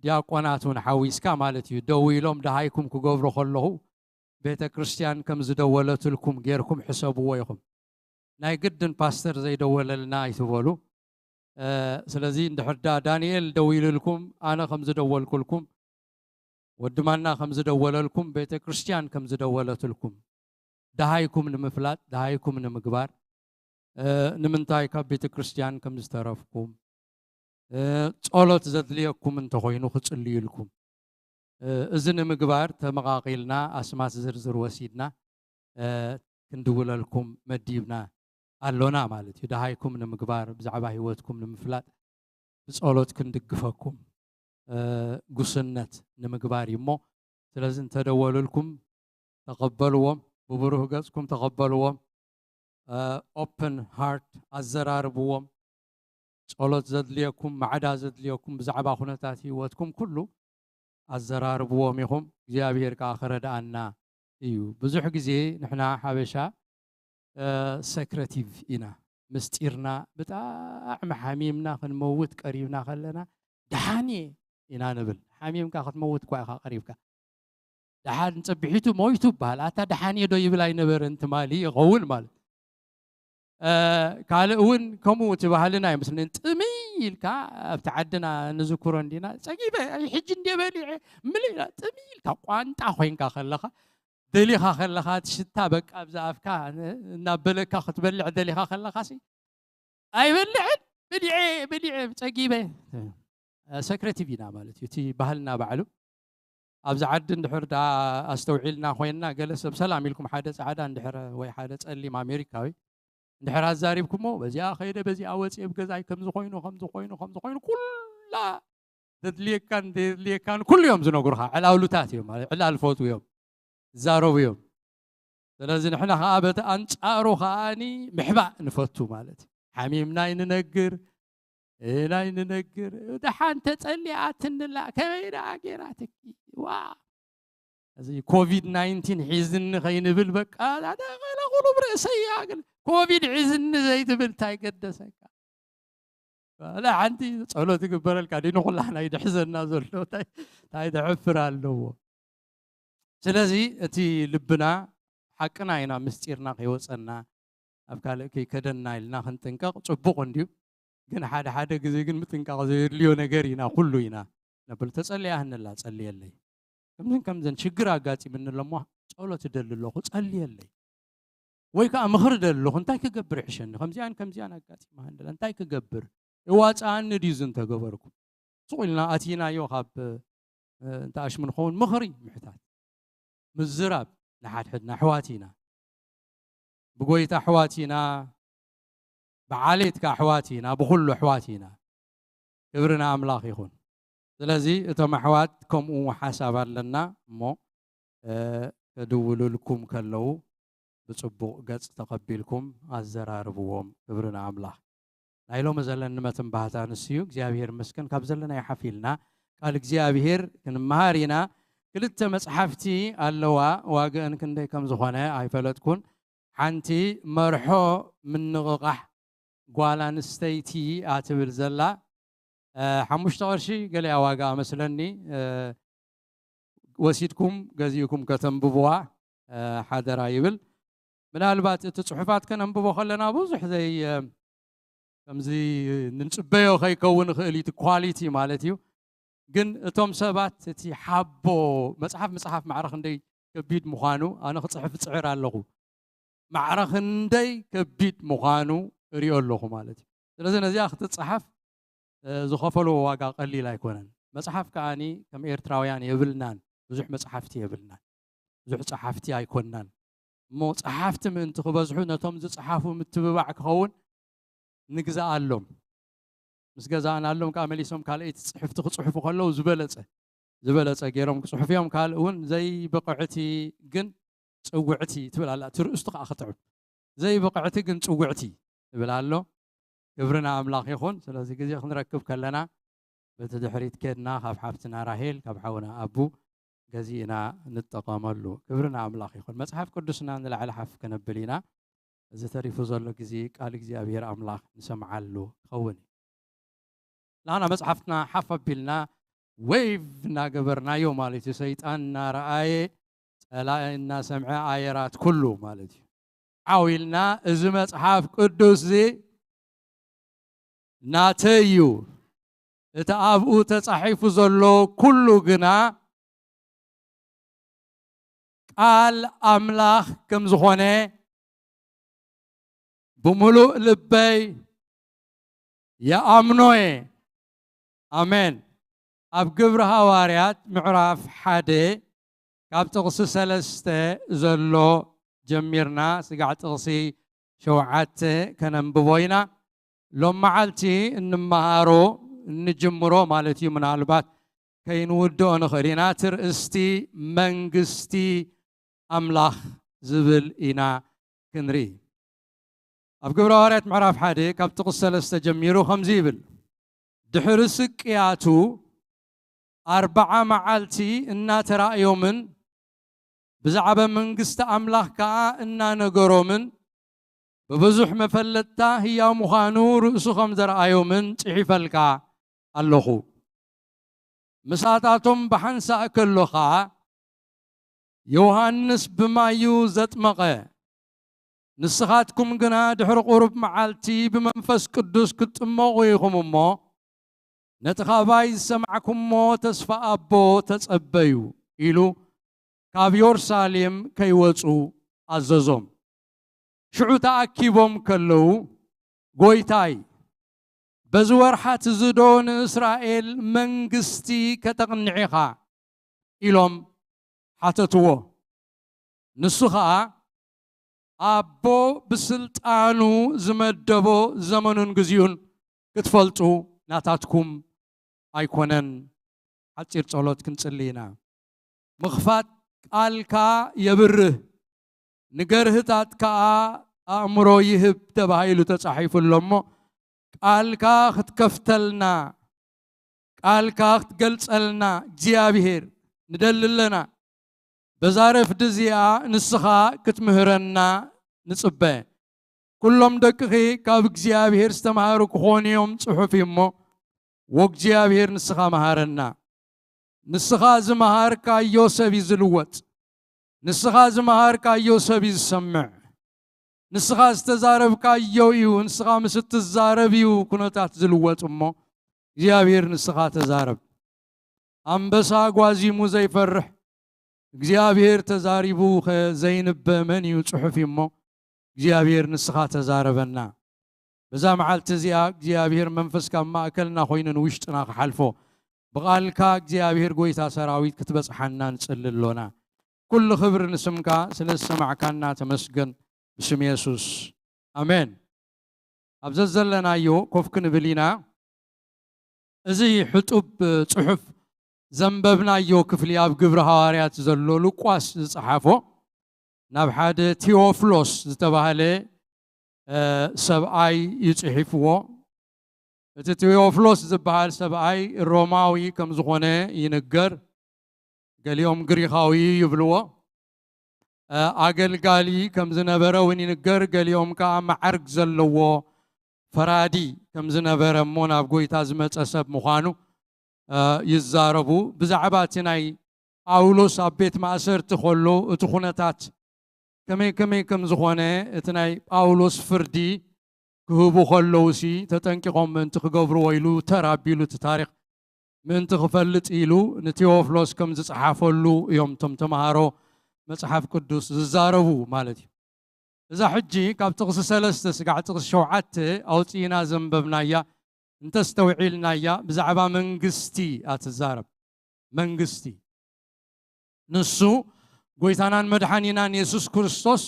ዲያቆናት እውን ሓዊስካ ማለት እዩ። ደው ኢሎም ደሃይኩም ክገብሩ ከለኹ ቤተ ክርስቲያን ከም ዝደወለትልኩም ጌርኩም ሕሰብዎ ኢኹም። ናይ ግድን ፓስተር ዘይደወለልና ኣይትበሉ። ስለዚ እንድሕር ዳ ዳንኤል ደው ኢልልኩም ኣነ ከም ዝደወልኩልኩም ወዲ ማና ከም ዝደወለልኩም ቤተ ክርስቲያን ከም ዝደወለትልኩም ደሃይኩም ንምፍላጥ ደሃይኩም ንምግባር ንምንታይ ካብ ቤተ ክርስቲያን ከም ዝተረፍኩም ጸሎት ዘድልየኩም እንተኾይኑ ክጽልዩልኩም እዚ ንምግባር ተመቓቒልና ኣስማት ዝርዝር ወሲድና ክንድውለልኩም መዲብና ኣሎና ማለት እዩ። ደሃይኩም ንምግባር ብዛዕባ ህይወትኩም ንምፍላጥ ብጸሎት ክንድግፈኩም ጉስነት ንምግባር እዩ እሞ ስለዚ እንተደወሉልኩም ተቐበልዎም፣ ብብሩህ ገጽኩም ተቐበልዎም። ኦፕን ሃርት ኣዘራርብዎም። ጸሎት ዘድልየኩም ማዕዳ ዘድልየኩም ብዛዕባ ኩነታት ህይወትኩም ኩሉ ኣዘራርብዎም ኢኹም። እግዚኣብሔር ከዓ ክረድኣና እዩ። ብዙሕ ግዜ ንሕና ሓበሻ ሰክረቲቭ ኢና። ምስጢርና ብጣዕሚ ሓሚምና ክንመውት ቀሪብና ከለና ደሓን እየ ኢና ንብል። ሓሚምካ ክትመውት እኳ ኢኻ ቀሪብካ። ደሓን ጸቢሒቱ ሞይቱ ይበሃል። ኣታ ደሓን እየ ዶ ይብል ኣይነበረን ትማሊ ይኸውን ማለት ካልእ እውን ከምኡ እቲ ባህልና ይመስለኒ ጥምይ ኢልካ ኣብቲ ዓድና ንዝክሮ እንዲና ጸጊበ ሕጂ እንደ በሊዐ ምልእ ኢላ ጥምይ ኢልካ ቋንጣ ኮይንካ ከለኻ ደሊኻ ከለኻ እቲ ሽታ በቃ ኣብዛ ኣፍካ እናበለካ ክትበልዕ ደሊኻ ከለኻ ሲ ኣይበልዕን ብሊዐ ብሊዐ ጸጊበ ሰክሬቲቭ ኢና ማለት እዩ እቲ ባህልና ባዕሉ ኣብዚ ዓዲ እንድሕር ደኣ ኣስተውዒልና ኮይንና ገለ ሰብ ሰላም ኢልኩም ሓደ ጻዕዳ እንድሕር ወይ ሓደ ጸሊም ኣሜሪካዊ እንድሕር ኣዛሪብኩሞ በዚኣ ከይደ በዚኣ ወፅየ ብገዛይ ከምዚ ኮይኑ ከምዚ ኮይኑ ከምዚ ኮይኑ ኩላ ዘድልየካን ዘየድልየካን ኩሉ እዮም ዝነግሩኻ ዕላውሉታት እዮም ዕላል ፈትው እዮም ዝዛረቡ እዮም ስለዚ ንሕና ከዓ በቲ ኣንፃሩ ከዓኒ ምሕባእ ንፈቱ ማለት እዩ ሓሚምና ይንነግር ኢላ ይንነግር ደሓን ተጸሊኣትንላ ከመይ ደኣ ገይራትኪ ዋ እዚ ኮቪድ ናይንቲን ሒዝኒ ከይንብል በቃ ዳዳቀላ ቁሉብ ርእሰይ ያግል ኮቪድ ሒዝኒ ዘይትብል እንታይ ገደሰካ ዋላ ሓንቲ ጸሎት ይግበረልካ ዲኑ ኩላህና ይድሕዘና ዘሎ እንታይ እንታይ ደሕፍር ኣለዎ ስለዚ እቲ ልብና ሓቅና ኢና ምስጢርና ከይወፀና ኣብ ካልእ ከይከደና ኢልና ክንጥንቀቕ ፅቡቕ እንድዩ ግን ሓደ ሓደ ግዜ ግን ምጥንቃቕ ዘየድልዮ ነገር ኢና ኩሉ ኢና ነብል ተፀሊያ ህንላ ፀልየለይ ከምዝን ከምዝን ሽግር ኣጋጢምኒ ኣለሞ ጸሎት እደሊ ኣለኹ ጸልየለይ ወይ ከዓ ምኽሪ እደሊ ኣለኹ እንታይ ክገብር ይሕሸኒ ከምዚኣን ከምዚኣን ኣጋጢማ ህንላ እንታይ ክገብር ይዋፅኣኒ ድዩ ዝንተገበርኩ ኢልና ኣቲናዮ። ካብ እንተኣሽሙ ንኸውን ምኽሪ ምሕታት፣ ምዝራብ፣ ንሓድሕድና ኣሕዋት ኢና፣ ብጎይታ ኣሕዋት ኢና፣ ብዓሌትካ ኣሕዋት ኢና፣ ብኹሉ ኣሕዋት ኢና። ክብሪ ንኣምላኽ ይኹን። ስለዚ እቶም ኣሕዋት ከምኡ ሓሳብ ኣለና እሞ ከድውሉልኩም ከለዉ ብጽቡቕ ገጽ ተቐቢልኩም ኣዘራርብዎም። ክብሪ ንኣምላኽ። ናይ ሎሚ ዘለኒ መትንባህታ ንሱ እዩ። እግዚኣብሔር ይመስገን፣ ካብ ዘለናዮ ሓፍ ኢልና ቃል እግዚኣብሔር ክንመሃር ኢና። ክልተ መጽሓፍቲ ኣለዋ፣ ዋግአን ክንደይ ከም ዝኾነ ኣይፈለጥኩን። ሓንቲ መርሖ ምንቕቓሕ ጓል ኣንስተይቲ እያ ትብል ዘላ። ሓሙሽተ ቅርሺ ገለያ ዋጋ መስለኒ። ወሲድኩም ገዚእኩም ከተንብብዋ ሓደራ ይብል። ምናልባት እቲ ጽሑፋት ከነንብቦ ከለና ብዙሕ ዘይ ከምዚ ንጽበዮ ከይከውን ይኽእል እዩ፣ ኳሊቲ ማለት እዩ። ግን እቶም ሰባት እቲ ሓቦ መጽሓፍ ምጽሓፍ ማዕረ ክንደይ ከቢድ ምዃኑ ኣነ ክጽሕፍ እጽዕር ኣለኹ። ማዕረ ክንደይ ከቢድ ምዃኑ እሪኦ ኣለኹ ማለት እዩ። ስለዚ ነዚኣ ክትጸሓፍ ዝኸፈሎ ዋጋ ቀሊል ኣይኮነን። መጽሓፍ ከኣኒ ከም ኤርትራውያን የብልናን፣ ብዙሕ መጽሓፍቲ የብልናን፣ ብዙሕ ጸሓፍቲ ኣይኮንናን። እሞ ጸሓፍቲ ምእንቲ ክበዝሑ ነቶም ዝጸሓፉ ምትብባዕ ክኸውን ንግዛኣሎም። ምስ ገዛእናሎም ከኣ መሊሶም ካልኣይቲ ጽሕፍቲ ክጽሕፉ ከለዉ ዝበለጸ ዝበለጸ ገይሮም ክጽሕፉ እዮም። ካልእ እውን ዘይብቕዕቲ ግን ጽውዕቲ ትብል ኣላ። እቲ ርእስቱ ከኣ ክጥዕም ዘይብቕዕቲ ግን ጽውዕቲ ትብል ኣሎ። ክብሪ ንኣምላኽ ይኹን። ስለዚ ግዜ ክንረክብ ከለና በቲ ድሕሪት ኬድና ካብ ሓፍትና ራሄል ካብ ሓውና ኣቡ ገዚእና ንጠቐመሉ። ክብሪ ንኣምላኽ ይኹን። መጽሓፍ ቅዱስና ንላዕሊ ሓፍ ከነብል ኢና። እዚ ተሪፉ ዘሎ ግዜ ቃል እግዚኣብሔር ኣምላኽ ንሰምዓሉ ክኸውን እዩ። ንሕና መጽሓፍትና ሓፍ ኣቢልና ዌቭ እናገበርናዮ ማለት እዩ። ሰይጣን እናረኣየ ጸላኢ እናሰምዐ ኣየራት ኩሉ ማለት እዩ። ዓው ኢልና እዚ መጽሓፍ ቅዱስ እዚ ናተይ እዩ፣ እቲ ኣብኡ ተጻሒፉ ዘሎ ኩሉ ግና ቃል ኣምላኽ ከም ዝኾነ ብምሉእ ልበይ ይኣምኖ እየ። ኣሜን። ኣብ ግብሪ ሃዋርያት ምዕራፍ ሓደ ካብ ጥቕሲ ሰለስተ ዘሎ ጀሚርና ስጋዕ ጥቕሲ ሸውዓተ ከነንብቦ ኢና። ሎም መዓልቲ እንመሃሮ እንጅምሮ ማለት እዩ። ምናልባት ከይንውድኦ ንኽእል ኢና። እቲ ርእስቲ መንግስቲ ኣምላኽ ዝብል ኢና ክንርኢ። ኣብ ግብረ ሃዋርያት ምዕራፍ ሓደ ካብ ጥቕስ ሰለስተ ጀሚሩ ከምዚ ይብል፣ ድሕሪ ስቅያቱ ኣርብዓ መዓልቲ እናተራእዮምን ብዛዕባ መንግስቲ ኣምላኽ ከኣ እናነገሮምን ብብዙሕ መፈለጥታ ህያው ምዃኑ ርእሱ ከም ዘርኣዮምን ጽሒፈልካ ኣለኹ። ምሳታቶም ብሓንሳእ ከሎ ኸኣ ዮሃንስ ብማዩ ዘጥመቐ፣ ንስኻትኩም ግና ድሕሪ ቁሩብ መዓልቲ ብመንፈስ ቅዱስ ክትጥመቑ ኢኹም እሞ፣ ነቲ ካባይ ዝሰማዕኩሞ ተስፋ ኣቦ ተጸበዩ ኢሉ ካብ ዮርሳሌም ከይወጹ ኣዘዞም። ሽዑ ተኣኪቦም ከለዉ፣ ጎይታይ፣ በዚ ወርሓት እዚ ዶ ንእስራኤል መንግስቲ ከተቕንዕ ኢኻ? ኢሎም ሓተትዎ። ንሱ ኸኣ፣ ኣቦ ብስልጣኑ ዝመደቦ ዘመኑን ግዚኡን ክትፈልጡ ናታትኩም ኣይኮነን። ሓጺር ጸሎት ክንጽሊ ኢና። ምኽፋት ቃልካ የብርህ፣ ንገርህታት ከኣ ኣእምሮ ይህብ ተባሂሉ ተጻሒፉ ኣሎ እሞ፣ ቃልካ ክትከፍተልና፣ ቃልካ ክትገልጸልና እግዚኣብሔር ንደሊ ኣለና። በዛ ረፍዲ እዚኣ ንስኻ ክትምህረና ንጽበ። ኩሎም ደቅኺ ካብ እግዚኣብሔር ዝተማሃሩ ክኾኑ እዮም ጽሑፍ እዩ እሞ፣ ወእግዚኣብሔር ንስኻ መሃረና። ንስኻ ዝመሃርካዮ ሰብ እዩ ዝልወጥ። ንስኻ ዝመሃርካዮ ሰብ እዩ ዝሰምዕ። ንስኻ ዝተዛረብካዮ እዩ፣ ንስኻ ምስ እትዛረብ እዩ ኩነታት ዝልወጥ እሞ፣ እግዚኣብሔር ንስኻ ተዛረብ። ኣንበሳ ጓዚሙ ዘይፈርሕ፣ እግዚኣብሔር ተዛሪቡ ኸ ዘይንበ መን እዩ ጽሑፍ እዩ እሞ፣ እግዚኣብሔር ንስኻ ተዛረበና። በዛ መዓልቲ እዚኣ እግዚኣብሔር መንፈስካ ኣብ ማእከልና ኮይኑ ንውሽጥና ክሓልፎ፣ ብቓልካ እግዚኣብሔር ጐይታ ሰራዊት ክትበጽሓና ንጽሊ ኣሎና። ኩሉ ክብሪ ንስምካ ስለ ዝሰማዕካና ተመስገን። ብስም የሱስ ኣሜን። ኣብ ዘዘለናዮ ኮፍ ክንብል ኢና። እዚ ሕጡብ ጽሑፍ ዘንበብናዮ ክፍሊ ኣብ ግብሪ ሃዋርያት ዘሎ ሉቃስ ዝጸሓፎ ናብ ሓደ ቴዎፍሎስ ዝተባህለ ሰብኣይ እዩ ጽሒፍዎ። እቲ ቴዎፍሎስ ዝበሃል ሰብኣይ ሮማዊ ከም ዝኾነ ይንገር። ገሊኦም ግሪኻዊ ይብልዎ። ኣገልጋሊ ከም ዝነበረ እውን ይንገር። ገሊኦም ከኣ መዓርግ ዘለዎ ፈራዲ ከም ዝነበረ እሞ ናብ ጐይታ ዝመጸ ሰብ ምዃኑ ይዛረቡ። ብዛዕባ እቲ ናይ ጳውሎስ ኣብ ቤት ማእሰርቲ ከሎ እቲ ኩነታት ከመይ ከመይ ከም ዝኾነ፣ እቲ ናይ ጳውሎስ ፍርዲ ክህቡ ከለውሲ ተጠንቂቖም ምእንቲ ክገብርዎ ኢሉ ተር ኣቢሉ እቲ ታሪኽ ምእንቲ ክፈልጥ ኢሉ ንቴዎፍሎስ ከም ዝጸሓፈሉ እዮም እቶም ተምሃሮ መጽሓፍ ቅዱስ ዝዛረቡ ማለት እዩ። እዛ ሕጂ ካብ ጥቕሲ ሰለስተ ስጋዕ ጥቕሲ ሸውዓተ ኣውጺእና ዘንበብናያ እንተስተውዒልናያ ብዛዕባ መንግስቲ እያ ትዛረብ። መንግስቲ ንሱ ጐይታናን መድሓኒናን የሱስ ክርስቶስ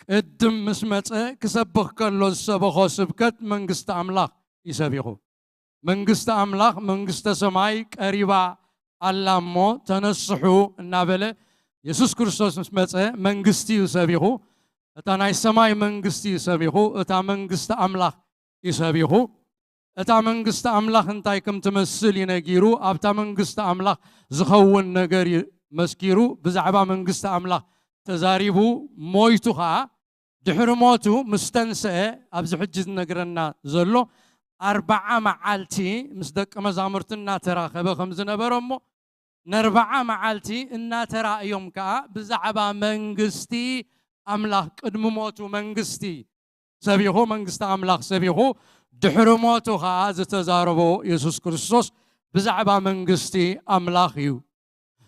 ቅድም ምስ መጸ ክሰብኽ ከሎ ዝሰበኾ ስብከት መንግስቲ ኣምላኽ እዩ ሰቢኹ። መንግስቲ ኣምላኽ፣ መንግስተ ሰማይ ቀሪባ ኣላ እሞ ተነስሑ እናበለ የሱስ ክርስቶስ ምስ መጸ መንግስቲ እዩ ሰቢኹ። እታ ናይ ሰማይ መንግስቲ እዩ ሰቢኹ። እታ መንግስቲ ኣምላኽ እዩ ሰቢኹ። እታ መንግስቲ ኣምላኽ እንታይ ከም ትመስል እዩ ነጊሩ። ኣብታ መንግስቲ ኣምላኽ ዝኸውን ነገር እዩ መስኪሩ። ብዛዕባ መንግስቲ ኣምላኽ ተዛሪቡ ሞይቱ ኸኣ ድሕሪ ሞቱ ምስ ተንስአ ኣብዚ ሕጂ ዝነግረና ዘሎ ኣርብዓ መዓልቲ ምስ ደቂ መዛሙርቲ እናተራኸበ ከም ዝነበረ እሞ ነርብዓ መዓልቲ እናተራእዮም ከኣ ብዛዕባ መንግስቲ ኣምላኽ ቅድሚ ሞቱ መንግስቲ ሰቢኹ መንግስቲ ኣምላኽ ሰቢኹ ድሕሪ ሞቱ ከኣ ዝተዛረቦ የሱስ ክርስቶስ ብዛዕባ መንግስቲ ኣምላኽ እዩ።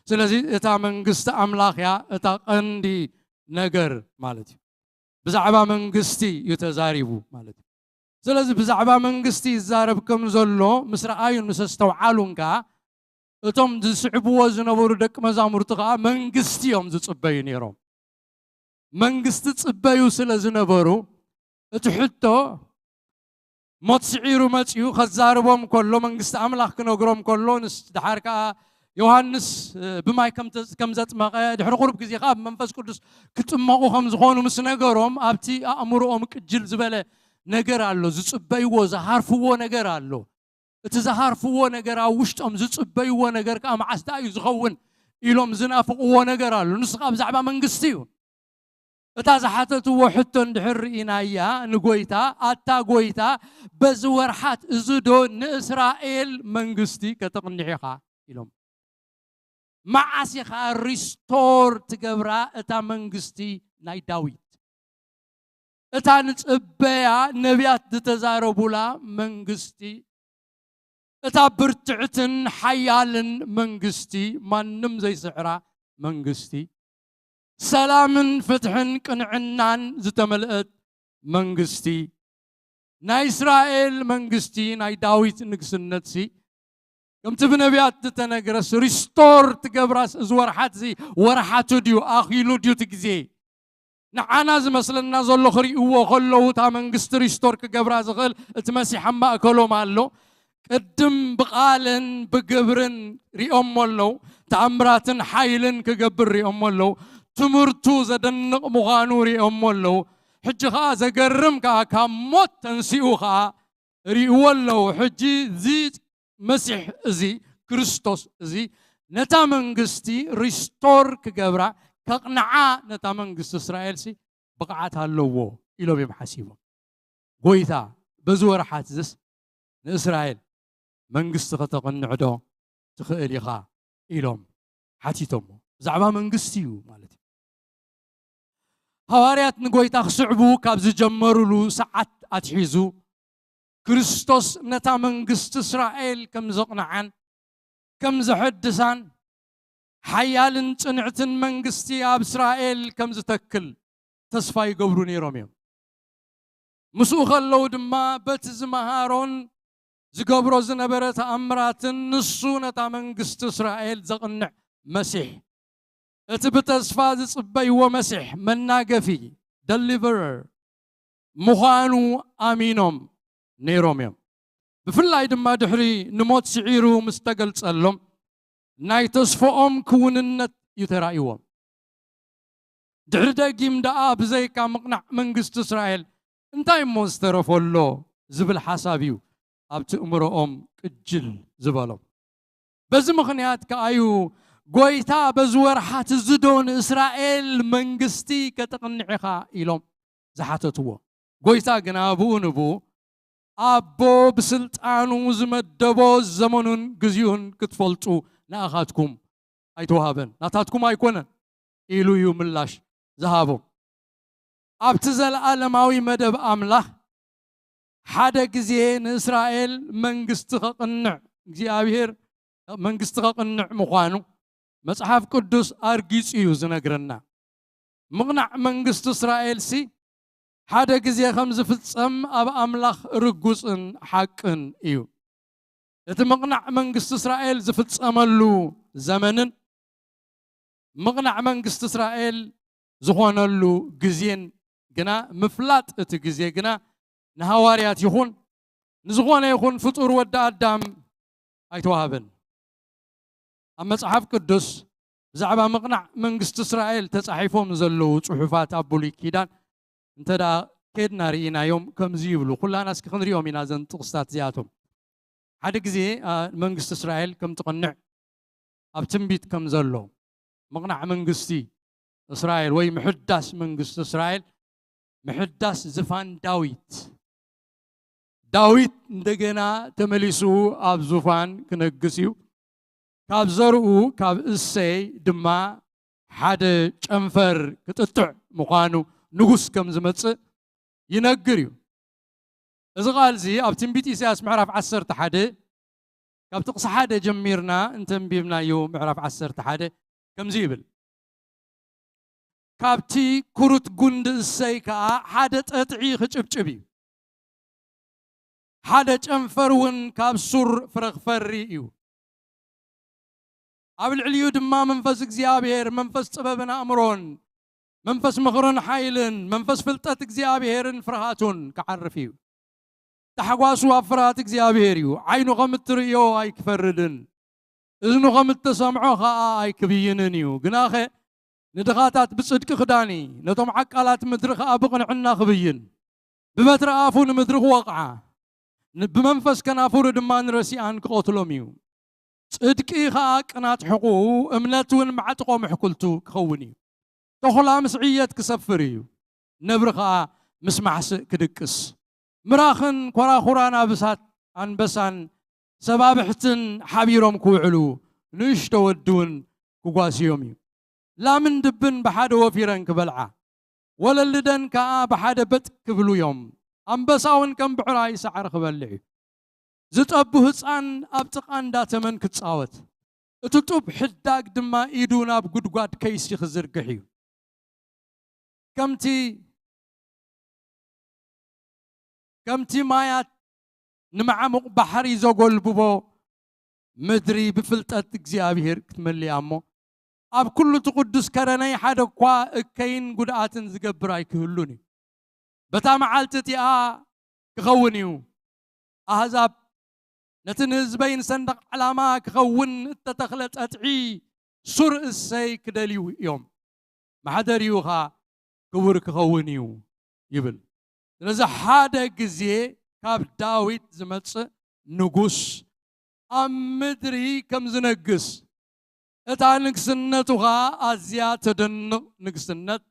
ስለዚ እታ መንግስቲ ኣምላኽ እያ እታ ቀንዲ ነገር ማለት እዩ። ብዛዕባ መንግስቲ እዩ ተዛሪቡ ማለት እዩ። ስለዚ ብዛዕባ መንግስቲ ይዛረብ ከም ዘሎ ምስ ረኣዩን ምስ ኣስተውዓሉን ከኣ እቶም ዝስዕብዎ ዝነበሩ ደቂ መዛሙርቲ ከኣ መንግስቲ እዮም ዝጽበዩ ነይሮም። መንግስቲ ጽበዩ ስለ ዝነበሩ እቲ ሕቶ ሞት ስዒሩ መጺኡ ከዛርቦም ከሎ መንግስቲ ኣምላኽ ክነግሮም ከሎ ንስ ድሓር ከኣ ዮሃንስ ብማይ ከም ዘጥመቐ ድሕሪ ቁሩብ ግዜ ከኣ ብመንፈስ ቅዱስ ክጥመቑ ከም ዝኾኑ ምስ ነገሮም ኣብቲ ኣእምሮኦም ቅጅል ዝበለ ነገር ኣሎ። ዝጽበይዎ ዝሃርፍዎ ነገር ኣሎ። እቲ ዝሃርፍዎ ነገር ኣብ ውሽጦም ዝጽበይዎ ነገር ከኣ መዓስ ደኣ እዩ ዝኸውን ኢሎም ዝናፍቕዎ ነገር ኣሎ። ንሱ ከኣ ብዛዕባ መንግስቲ እዩ። እታ ዝሓተትዎ ሕቶ እንድሕር ርኢናያ ንጎይታ ኣታ ጎይታ በዚ ወርሓት እዚ ዶ ንእስራኤል መንግስቲ ከተቕንዕ ኢኻ ኢሎም። መዓስ ኢኻ ሪስቶር ትገብራ እታ መንግስቲ ናይ ዳዊት? እታ ንጽበያ ነቢያት ዝተዛረቡላ መንግስቲ፣ እታ ብርትዕትን ሓያልን መንግስቲ፣ ማንም ዘይስዕራ መንግስቲ፣ ሰላምን ፍትሕን ቅንዕናን ዝተመልአት መንግስቲ፣ ናይ እስራኤል መንግስቲ፣ ናይ ዳዊት ንግስነትሲ ከምቲ ብነቢያት ዝተነግረስ ሪስቶር ትገብራስ እዚ ወርሓት እዚ ወርሓቱ ድዩ ኣኺሉ ድዩ እቲ ግዜ? ንዓና ዝመስለና ዘሎ ክርእይዎ ከለዉ እታ መንግስቲ ሪስቶር ክገብራ ዝኽእል እቲ መሲሕ ኣብ ማእከሎም ኣሎ። ቅድም ብቓልን ብግብርን ሪኦሞ ኣለዉ። ተኣምራትን ሓይልን ክገብር ሪኦሞ ኣለዉ። ትምህርቱ ዘደንቕ ምዃኑ ሪኦሞ ኣለዉ። ሕጂ ኸኣ ዘገርም ከኣ ካብ ሞት ተንሲኡ ኸኣ ሪእዎ ኣለዉ። ሕጂ እዚ መሲሕ እዚ ክርስቶስ እዚ ነታ መንግስቲ ሪስቶር ክገብራ ከቕንዓ ነታ መንግስቲ እስራኤልሲ ብቕዓት ኣለዎ ኢሎም እዮም ሓሲቦም። ጎይታ በዚ ወርሓት እዝስ ንእስራኤል መንግስቲ ከተቕንዕ ዶ ትኽእል ኢኻ ኢሎም ሓቲቶሞ። ብዛዕባ መንግስቲ እዩ ማለት እዩ። ሃዋርያት ንጎይታ ክስዕቡ ካብ ዝጀመሩሉ ሰዓት ኣትሒዙ ክርስቶስ ነታ መንግስቲ እስራኤል ከም ዘቕንዓን ከም ዘሐድሳን ሓያልን ጽንዕትን መንግስቲ ኣብ እስራኤል ከም ዝተክል ተስፋ ይገብሩ ነይሮም እዮም። ምስኡ ከለዉ ድማ በቲ ዝመሃሮን ዝገብሮ ዝነበረ ተኣምራትን ንሱ ነታ መንግስቲ እስራኤል ዘቕንዕ መሲሕ፣ እቲ ብተስፋ ዝጽበይዎ መሲሕ መናገፊ፣ ደሊቨረር፣ ምዃኑ ኣሚኖም ነይሮም እዮም። ብፍላይ ድማ ድሕሪ ንሞት ስዒሩ ምስ ተገልጸሎም ናይ ተስፎኦም ክውንነት እዩ ተራእይዎም። ድሕሪ ደጊም ደኣ ብዘይካ ምቕናዕ መንግስቲ እስራኤል እንታይ እሞ ዝተረፎ ኣሎ ዝብል ሓሳብ እዩ ኣብቲ እምሮኦም ቅጅል ዝበሎም። በዚ ምኽንያት ከኣዩ ጎይታ በዚ ወርሓት እዚ ዶ ንእስራኤል መንግስቲ ከተቕንዕ ኢኻ ኢሎም ዝሓተትዎ። ጎይታ ግና ብኡ ንብኡ ኣቦ ብስልጣኑ ዝመደቦ ዘመኑን ግዜኡን ክትፈልጡ ንኣኻትኩም ኣይተዋህበን፣ ናታትኩም ኣይኮነን ኢሉ እዩ ምላሽ ዝሃቦም። ኣብቲ ዘለኣለማዊ መደብ ኣምላኽ ሓደ ግዜ ንእስራኤል መንግስቲ ከቕንዕ እግዚኣብሔር መንግስቲ ከቕንዕ ምዃኑ መጽሓፍ ቅዱስ ኣርጊጹ እዩ ዝነግረና። ምቕናዕ መንግስቲ እስራኤል ሲ ሓደ ግዜ ከም ዝፍጸም ኣብ ኣምላኽ ርጉጽን ሓቅን እዩ። እቲ ምቕናዕ መንግስቲ እስራኤል ዝፍጸመሉ ዘመንን ምቕናዕ መንግስቲ እስራኤል ዝኾነሉ ግዜን ግና ምፍላጥ እቲ ግዜ ግና ንሃዋርያት ይኹን ንዝኾነ ይኹን ፍጡር ወዲ ኣዳም ኣይተዋህበን። ኣብ መጽሓፍ ቅዱስ ብዛዕባ ምቕናዕ መንግስቲ እስራኤል ተጻሒፎም ዘለዉ ጽሑፋት ኣብ ብሉይ ኪዳን እንተ ደኣ ኬድና ርኢናዮም ከምዚ ይብሉ። ኩላና እስኪ ክንሪኦም ኢና እዘን ጥቕስታት እዚኣቶም። ሓደ ግዜ፣ ኣ፣ መንግስቲ እስራኤል ከም ትቕንዕ ኣብ ትንቢት ከም ዘሎ፣ ምቕናዕ መንግስቲ እስራኤል ወይ ምሕዳስ መንግስቲ እስራኤል፣ ምሕዳስ ዝፋን ዳዊት፣ ዳዊት እንደገና ተመሊሱ ኣብ ዙፋን ክነግስ እዩ። ካብ ዘርኡ ካብ እሴይ ድማ ሓደ ጨንፈር ክጥጥዕ ምዃኑ፣ ንጉስ ከም ዝመጽእ ይነግር እዩ። እዚ ቃል እዚ ኣብ ትንቢት ኢሳያስ ምዕራፍ ዓሰርተ ሓደ ካብ ጥቕሲ ሓደ ጀሚርና እንተንቢብናዮ ምዕራፍ ዓሰርተ ሓደ ከምዚ ይብል። ካብቲ ኩሩት ጉንዲ እሰይ ከኣ ሓደ ጠጥዒ ክጭብጭብ እዩ። ሓደ ጨንፈር እውን ካብ ሱር ፍረ ክፈሪ እዩ። ኣብ ልዕሊኡ ድማ መንፈስ እግዚኣብሔር፣ መንፈስ ጥበብን ኣእምሮን፣ መንፈስ ምኽርን ሓይልን፣ መንፈስ ፍልጠት እግዚኣብሔርን ፍርሃቱን ክዓርፍ እዩ። ታሕጓሱ ኣብ ፍርሃት እግዚኣብሔር እዩ። ዓይኑ ከም እትርእዮ ኣይክፈርድን፣ እዝኑ ከም እተሰምዖ ኸኣ ኣይክብይንን እዩ። ግናኸ ንድኻታት ብጽድቂ ክዳኒ፣ ነቶም ዓቃላት ምድሪ ኸኣ ብቕንዕና ክብይን፣ ብበትሪ ኣፉ ንምድሪ ክወቕዓ፣ ን-፣ ብመንፈስ ከናፍሩ ድማ ንረሲኣን ክቐትሎም እዩ። ጽድቂ ኸኣ ቅናት ሕቑኡ፣ እምነት እውን ማዕጥቖ ምሕኩልቱ ክኸውን እዩ። ተኹላ ምስ ዕየት ክሰፍር እዩ፣ ነብሪ ኸኣ ምስ ማሕስእ ክድቅስ። ምራኽን ኮራኹራን ኣብሳት ኣንበሳን ሰባብሕትን ሓቢሮም ክውዕሉ፣ ንእሽቶ ወዲ እውን ክጓስዮም እዩ። ላምን ድብን ብሓደ ወፊረን ክበልዓ፣ ወለልደን ከኣ ብሓደ በጥ ክብሉ እዮም። ኣንበሳ እውን ከም ብዕራይ ሳዕሪ ክበልዕ እዩ። ዝጠቡ ህፃን ኣብ ጥቓ እንዳ ተመን ክጻወት፣ እቲ ጡብ ሕዳግ ድማ ኢዱ ናብ ጉድጓድ ከይሲ ክዝርግሕ እዩ። ከምቲ፣ ከምቲ ማያት ንመዓሙቕ ባሕሪ ዘጎልብቦ፣ ምድሪ ብፍልጠት እግዚኣብሔር ክትመልኣ እሞ፣ ኣብ ኩሉ እቲ ቅዱስ ከረነይ ሓደ እኳ እከይን ጉድኣትን ዝገብር ኣይክህሉን እዩ። በታ መዓልቲ እቲኣ ክኸውን እዩ፣ ኣህዛብ ነቲ ንህዝበይ ንሰንደቕ ዓላማ ክኸውን እተተኽለ ጠጥዒ ሱር እሰይ ክደልዩ እዮም። መሕደሪኡ ኸኣ ክቡር ክኸውን እዩ ይብል። ስለዚ ሓደ ግዜ ካብ ዳዊት ዝመጽእ ንጉስ ኣብ ምድሪ ከም ዝነግስ፣ እታ ንግስነቱ ኸኣ ኣዝያ ተደንቕ ንግስነት፣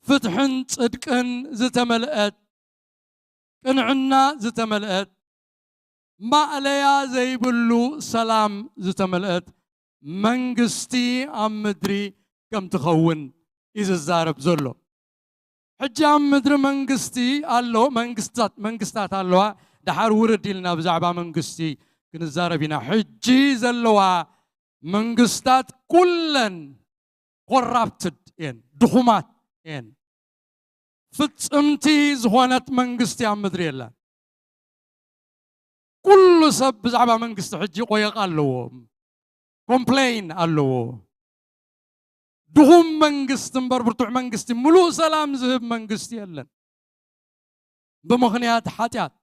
ፍትሕን ጽድቅን ዝተመልአት፣ ቅንዕና ዝተመልአት፣ ማእለያ ዘይብሉ ሰላም ዝተመልአት መንግስቲ ኣብ ምድሪ ከም ትኸውን እዩ ዝዛረብ ዘሎ። ሕጂ ኣብ ምድሪ መንግስቲ ኣሎ፣ መንግስታት፣ መንግስታት ኣለዋ። ደሓር ውርድ ኢልና ብዛዕባ መንግስቲ ክንዛረብ ኢና። ሕጂ ዘለዋ መንግስታት ኩለን ኮራፕትድ እየን፣ ድኹማት እየን። ፍጽምቲ ዝኾነት መንግስቲ ኣብ ምድሪ የላን። ኩሉ ሰብ ብዛዕባ መንግስቲ ሕጂ ቆየቃ ኣለዎ፣ ኮምፕሌን ኣለዎ። ድኹም መንግስቲ እምበር ብርቱዕ መንግስቲ፣ ምሉእ ሰላም ዝህብ መንግስቲ የለን። ብምኽንያት ሓጢኣት፣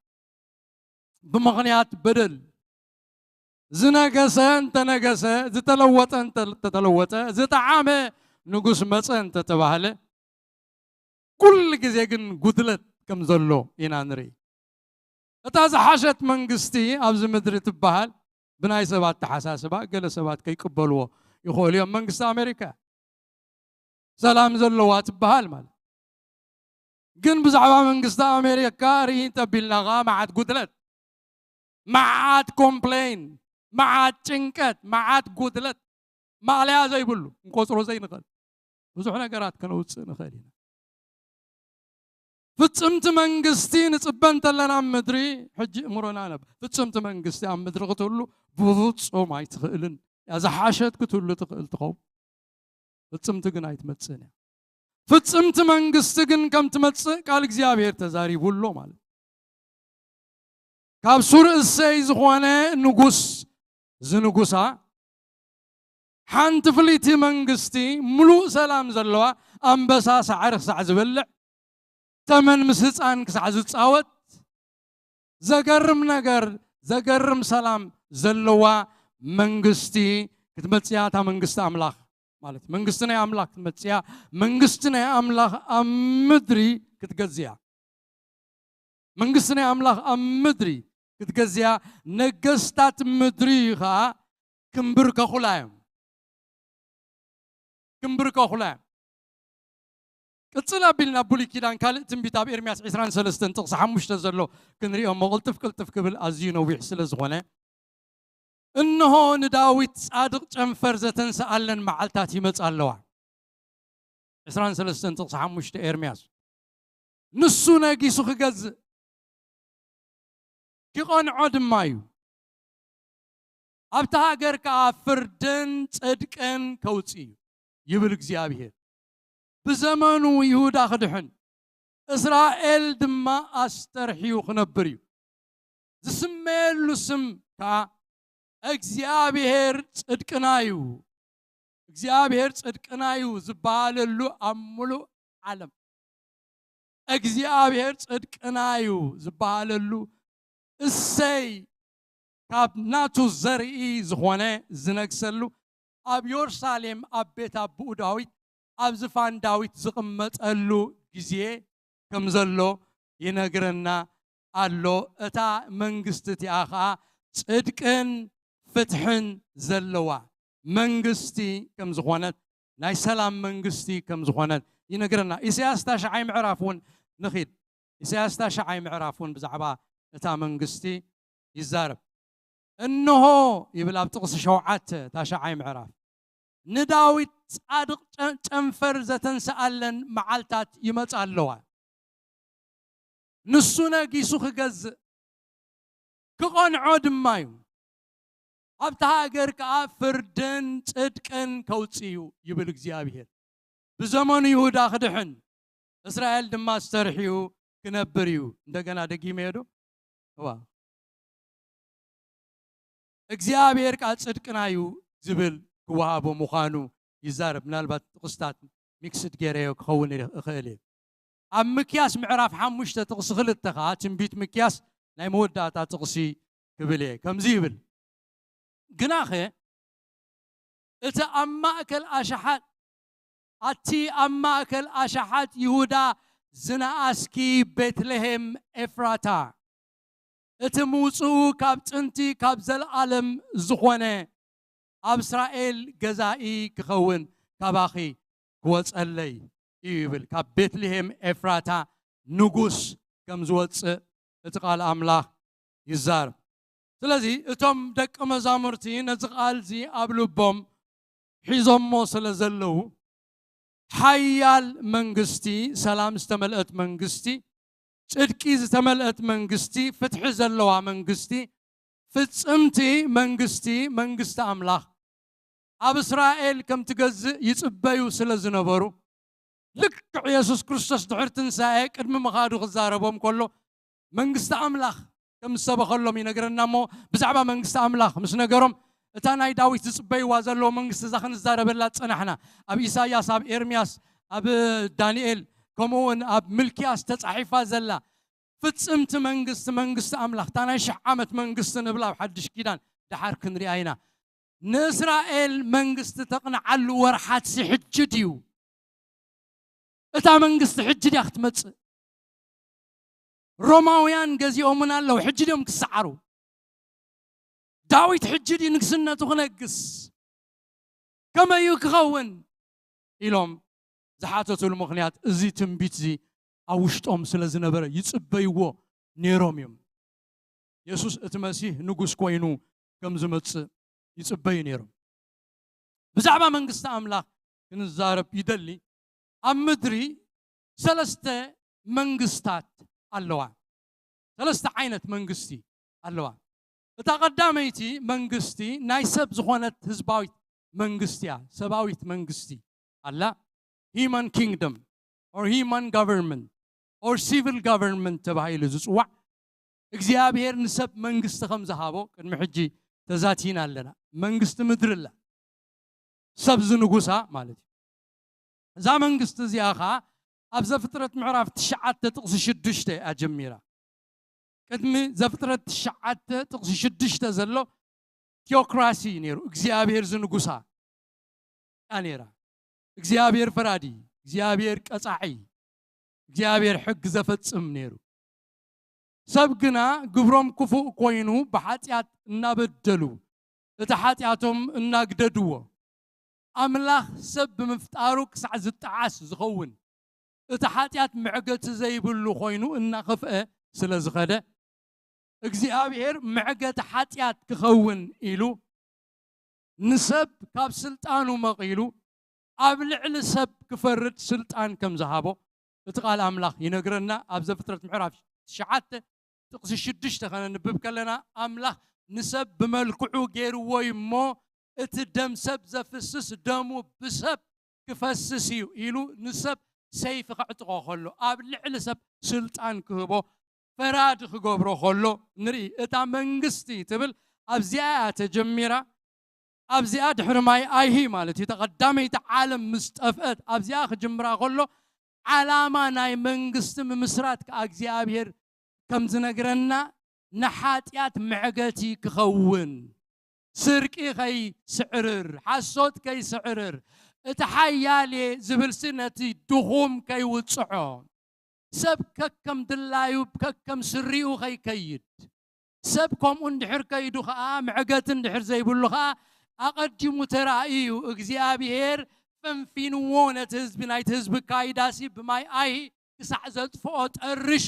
ብምኽንያት በደል፣ ዝነገሰ እንተነገሰ፣ ዝተለወጠ እንተተለወጠ፣ ዝጠዓመ ንጉስ መጸ እንተተባህለ፣ ኩሉ ግዜ ግን ጉድለት ከም ዘሎ ኢና ንርኢ። እታ ዝሓሸት መንግስቲ ኣብዚ ምድሪ ትበሃል ብናይ ሰባት ተሓሳስባ፣ ገለ ሰባት ከይቅበልዎ ይኽእሉ እዮም። መንግስቲ ኣሜሪካ ሰላም ዘለዋ ትበሃል ማለት። ግን ብዛዕባ መንግስቲ ኣሜሪካ ርኢ እንተቢልና ኸዓ መዓት ጉድለት፣ መዓት ኮምፕሌን፣ መዓት ጭንቀት፣ መዓት ጉድለት፣ ማእለያ ዘይብሉ፣ ክንቆጽሮ ዘይንኽእል ብዙሕ ነገራት ከነውጽእ ንኽእል ኢና። ፍጽምቲ መንግስቲ ንጽበ እንተለና ኣብ ምድሪ፣ ሕጂ እምሮና ነብ-፣ ፍጽምቲ መንግስቲ ኣብ ምድሪ ክትህሉ ብፍጹም ኣይትኽእልን እያ። ዝሓሸት ክትህሉ ትኽእል ትኸውን፣ ፍጽምቲ ግን ኣይትመጽእን እያ። ፍጽምቲ መንግስቲ ግን ከም ትመጽእ ቃል እግዚኣብሔር ተዛሪቡ ኣሎ ማለት እዩ። ካብ ሱር እሰይ ዝኾነ ንጉስ ዝንጉሳ፣ ሓንቲ ፍልይቲ መንግስቲ፣ ምሉእ ሰላም ዘለዋ፣ ኣንበሳ ሳዕሪ ክሳዕ ዝበልዕ፣ ተመን ምስ ህፃን ክሳዕ ዝፃወት፣ ዘገርም ነገር፣ ዘገርም ሰላም ዘለዋ መንግስቲ ክትመፅእ እያ። እታ መንግስቲ ኣምላኽ ማለት መንግስቲ ናይ ኣምላኽ ክትመፅእ እያ። መንግስቲ ናይ ኣምላኽ ኣብ ምድሪ ክትገዝእ እያ። መንግስቲ ናይ ኣምላኽ ኣብ ምድሪ ክትገዝእ እያ። ነገስታት ምድሪ ኸዓ ክንብርከኹላ እዮም። ክንብርከኹላ እዮም። ቅጽል ኣቢልና ብሉይ ኪዳን ካልእ ትንቢት ኣብ ኤርምያስ ዕስራን ሰለስተን ጥቕሲ ሓሙሽተ ዘሎ ክንሪኦ እሞ፣ ቅልጥፍ ቅልጥፍ ክብል ኣዝዩ ነዊሕ ስለ ዝኾነ፣ እንሆ ንዳዊት ጻድቕ ጨንፈር ዘተንስኣለን መዓልታት ይመጻ ኣለዋ። ዕስራን ሰለስተን ጥቕሲ ሓሙሽተ ኤርምያስ። ንሱ ነጊሱ ክገዝእ፣ ክቐንዖ ድማ እዩ። ኣብታ ሃገር ከኣ ፍርድን ጽድቅን ከውጽእ እዩ፣ ይብል እግዚኣብሄር። ብዘመኑ ይሁዳ ክድሕን፣ እስራኤል ድማ ኣስተርሕዩ ክነብር እዩ። ዝስመየሉ ስም ከኣ እግዚኣብሄር ጽድቅና እዩ፣ እግዚኣብሄር ጽድቅና እዩ ዝበሃለሉ ኣብ ምሉእ ዓለም፣ እግዚኣብሄር ጽድቅና እዩ ዝበሃለሉ፣ እሰይ ካብ ናቱ ዘርኢ ዝኾነ ዝነግሰሉ፣ ኣብ የሩሳሌም ኣብ ቤት ኣቦኡ ዳዊት ኣብ ዝፋን ዳዊት ዝቕመጠሉ ግዜ ከም ዘሎ ይነግረና ኣሎ። እታ መንግስቲ እቲኣ ኸኣ ጽድቅን ፍትሕን ዘለዋ መንግስቲ ከም ዝኾነት፣ ናይ ሰላም መንግስቲ ከም ዝኾነት ይነግረና። ኢሳያስ ታሽዓይ ምዕራፍ እውን ንኺድ። ኢሳያስ ታሽዓይ ምዕራፍ እውን ብዛዕባ እታ መንግስቲ ይዛረብ። እንሆ ይብል ኣብ ጥቕሲ ሸውዓተ ታሽዓይ ምዕራፍ፣ ንዳዊት ጻድቕ ጨ-፣ ጨንፈር ዘተንስኣለን መዓልታት ይመጻ ኣለዋ። ንሱ ነጊሱ ክገዝእ ክቐንዖ ድማ እዩ። ኣብታ ሃገር ከኣ ፍርድን ጽድቅን ከውጽእ እዩ ይብል እግዚኣብሄር። ብዘመኑ ይሁዳ ክድሕን፣ እስራኤል ድማ ኣስተርሕዩ ክነብር እዩ። እንደገና ደጊመዮ ዶ? እዋ። እግዚኣብሔር ከኣ ጽድቅና እዩ ዝብል ክወሃቦ ምዃኑ ይዛረብ። ምናልባት ጥቕስታት ሚክስድ ገይረዮ ክኸውን እኽእል እየ። ኣብ ምክያስ ምዕራፍ ሓሙሽተ ጥቕሲ ክልተ ከኣ ትንቢት ምክያስ ናይ መወዳእታ ጥቕሲ ክብል እየ። ከምዚ ይብል፣ ግናኸ እቲ ኣብ ማእከል ኣሽሓት፣ ኣቲ ኣብ ማእከል ኣሽሓት ይሁዳ ዝነኣስኪ ቤትልሄም ኤፍራታ፣ እቲ ምውጽኡ ካብ ጥንቲ ካብ ዘለኣለም ዝኾነ ኣብ እስራኤል ገዛኢ ክኸውን ካባኺ ክወጸለይ እዩ ይብል። ካብ ቤትልሄም ኤፍራታ ንጉስ ከም ዝወጽእ እቲ ቃል ኣምላኽ ይዛረብ። ስለዚ እቶም ደቂ መዛሙርቲ ነዚ ቃል እዚ ኣብ ልቦም ሒዞሞ ስለ ዘለዉ፣ ሓያል መንግስቲ፣ ሰላም ዝተመልአት መንግስቲ፣ ጽድቂ ዝተመልአት መንግስቲ፣ ፍትሒ ዘለዋ መንግስቲ፣ ፍጽምቲ መንግስቲ፣ መንግስቲ ኣምላኽ ኣብ እስራኤል ከም ትገዝእ ይጽበዩ ስለ ዝነበሩ፣ ልክዕ የሱስ ክርስቶስ ድሕሪ ትንሳኤ ቅድሚ ምኻዱ ክዛረቦም ከሎ፣ መንግስቲ ኣምላኽ ከም ዝሰበኸሎም ይነግረና። እሞ ብዛዕባ መንግስቲ ኣምላኽ ምስ ነገሮም፣ እታ ናይ ዳዊት ዝጽበይዋ ዘለዉ መንግስቲ እዛ ክንዛረበላ ዝጸናሕና፣ ኣብ ኢሳይያስ፣ ኣብ ኤርምያስ፣ ኣብ ዳንኤል፣ ከምኡ እውን ኣብ ምልክያስ ተጻሒፋ ዘላ ፍጽምቲ መንግስቲ፣ መንግስቲ ኣምላኽ፣ እታ ናይ ሽሕ ዓመት መንግስቲ ንብላ ኣብ ሓድሽ ኪዳን ደሓር ክንሪኣ ኢና። ንእስራኤል መንግስቲ ተቕንዓሉ ወርሓትሲ ሕጂ ድዩ? እታ መንግስቲ ሕጂ ድያ ክትመጽእ? ሮማውያን ገዚኦምን ኣለዉ፣ ሕጂ ድዮም ክሰዓሩ? ዳዊት ሕጂ ድዩ ንግስነቱ ክነግስ? ከመይ እዩ ክኸውን? ኢሎም ዝሓተትሉ ምኽንያት፣ እዚ ትንቢት እዚ ኣብ ውሽጦም ስለ ዝነበረ ይጽበይዎ ነይሮም እዮም። የሱስ እቲ መሲህ ንጉስ ኮይኑ ከም ዝመጽእ ይጽበዩ ነይሮም። ብዛዕባ መንግስቲ ኣምላኽ ክንዛረብ ይደሊ። ኣብ ምድሪ ሰለስተ መንግስታት ኣለዋ። ሰለስተ ዓይነት መንግስቲ ኣለዋ። እታ ቀዳመይቲ መንግስቲ ናይ ሰብ ዝኾነት ህዝባዊት መንግስቲ እያ። ሰባዊት መንግስቲ ኣላ። Human kingdom or human government or civil government ተባሂሉ ዝጽዋዕ፣ እግዚኣብሔር ንሰብ መንግስቲ ከም ዝሃቦ ቅድሚ ሕጂ ተዛቲና ኣለና። መንግስቲ ምድሪ ኣላ፣ ሰብ ዝንጉሳ ማለት እዩ። እዛ መንግስቲ እዚኣ ኸዓ ኣብ ዘፍጥረት ምዕራፍ ትሽዓተ ጥቕሲ ሽዱሽተ እያ ጀሚራ። ቅድሚ ዘፍጥረት ትሽዓተ ጥቕሲ ሽዱሽተ ዘሎ ቲኦክራሲ ነይሩ፣ እግዚኣብሔር ዝንጉሳ እያ ነይራ። እግዚኣብሔር ፈራዲ፣ እግዚኣብሔር ቀጻዒ፣ እግዚኣብሔር ሕጊ ዘፈጽም ነይሩ። ሰብ ግና ግብሮም ክፉእ ኮይኑ ብሓጢኣት እናበደሉ፣ እቲ ሓጢኣቶም እናግደድዎ፣ ኣምላኽ ሰብ ብምፍጣሩ ክሳዕ ዝጠዓስ ዝኸውን፣ እቲ ሓጢኣት መዕገቲ ዘይብሉ ኮይኑ እናኸፍአ ስለ ዝኸደ፣ እግዚኣብሔር መዕገቲ ሓጢኣት ክኸውን ኢሉ ንሰብ ካብ ስልጣኑ መቒሉ ኣብ ልዕሊ ሰብ ክፈርድ ስልጣን ከም ዝሃቦ እቲ ቃል ኣምላኽ ይነግረና። ኣብ ዘፍጥረት ምዕራፍ ትሽዓተ ጥቕሲ ሽዱሽተ ከነንብብ ከለና፣ ኣምላኽ ንሰብ ብመልክዑ ገይርዎ እዩ እሞ፣ እቲ ደም ሰብ ዘፍስስ ደሙ ብሰብ ክፈስስ እዩ ኢሉ ንሰብ ሰይፊ ከዕጥቖ ከሎ፣ ኣብ ልዕሊ ሰብ ስልጣን ክህቦ፣ ፈራዲ ክገብሮ ከሎ ንርኢ። እታ መንግስቲ ትብል ኣብዚኣ እያ ተጀሚራ። ኣብዚኣ ድሕሪ ማይ ኣይሂ ማለት እዩ። እታ ቀዳመይቲ ዓለም ምስ ጠፍአት ኣብዚኣ ክጅምራ ከሎ፣ ዓላማ ናይ መንግስቲ ምምስራት ከኣ እግዚኣብሔር ከም ዝነግረና፣ ንሓጢኣት መዕገቲ ክኸውን፣ ስርቂ ከይስዕርር፣ ሓሶት ከይስዕርር፣ እቲ ሓያል እየ ዝብልሲ ነቲ ድኹም ከይውጽዖ፣ ሰብ ከከም ድላዩ ከከም ስሪኡ ከይከይድ፣ ሰብ ከምኡ እንድሕር ከይዱ ኸዓ፣ መዕገቲ እንድሕር ዘይብሉ ኸዓ፣ ኣቐዲሙ ተራእዩ እግዚኣብሔር ፈንፊንዎ፣ ነቲ ህዝቢ፣ ናይቲ ህዝቢ ኣካይዳሲ ብማይ ኣይሂ ክሳዕ ዘጥፍኦ ጠርሹ፣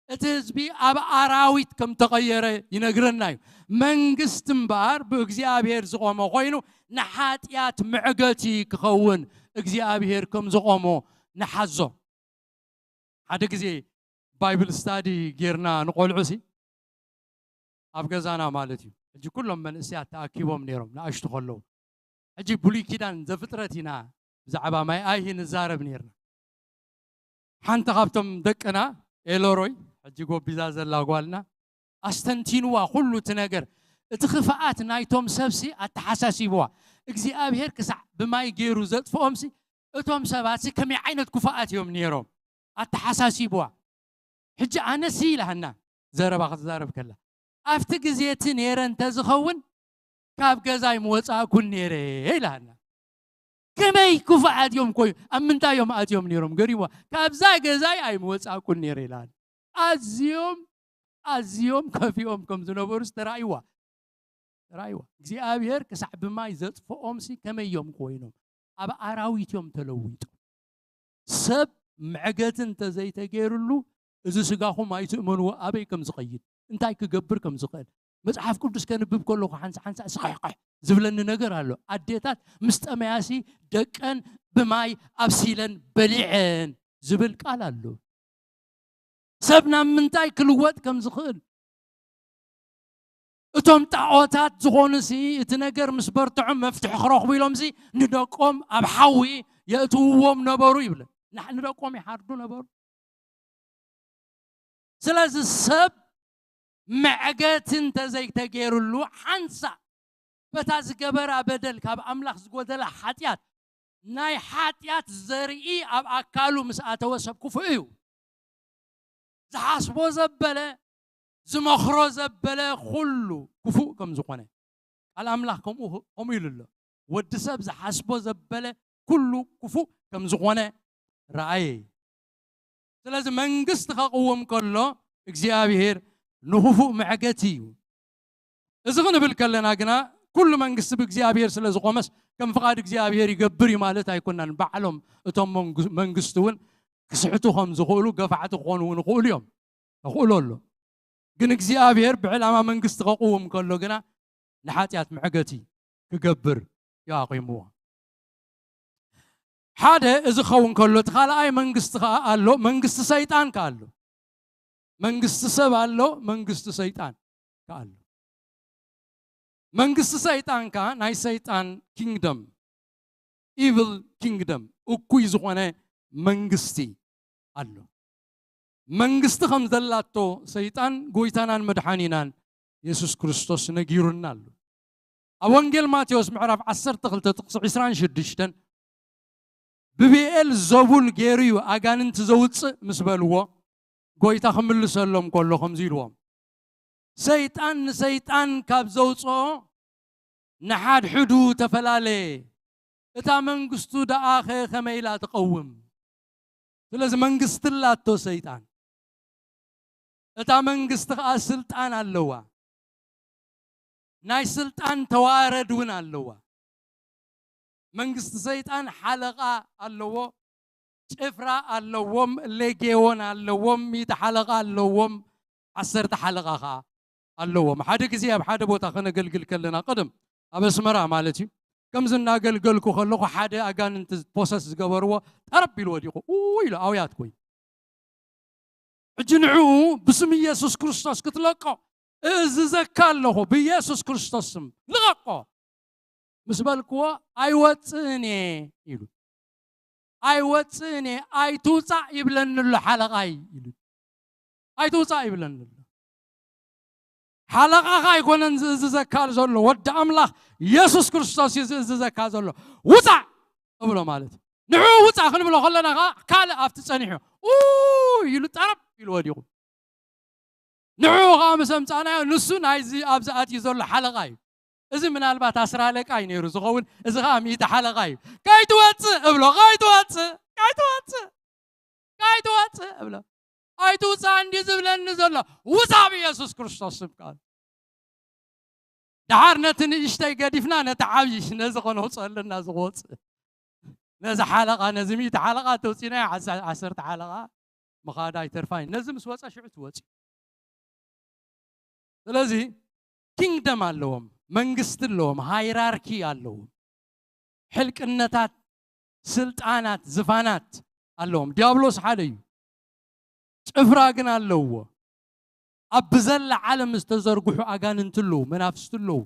እቲ ህዝቢ ኣብ ኣራዊት ከም ተቐየረ ይነግረና እዩ። መንግስቲ እምበኣር ብእግዚኣብሔር ዝቖመ ኮይኑ፣ ንሓጢኣት መዕገቲ ክኸውን እግዚኣብሔር ከም ዝቖሞ ንሓዞ። ሓደ ግዜ ባይብል ስታዲ ጌርና ንቖልዑ ሲ፣ ኣብ ገዛና ማለት እዩ። ሕጂ ኩሎም መንእሰያት ተኣኪቦም ነይሮም ንኣሽቱ ከለዉ። ሕጂ ብሉይ ኪዳን ዘፍጥረት ኢና ብዛዕባ ማይ ኣይሂ ንዛረብ ነይርና። ሓንቲ ካብቶም ደቅና ኤሎሮይ፣ ሕጂ ጎቢዛ ዘላ ጓልና፣ ኣስተንቲንዋ ኩሉ እቲ ነገር። እቲ ክፍኣት ናይቶም ሰብሲ ኣተሓሳሲብዋ። እግዚኣብሔር ክሳዕ ብማይ ገይሩ ዘጥፍኦምሲ፣ እቶም ሰባትሲ ከመይ ዓይነት ክፉኣት እዮም ነይሮም? ኣተሓሳሲብዋ። ሕጂ ኣነሲ ኢላሃና፣ ዘረባ ክትዛረብ ከላ፣ ኣብቲ ግዜ እቲ ነይረ እንተዝኸውን፣ ካብ ገዛይ ምወጻእኩን ነይረ ኢላሃና። ከመይ ክፉኣት እዮም ኮይ-፣ ኣብ ምንታይ እዮም ኣትዮም ነይሮም? ገሪምዋ። ካብዛ ገዛይ ኣይምወጻእኩን ነይረ ኢላሃና። ኣዝዮም፣ ኣዝዮም ከፊኦም ከም ዝነበሩስ ተራእይዋ። ተራእይዋ። እግዚኣብሔር ክሳዕ ብማይ ዘጥፍኦምሲ ከመይ እዮም ኮይኖም? ኣብ ኣራዊት እዮም ተለዊጦም። ሰብ መዕገቲ እንተዘይተገይሩሉ፣ እዚ ስጋኹም ኣይትእመንዎ ኣበይ ከም ዝኸይድ፣ እንታይ ክገብር ከም ዝኽእል። መጽሓፍ ቅዱስ ከንብብ ከለኹ ሓንሳ ሓንሳ ስኽሕክሕ ዝብለኒ ነገር ኣሎ። ኣዴታት ምስ ጠመያሲ ደቀን ብማይ ኣብሲለን በሊዐን ዝብል ቃል ኣሎ። ሰብ ናብ ምንታይ ክልወጥ ከም ዝኽእል። እቶም ጣዖታት ዝኾኑሲ እቲ ነገር ምስ በርትዖም መፍትሒ ክረኽቡ ኢሎምሲ ንደቆም ኣብ ሓዊ የእትውዎም ነበሩ ይብለ። ንሕ-፣ ንደቆም ይሓርዱ ነበሩ። ስለዚ ሰብ መዕገቲ እንተዘይተገይሩሉ ሓንሳእ በታ ዝገበራ በደል ካብ ኣምላኽ ዝጎደላ ሓጢኣት ናይ ሓጢኣት ዘርኢ ኣብ ኣካሉ ምስ ኣተወ ሰብ ክፉእ እዩ። ዝሓስቦ ዘበለ ዝመኽሮ ዘበለ ኩሉ ክፉእ ከም ዝኾነ ቃል ኣምላኽ ከምኡ ከምኡ ኢሉ ኣሎ። ወዲ ሰብ ዝሓስቦ ዘበለ ኩሉ ክፉእ ከም ዝኾነ ረኣየ። ስለዚ መንግስቲ ከቕውም ከሎ እግዚኣብሔር ንክፉእ መዕገቲ እዩ። እዚ ክንብል ከለና ግና ኩሉ መንግስቲ ብእግዚኣብሔር ስለ ዝቆመስ ከም ፍቓድ እግዚኣብሔር ይገብር እዩ ማለት ኣይኮናን። ባዕሎም እቶም መንግስቲ እውን ክስሕቱ ከም ዝኽእሉ ገፋዕቲ ክኾኑ እውን ይኽእሉ እዮም። ተኽእሎ ኣሎ። ግን እግዚኣብሔር ብዕላማ መንግስቲ ከቕውም ከሎ ግና ንሓጢኣት መዕገቲ ክገብር እዩ ኣቑምዎ። ሓደ እዚ ክኸውን ከሎ እቲ ካልኣይ መንግስቲ ከዓ ኣሎ። መንግስቲ ሰይጣን ከ ኣሎ። መንግስቲ ሰብ ኣሎ፣ መንግስቲ ሰይጣን ከ ኣሎ። መንግስቲ ሰይጣን ከ ናይ ሰይጣን ኪንግደም፣ ኢቭል ኪንግደም፣ እኩይ ዝኾነ መንግስቲ ኣሎ። መንግስቲ ከም ዘላቶ ሰይጣን ጎይታናን መድሓኒናን የሱስ ክርስቶስ ነጊሩና ኣሎ። ኣብ ወንጌል ማቴዎስ ምዕራፍ ዓሰርተ ክልተ ጥቕሲ ዕስራን ሽዱሽተን ብብኤል ዘቡል ገይሩ እዩ ኣጋንንቲ ዘውፅእ ምስ በልዎ ጎይታ ክምልሰሎም ከሎ ከምዚ ኢልዎም፣ ሰይጣን ንሰይጣን ካብ ዘውፅኦ ንሓድሕዱ ተፈላለየ፣ እታ መንግስቱ ደኣ ኸ ከመይ ኢላ ትቐውም? ስለዚ መንግስቲ ኣላቶ ሰይጣን። እታ መንግስቲ ከዓ ስልጣን ኣለዋ። ናይ ስልጣን ተዋረድ እውን ኣለዋ። መንግስቲ ሰይጣን ሓለቓ ኣለዎ፣ ጭፍራ ኣለዎም፣ ሌጌዎን ኣለዎም፣ ሚእቲ ሓለቓ ኣለዎም፣ ዓሰርተ ሓለቓ ከዓ ኣለዎም። ሓደ ግዜ ኣብ ሓደ ቦታ ከነገልግል ከለና፣ ቅድም ኣብ ኣስመራ ማለት እዩ፣ ከምዚ እናገልገልኩ ከለኹ ሓደ ኣጋንንቲ ፖሰስ ዝገበርዎ ጠረብ ኢሉ ወዲቑ፣ ኡ ኢሉ ኣውያት ኮይኑ። ሕጂ ንዕኡ ብስም ኢየሱስ ክርስቶስ ክትለቆ እእዝዘካ ኣለኹ፣ ብኢየሱስ ክርስቶስ ስም ልቐቆ ምስ በልክዎ፣ ኣይወፅእን እየ ኢሉ። ኣይወፅእን እየ፣ ኣይትውፃእ ይብለኒ ኣሎ ሓለቓይ ኢሉ። ኣይትውፃእ ይብለኒ ኣሎ። ሓለቓኻ ኣይኮነን ዝእዝዘካ ዘሎ፣ ወዲ ኣምላኽ ኢየሱስ ክርስቶስ እዩ ዝእዝዘካ ዘሎ። ውፃእ እብሎ ማለት እዩ። ንዕኡ ውፃእ ክንብሎ ከለና ከዓ ካልእ ኣብቲ ጸኒሑ ኡ ኢሉ ጠረብ ኢሉ ወዲቑ። ንዕኡ ከዓ ምስ ኣምፃእናዮ፣ ንሱ ናይዚ ኣብዚ ኣትዩ ዘሎ ሓለቓ እዩ። እዚ ምናልባት ኣስር ኣለቃ እዩ ነይሩ ዝኸውን፣ እዚ ከዓ ሚእቲ ሓለቓ እዩ። ከይትወፅእ እብሎ፣ ከይትወፅእ፣ ከይትወፅእ፣ ከይትወፅእ እብሎ። ኣይትውፃእ እንዲ ዝብለኒ ዘሎ፣ ውፃእ ብኢየሱስ ክርስቶስ ስም ቃል። ደሓር ነቲ ንእሽተይ ገዲፍና ነቲ ዓብዪ ነዚ ከነውፅኦ ኣለና ዝወፅእ። ነዚ ሓለቓ፣ ነዚ ሚእቲ ሓለቓ ተውፂናዮ፣ ዓሰርተ ሓለቓ ምኻድ ኣይተርፋን እዩ። ነዚ ምስ ወፀ ሽዑ ትወፂ። ስለዚ ኪንግደም ኣለዎም፣ መንግስቲ ኣለዎም፣ ሃይራርኪ ኣለዎም፣ ሕልቅነታት፣ ስልጣናት፣ ዝፋናት ኣለዎም። ዲያብሎስ ሓደ እዩ፣ ጭፍራ ግን ኣለዎ። ኣብ ብዘላ ዓለም ዝተዘርግሑ ኣጋንንቲ ኣለዉ፣ መናፍስቲ ኣለዉ።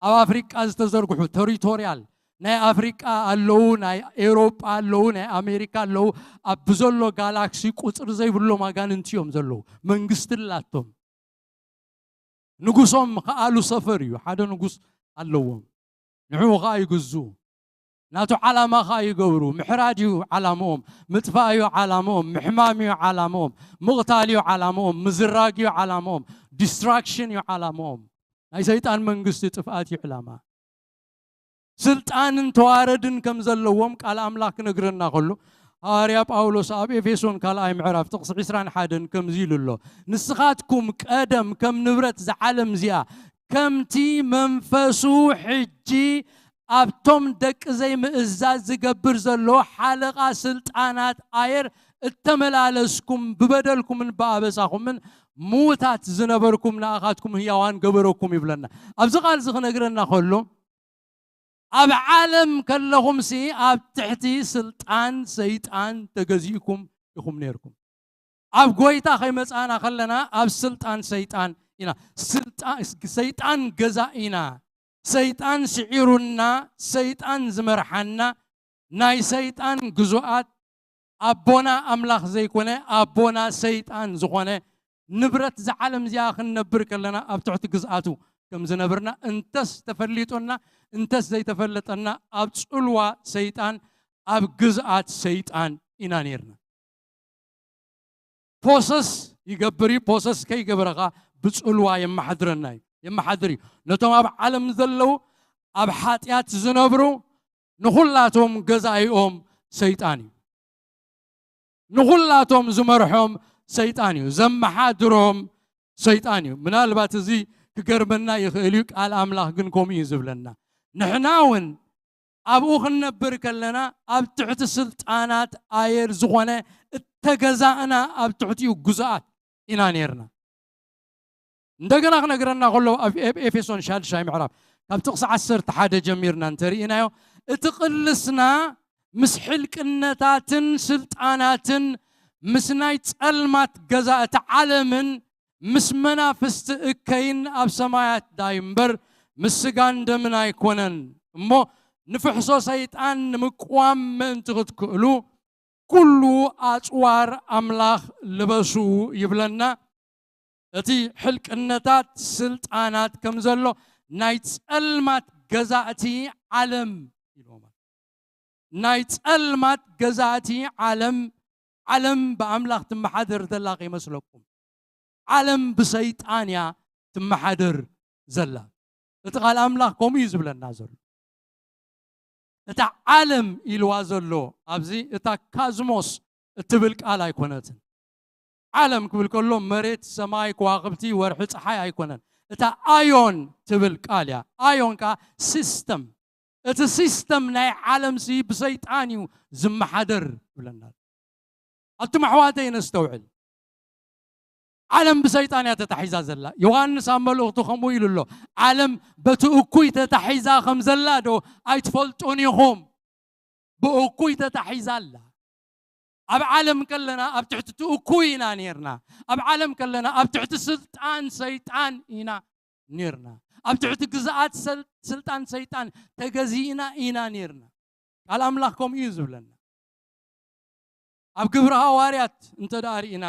ኣብ ኣፍሪቃ ዝተዘርግሑ ተሪቶርያል ናይ ኣፍሪቃ ኣለዉ፣ ናይ ኤውሮጳ ኣለዉ፣ ናይ ኣሜሪካ ኣለዉ። ኣብ ብዘሎ ጋላክሲ ቁፅሪ ዘይብሎም ኣጋንንቲ እዮም ዘለዉ። መንግስቲ ኣላቶም። ንጉሶም ከዓ ሉሰፈር እዩ። ሓደ ንጉስ ኣለዎም። ንዕኡ ከዓ ይግዙ። ናቱ ዓላማ ከዓ ይገብሩ። ምሕራድ እዩ ዓላምኦም፣ ምጥፋእ እዩ ዓላምኦም፣ ምሕማም እዩ ዓላምኦም፣ ምቕታል እዩ ዓላምኦም፣ ምዝራግ እዩ ዓላምኦም፣ ዲስትራክሽን እዩ ዓላምኦም። ናይ ሰይጣን መንግስቲ ጥፍኣት እዩ ዕላማ። ስልጣንን ተዋረድን ከም ዘለዎም ቃል ኣምላኽ ክነግረና ከሎ፣ ሃዋርያ ጳውሎስ ኣብ ኤፌሶን ካልኣይ ምዕራፍ ጥቕሲ ዕስራን ሓደን ከምዚ ኢሉ ኣሎ፣ ንስኻትኩም ቀደም ከም ንብረት ዝዓለም እዚኣ፣ ከምቲ መንፈሱ ሕጂ ኣብቶም ደቂ ዘይምእዛዝ ዝገብር ዘሎ ሓለቓ ስልጣናት ኣየር እተመላለስኩም፣ ብበደልኩምን ብኣበሳኹምን ምዉታት ዝነበርኩም፣ ንኣኻትኩም ህያዋን ገበረኩም ይብለና። ኣብዚ ቃል እዚ ክነግረና ከሎ፣ ኣብ ዓለም ከለኹምሲ ኣብ ትሕቲ ስልጣን ሰይጣን ተገዚእኩም ኢኹም ነይርኩም። ኣብ ጎይታ ከይመጻእና ከለና ኣብ ስልጣን ሰይጣን ኢና። ስልጣ-፣ ሰይጣን ገዛኢና፣ ሰይጣን ስዒሩና፣ ሰይጣን ዝመርሓና፣ ናይ ሰይጣን ግዙኣት፣ ኣቦና ኣምላኽ ዘይኮነ ኣቦና ሰይጣን ዝኾነ ንብረት እዛ ዓለም እዚኣ ክንነብር ከለና ኣብ ትሕቲ ግዝኣቱ ከም ዝነብርና እንተስ ተፈሊጡና እንተስ ዘይተፈለጠና ኣብ ጽልዋ ሰይጣን ኣብ ግዝኣት ሰይጣን ኢና ነርና። ፖሰስ ይገብር እዩ። ፖሰስ ከይገበረኻ ብጽልዋ የመሓድረና እዩ፣ የመሓድር እዩ። ነቶም ኣብ ዓለም ዘለዉ ኣብ ሓጢኣት ዝነብሩ ንኹላቶም ገዛኢኦም ሰይጣን እዩ። ንኹላቶም ዝመርሖም ሰይጣን እዩ፣ ዘመሓድሮም ሰይጣን እዩ። ምናልባት እዚ ክገርመና ይኽእል እዩ፣ ቃል ኣምላኽ ግን ከምኡ እዩ ዝብለና። ንሕና እውን ኣብኡ ክንነብር ከለና ኣብ ትሕቲ ስልጣናት ኣየር ዝኾነ እተገዛእና ኣብ ትሕቲኡ ግዙኣት ኢና ነርና። እንደገና ክነግረና ከሎ ኣብ ኤፍ- ኤፌሶን ሻድሻይ ምዕራፍ ካብ ጥቕሲ ዓሰርተ ሓደ ጀሚርና እንተርኢናዮ እቲ ቅልስና ምስ ሕልቅነታትን ስልጣናትን ምስ ናይ ጸልማት ገዛእቲ ዓለምን ምስ መናፍስቲ እከይን ኣብ ሰማያት ዳይ እምበር ምስ ስጋን ደምን ኣይኮነን እሞ ንፍሕሶ ሰይጣን ንምቅዋም ምእንቲ ክትክእሉ ኩሉ ኣጽዋር ኣምላኽ ልበሱ ይብለና። እቲ ሕልቅነታት ስልጣናት ከም ዘሎ ናይ ጸልማት ገዛእቲ ዓለም ኢልዎም። ናይ ጸልማት ገዛእቲ ዓለም፣ ዓለም ብኣምላኽ ትመሓደር ዘላ ከይመስለኩም። ዓለም ብሰይጣን እያ ትመሓደር ዘላ። እቲ ቃል ኣምላኽ ከምኡ እዩ ዝብለና ዘሎ። እታ ዓለም ኢልዋ ዘሎ ኣብዚ እታ ካዝሞስ እትብል ቃል ኣይኮነትን። ዓለም ክብል ከሎ መሬት፣ ሰማይ፣ ከዋኽብቲ፣ ወርሒ፣ ፀሓይ ኣይኮነን። እታ ኣዮን ትብል ቃል እያ። ኣዮን ከዓ ሲስተም። እቲ ሲስተም ናይ ዓለም ሲ ብሰይጣን እዩ ዝመሓደር ይብለና። ኣቱም ኣሕዋተይ ነስተውዕል። ዓለም ብሰይጣን እያ ተታሒዛ ዘላ። ዮሃንስ ኣብ መልእኽቱ ከምኡ ኢሉ ኣሎ። ዓለም በቲ እኩይ ተታሒዛ ከም ዘላ ዶ ኣይትፈልጡን ኢኹም? ብእኩይ ተታሒዛ ኣላ። ኣብ ዓለም ከለና ኣብ ትሕቲ እቲ እኩይ ኢና ነርና። ኣብ ዓለም ከለና ኣብ ትሕቲ ስልጣን ሰይጣን ኢና ነርና። ኣብ ትሕቲ ግዝኣት ሰል- ስልጣን ሰይጣን ተገዚእና ኢና ነርና። ቃል ኣምላኽ ከምኡ እዩ ዝብለና። ኣብ ግብሪ ሃዋርያት እንተ ደኣ ርኢና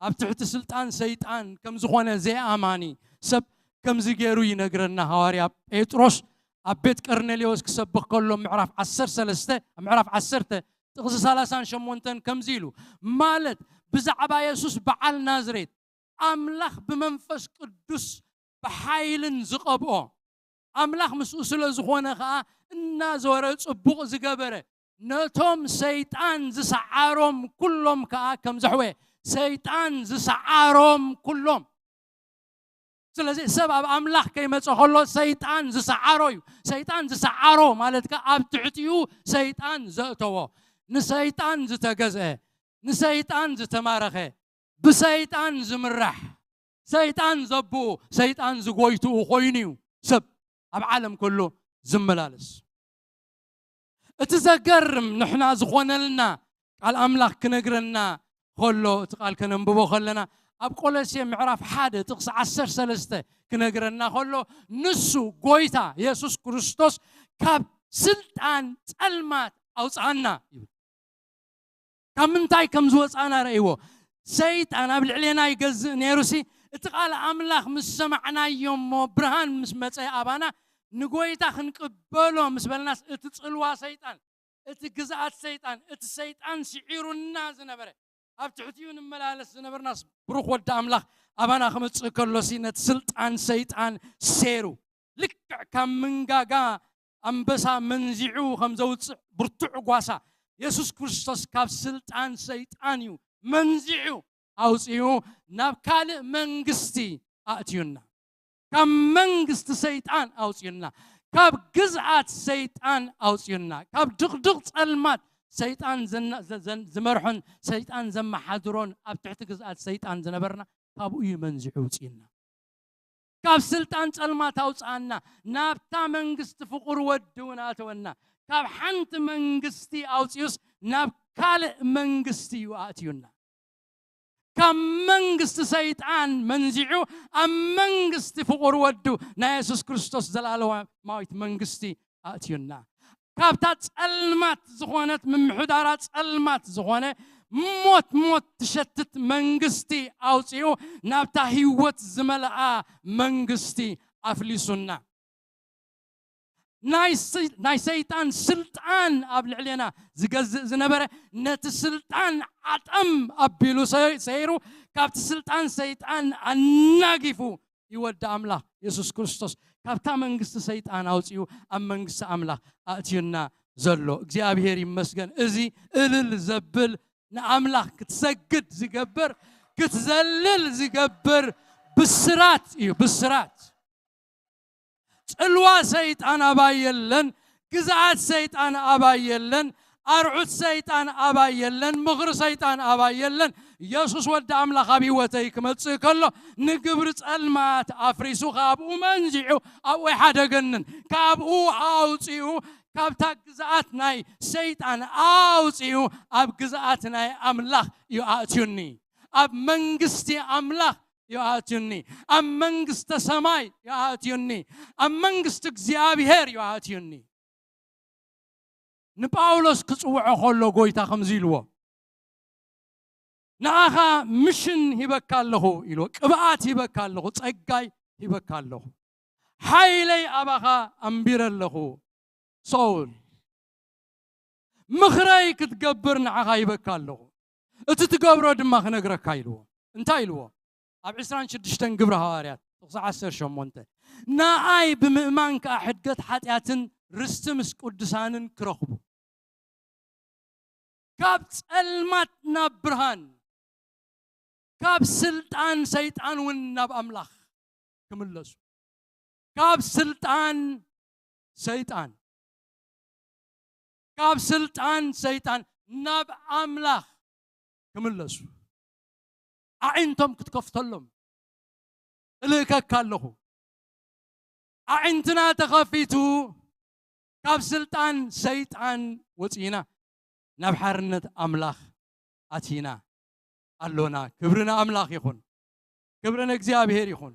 ኣብ ትሕቲ ስልጣን ሰይጣን ከም ዝኾነ ዘይኣማኒ ሰብ ከምዚ ገይሩ ይነግረና። ሃዋርያ ጴጥሮስ ኣብ ቤት ቀርኔሌዎስ ክሰብኽ ከሎ ምዕራፍ ዓሰርተ ሰለስተ፣ ኣብ ምዕራፍ ዓሰርተ ጥቕሲ ሰላሳን ሸሞንተን ከምዚ ኢሉ፣ ማለት ብዛዕባ የሱስ በዓል ናዝሬት ኣምላኽ ብመንፈስ ቅዱስ ብሓይልን ዝቐብኦ ኣምላኽ ምስኡ ስለ ዝኾነ ኸኣ እናዞረ ጽቡቕ ዝገበረ ነቶም ሰይጣን ዝሰዓሮም ኩሎም ከኣ ከም ዘሕወየ ሰይጣን ዝሰዓሮም ኩሎም። ስለዚ ሰብ ኣብ ኣምላኽ ከይመጸ ከሎ ሰይጣን ዝሰዓሮ እዩ። ሰይጣን ዝሰዓሮ ማለት ከኣ ኣብ ትሕቲኡ ሰይጣን ዘእተዎ፣ ንሰይጣን ዝተገዝአ፣ ንሰይጣን ዝተማረኸ፣ ብሰይጣን ዝምራሕ፣ ሰይጣን ዘብኡ፣ ሰይጣን ዝጎይትኡ ኮይኑ እዩ ሰብ ኣብ ዓለም ኩሉ ዝመላለስ። እቲ ዘገርም ንሕና ዝኾነልና ቃል ኣምላኽ ክነግረና ከሎ፣ እቲ ቃል ከነንብቦ ከለና ኣብ ቆሎሴ ምዕራፍ ሓደ ጥቕሲ ዓሰርተ ሰለስተ ክነግረና ከሎ፣ ንሱ ጎይታ የሱስ ክርስቶስ ካብ ስልጣን ጸልማት ኣውጽኣና ይብል። ካብ ምንታይ ከም ዝወጻና ረእይዎ። ሰይጣን ኣብ ልዕሌና ይገዝእ ነይሩሲ፣ እቲ ቃል ኣምላኽ ምስ ሰማዕናዮ እሞ ብርሃን ምስ መጸ ኣባና፣ ንጎይታ ክንቅበሎ ምስ በልናስ፣ እቲ ጽልዋ ሰይጣን፣ እቲ ግዝኣት ሰይጣን፣ እቲ ሰይጣን ስዒሩና ዝነበረ፣ ኣብ ትሕቲኡ ንመላለስ ዝነበርናስ፣ ብሩኽ ወዲ ኣምላኽ ኣባና ክመጽእ ከሎሲ፣ ነቲ ስልጣን ሰይጣን ሴሩ፣ ልክዕ ካብ መንጋጋ ኣንበሳ መንዚዑ ከም ዘውጽእ ብርቱዕ ጓሳ፣ የሱስ ክርስቶስ ካብ ስልጣን ሰይጣን እዩ መንዚዑ ኣውጺኡ ናብ ካልእ መንግስቲ ኣእትዩና። ካብ መንግስቲ ሰይጣን ኣውጺኡና። ካብ ግዝኣት ሰይጣን ኣውጺኡና። ካብ ድቕድቕ ጸልማት ሰይጣን ዘና- ዘ- ዘን- ዝመርሖን ሰይጣን ዘመሓድሮን ኣብ ትሕቲ ግዝኣት ሰይጣን ዝነበርና ካብኡ እዩ መንዚዑ ኣውጺኡና። ካብ ስልጣን ጸልማት ኣውጽኣና፣ ናብታ መንግስቲ ፍቑር ወዲ እውን ኣተወና። ካብ ሓንቲ መንግስቲ ኣውጺኡስ ናብ ካልእ መንግስቲ እዩ ኣእትዩና። ካብ መንግስቲ ሰይጣን መንዚዑ ኣብ መንግስቲ ፍቑር ወዱ ናይ የሱስ ክርስቶስ ዘለኣለማዊት መንግስቲ ኣእትዩና። ካብታ ጸልማት ዝኾነት ምምሕዳራ ጸልማት ዝኾነ ሞት ሞት ትሸትት መንግስቲ ኣውፂኡ ናብታ ህይወት ዝመልኣ መንግስቲ ኣፍሊሱና። ናይ ሰይጣን ስልጣን ኣብ ልዕሌና ዝገዝእ ዝነበረ ነቲ ስልጣን ዓጠም ኣቢሉ ሰይሩ፣ ካብቲ ስልጣን ሰይጣን ኣናጊፉ ይወዲ ኣምላኽ የሱስ ክርስቶስ ካብታ መንግስቲ ሰይጣን ኣውፂኡ ኣብ መንግስቲ ኣምላኽ ኣእትዩና ዘሎ እግዚኣብሔር ይመስገን። እዚ እልል ዘብል ንኣምላኽ ክትሰግድ ዝገብር ክትዘልል ዝገብር ብስራት እዩ። ብስራት ጽልዋ ሰይጣን ኣባይ የለን፣ ግዝኣት ሰይጣን ኣባይ የለን፣ ኣርዑት ሰይጣን ኣባይ የለን፣ ምኽሪ ሰይጣን ኣባይ የለን። የሱስ ወዲ ኣምላኽ ኣብ ህይወተይ ክመጽእ ከሎ ንግብሪ ጸልማት ኣፍሪሱ ካብኡ መንዚዑ ኣብኡ ኣይሓደገንን። ካብኡ ኣውጺኡ ካብታ ግዝኣት ናይ ሰይጣን ኣውጺኡ ኣብ ግዝኣት ናይ ኣምላኽ እዩ ኣእትዩኒ። ኣብ መንግስቲ ኣምላኽ ይኣትዩኒ፣ ኣብ መንግስተ ሰማይ ይኣትዩኒ፣ ኣብ መንግስቲ እግዚኣብሔር ይኣትዩኒ። ንጳውሎስ ክጽውዖ ከሎ ጎይታ ከምዚ ኢልዎ፣ ንኣኻ ምሽን ሂበካ ኣለኹ ኢልዎ፣ ቅብኣት ሂበካ ኣለኹ፣ ጸጋይ ሂበካ ኣለኹ፣ ሓይለይ ኣባኻ ኣንቢረ ኣለኹ። ሰውል ምኽረይ ክትገብር ንዓኻ ሂበካ ኣለኹ፣ እቲ ትገብሮ ድማ ክነግረካ ኢልዎ። እንታይ ኢልዎ? ኣብ ዕስራን ሽዱሽተን ግብሪ ሃዋርያት ጥቕሲ ዓሰርተ ሸሞንተ፣ ንኣይ ብምእማን ከኣ ሕድገት ሓጢኣትን ርስቲ ምስ ቅዱሳንን ክረኽቡ፣ ካብ ጸልማት ናብ ብርሃን፣ ካብ ስልጣን ሰይጣን እውን ናብ ኣምላኽ ክምለሱ፣ ካብ ስልጣን ሰይጣን፣ ካብ ስልጣን ሰይጣን ናብ ኣምላኽ ክምለሱ ኣዒንቶም ክትከፍተሎም እልእከካ ኣለኹ። ኣዒንትና ተኸፊቱ ካብ ስልጣን ሰይጣን ወጺእና ናብ ሓርነት ኣምላኽ ኣቲና ኣሎና። ክብሪ ንኣምላኽ ይኹን። ክብሪ ንእግዚኣብሔር ይኹን።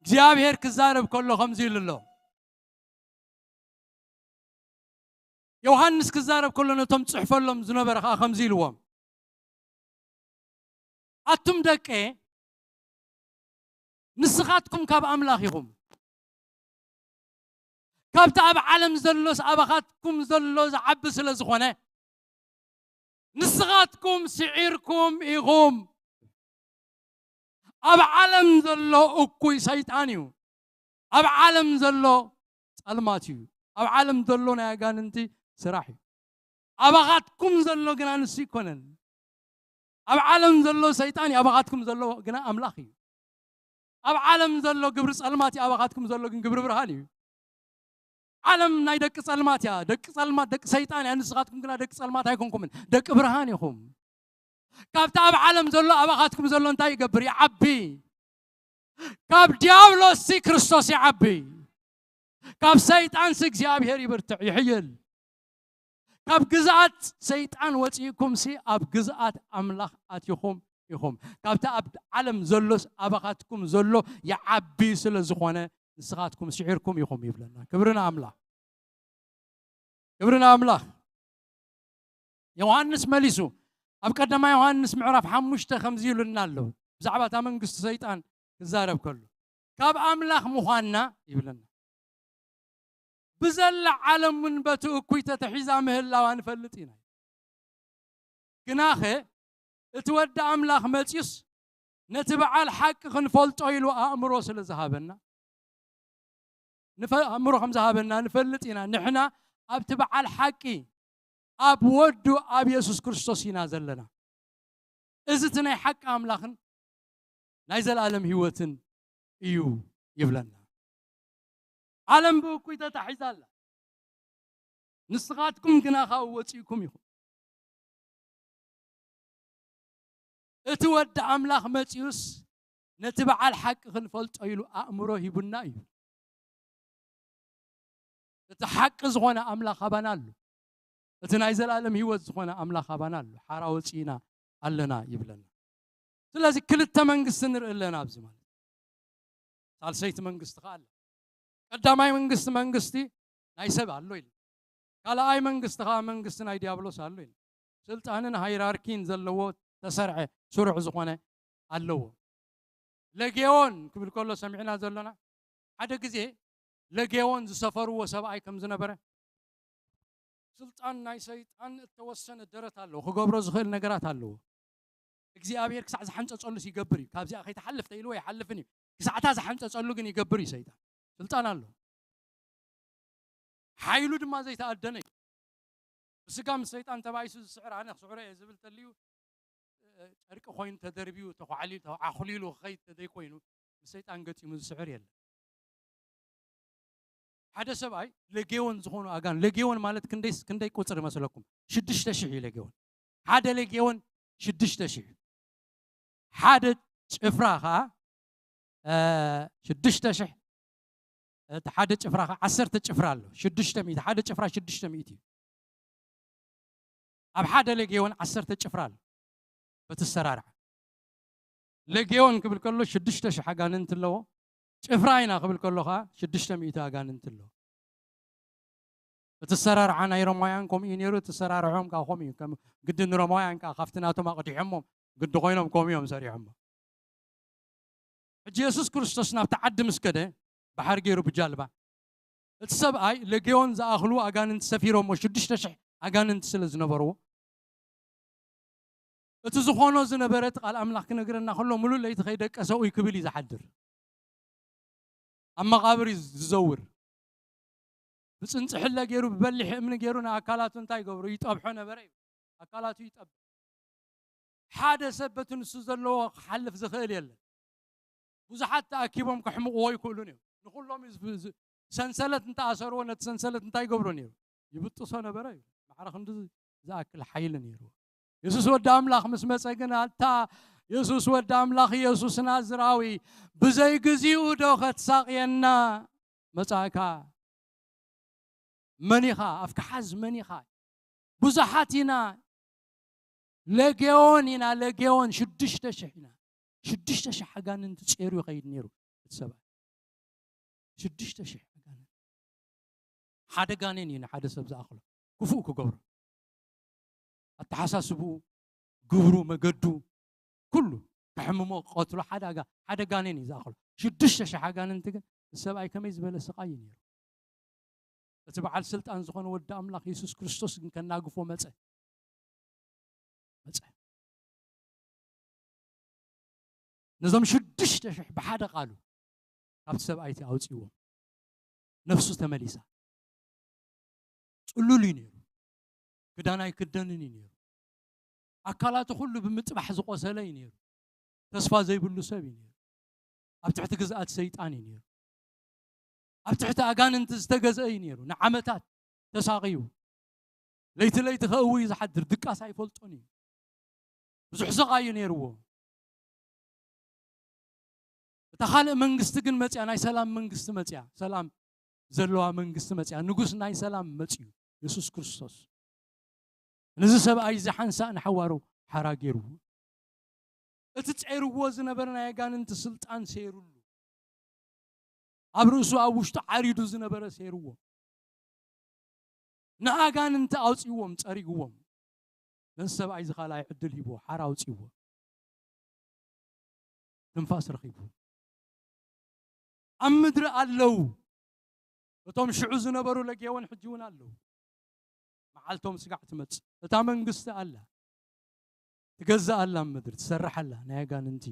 እግዚኣብሔር ክዛረብ ከሎ ከምዚ ኢሉ ኣሎ። ዮሃንስ ክዛረብ ከሎ ነቶም ጽሕፈሎም ዝነበረ ከኣ ከምዚ ኢልዎም፣ ኣቱም ደቀ ንስኻትኩም ካብ ኣምላኽ ኢኹም። ካብቲ ኣብ ዓለም ዘሎስ ኣባኻትኩም ዘሎ ዝዓቢ ስለ ዝኾነ ንስኻትኩም ስዒርኩም ኢኹም። ኣብ ዓለም ዘሎ እኩይ ሰይጣን እዩ። ኣብ ዓለም ዘሎ ጸልማት እዩ። ኣብ ዓለም ዘሎ ናይ ኣጋንንቲ ስራሕ እዩ። ኣባኻትኩም ዘሎ ግና ንሱ ኣይኮነን። ኣብ ዓለም ዘሎ ሰይጣን እዩ፣ ኣባኻትኩም ዘሎ ግና ኣምላኽ እዩ። ኣብ ዓለም ዘሎ ግብሪ ጸልማት እዩ፣ ኣባኻትኩም ዘሎ ግን ግብሪ ብርሃን እዩ። ዓለም ናይ ደቂ ጸልማት እያ፣ ደቂ ጸልማት ደቂ ሰይጣን እያ፣ ንስኻትኩም ግና ደቂ ጸልማት ኣይኮንኩምን፣ ደቂ ብርሃን ኢኹም። ካብቲ ኣብ ዓለም ዘሎ ኣባኻትኩም ዘሎ እንታይ ይገብር? ይዓቢ። ካብ ዲያብሎስሲ ክርስቶስ ይዓቢ። ካብ ሰይጣንሲ እግዚኣብሔር ይብርትዕ፣ ይሕይል። ካብ ግዝኣት ሰይጣን ወጺእኩምሲ ኣብ ግዝኣት ኣምላኽ ኣቲኹም ኢኹም። ካብቲ ኣብ ዓለም ዘሎስ ኣባኻትኩም ዘሎ ይዓቢ ስለ ዝኾነ ንስኻትኩም ስዒርኩም ኢኹም ይብለና። ክብሪ ንኣምላኽ። ክብሪ ንኣምላኽ። ዮሃንስ መሊሱ ኣብ ቀዳማይ ዮሃንስ ምዕራፍ ሓሙሽተ ከምዚ ይብለና ኣሎ። ብዛዕባ እታ መንግስቲ ሰይጣን ክዛረብ ከሎ ካብ ኣምላኽ ምዃንና ይብለና። ብዘላ ዓለም እውን በቲ እኩይ ተተሒዛ ምህላዋ ንፈልጥ ኢና። ግናኸ እቲ ወዲ ኣምላኽ መጺኡስ ነቲ በዓል ሓቂ ክንፈልጦ ኢሉ ኣእምሮ ስለ ዝሃበና፣ ንፈ-፣ ኣእምሮ ከም ዝሃበና ንፈልጥ ኢና። ንሕና ኣብቲ በዓል ሓቂ ኣብ ወዱ ኣብ የሱስ ክርስቶስ ኢና ዘለና። እዚ እቲ ናይ ሓቂ ኣምላኽን ናይ ዘለኣለም ህይወትን እዩ ይብለና። ዓለም ብእኩይ ተታሒዛ ኣላ፣ ንስኻትኩም ግና ካብኡ ወጺእኩም ኢኹም። እቲ ወዲ ኣምላኽ መጺኡስ ነቲ በዓል ሓቂ ክንፈልጦ ኢሉ ኣእምሮ ሂቡና እዩ። እቲ ሓቂ ዝኾነ ኣምላኽ ኣባና ኣሎ። እቲ ናይ ዘለኣለም ህይወት ዝኾነ ኣምላኽ ኣባና ኣሎ። ሓራ ወጺእና ኣለና ይብለና። ስለዚ ክልተ መንግስቲ ንርኢ ኣለና ኣብዚ ማለት። ሳልሰይቲ መንግስቲ ከኣ ኣላ። ቀዳማይ መንግስቲ መንግስቲ ናይ ሰብ ኣሎ ኢሉ። ካልኣይ መንግስቲ ከዓ መንግስቲ ናይ ዲያብሎስ ኣሎ ኢሉ። ስልጣንን ሃይራርኪን ዘለዎ ተሰርዐ ስሩዕ ዝኾነ ኣለዎ። ለጌዎን ክብል ከሎ ሰሚዕና ዘለና ሓደ ግዜ ለጌዎን ዝሰፈርዎ ሰብኣይ ከም ዝነበረ፣ ስልጣን ናይ ሰይጣን እተወሰነ ደረት ኣለዎ፣ ክገብሮ ዝኽእል ነገራት ኣለዎ። እግዚኣብሔር ክሳዕ ዝሓንጸጸሉስ ይገብር እዩ። ካብዚኣ ከይትሓልፍ ተኢልዎ ኣይሓልፍን እዩ። ክሳዕታ ዝሓንጸጸሉ ግን ይገብር እዩ ሰይጣን። ስልጣን ኣለዎ። ሓይሉ ድማ ዘይተኣደነ እዩ። ብስጋ ምስ ሰይጣን ተባኢሱ ዝስዕር ኣነ ክስዕሮ እየ ዝብል ተልዩ፣ እ፣ ጨርቂ ኮይኑ ተደርቢዩ፣ ተኳዕሊሉ፣ ተዓኹሊሉ ክኸይድ ተዘይኮይኑ፣ ምስ ሰይጣን ገጢሙ ዝስዕር የለን። ሓደ ሰብኣይ ለጌዎን ዝኾኑ ኣጋን፣ ለጌዎን ማለት ክንደይ፣ ክንደይ ቁጽሪ መስለኩም? ሽዱሽተ ሽሕ እዩ ለጌዎን። ሓደ ለጌዎን ሽዱሽተ ሽሕ። ሓደ ጭፍራ ኸዓ፣ እ፣ ሽዱሽተ ሽሕ፣ እቲ ሓደ ጭፍራ ኸዓ ዓሰርተ ጭፍራ ኣሎ። ሽዱሽተ ሚእቲ፣ ሓደ ጭፍራ ሽዱሽተ ሚእቲ እዩ። ኣብ ሓደ ለጌዎን ዓሰርተ ጭፍራ ኣሎ። በቲ ኣሰራርዓ። ለጌዎን ክብል ከሎ ሽዱሽተ ሽሕ ኣጋንንቲ ኣለዎ። ጭፍራ ኢና ክብል ከሎ ኸዓ ሽዱሽተ ሚእቲ ኣጋንንቲ ኣለዎ። እቲ ኣሰራርዓ ናይ ሮማውያን ከምኡ እዩ ነይሩ። እቲ ኣሰራርሖም ከዓ ከምኡ እዩ። ከም ግዲ ንሮማውያን ከዓ ካብቲ ናቶም ኣቕዲሖሞም ግዲ ኮይኖም ከምኡ እዮም ሰሪሖሞ። ሕጂ የሱስ ክርስቶስ ናብቲ ዓዲ ምስ ከደ፣ ባሕሪ ገይሩ ብጃልባ፣ እቲ ሰብኣይ ለጌዮን ዝኣኽሉ ኣጋንንቲ ሰፊሮሞ፣ ሽዱሽተ ሽሕ ኣጋንንቲ ስለ ዝነበርዎ፣ እቲ ዝኾኖ ዝነበረ እቲ ቃል ኣምላኽ ክነግረና ከሎ፣ ሙሉእ ለይቲ ከይደቀሰ ኡይ ክብል እዩ ዝሓድር። ኣብ መቓብር እዩ ዝዘውር። ብጽንጽሕለ ገይሩ፣ ብበሊሕ እምኒ ገይሩ ንኣካላቱ እንታይ ይገብሮ? ይጠብሖ ነበረ እዩ። ኣካላቱ ይጠብሕ። ሓደ ሰብ በቲ ንሱ ዘለዎ ክሓልፍ ዝኽእል የለን። ብዙሓት ተኣኪቦም ከሕምቕዎ ይኽእሉን እዮም። ንኹሎም እዩ ዝብ-፣ ዝ-፣ ሰንሰለት እንተኣሰርዎ፣ ነቲ ሰንሰለት እንታይ ይገብሮ ነይሩ? ይብጥሶ ነበረ እዩ። ማዕረ ክንዲ ዝኣክል ሓይሊ ነይርዎ። የሱስ ወዲ ኣምላኽ ምስ መጸ ግን፣ ኣታ የሱስ ወዲ ኣምላኽ፣ የሱስ ናዝራዊ፣ ብዘይ ግዚኡ ዶ ከትሳቕየና መጻእካ? መን ኢኻ? ኣፍካ ሓዝ፣ መን ኢኻ? ብዙሓት ኢና፣ ለጌዮን ኢና፣ ለጌዮን ሽዱሽተ ሽሕ ኢና። ሽዱሽተ ሽሕ ኣጋንንቲ ጸይሩ ይኸይድ ነይሩ እቲ ሰብኣይ። ሽዱሽተ ሽሕ ኣጋንንቲ። ሓደ ጋኔን እዩ ንሓደ ሰብ ዝኣኽሎ። ክፉእ ክገብሮ። ኣተሓሳስብኡ፣ ግብሩ፣ መገዱ፣ ኩሉ ከሕምሞ፣ ክቐትሎ፣ ሓደ ኣጋ-፣ ሓደ ጋኔን እዩ ዝኣኽሎ። ሽዱሽተ ሽሕ ኣጋንንቲ ግን፣ እቲ ሰብኣይ ከመይ ዝበለ ስቓይ እዩ ነይሩ። እቲ በዓል ስልጣን ዝኾነ ወዲ ኣምላኽ የሱስ ክርስቶስ ግን ከናግፎ መጸ። መጸ። ነዞም ሽዱሽተ ሽሕ ብሓደ ቃሉ ካብቲ ሰብኣይ እቲ ኣውጽእዎም። ነፍሱ ተመሊሳ። ጽሉል እዩ ነይሩ። ክዳን ኣይክደንን እዩ ነይሩ። ኣካላቱ ኩሉ ብምጥባሕ ዝቆሰለ እዩ ነይሩ። ተስፋ ዘይብሉ ሰብ እዩ ነይሩ። ኣብ ትሕቲ ግዝኣት ሰይጣን እዩ ነይሩ። ኣብ ትሕቲ ኣጋንንቲ ዝተገዝአ እዩ ነይሩ። ንዓመታት ተሳቕዩ። ለይቲ ለይቲ ከእዊ እዩ ዝሓድር። ድቃስ ኣይፈልጦን እዩ። ብዙሕ ስቓይ እዩ ነይርዎ። እታ ካልእ መንግስቲ ግን መጽያ፣ ናይ ሰላም መንግስቲ መጽያ፣ ሰላም ዘለዋ መንግስቲ መጽያ፣ ንጉስ ናይ ሰላም መጽዩ፣ የሱስ ክርስቶስ። ነዚ ሰብኣይ እዚ ሓንሳእ ንሓዋሩ ሓራ ገይርዎ። እቲ ጸይርዎ ዝነበረ ናይ ኣጋንንቲ ስልጣን ሰይሩሉ። ኣብ ርእሱ፣ ኣብ ውሽጡ ዓሪዱ ዝነበረ ሰይርዎ። ንኣጋንንቲ ኣውጽእዎም፣ ጸሪግዎም። ነዚ ሰብኣይ እዚ ካልኣይ ዕድል ሂብዎ፣ ሓራ ኣውጽእዎ። ትንፋስ ረኺቡ። ኣብ ምድሪ ኣለዉ። እቶም ሽዑ ዝነበሩ ለጌዮን ሕጂ እውን ኣለዉ። መዓልቶም ስጋዕ ትመጽእ። እታ መንግስቲ ኣላ። ትገዝእ ኣላ ኣብ ምድሪ፣ ትሰርሕ ኣላ። ናይ ኣጋንንቲ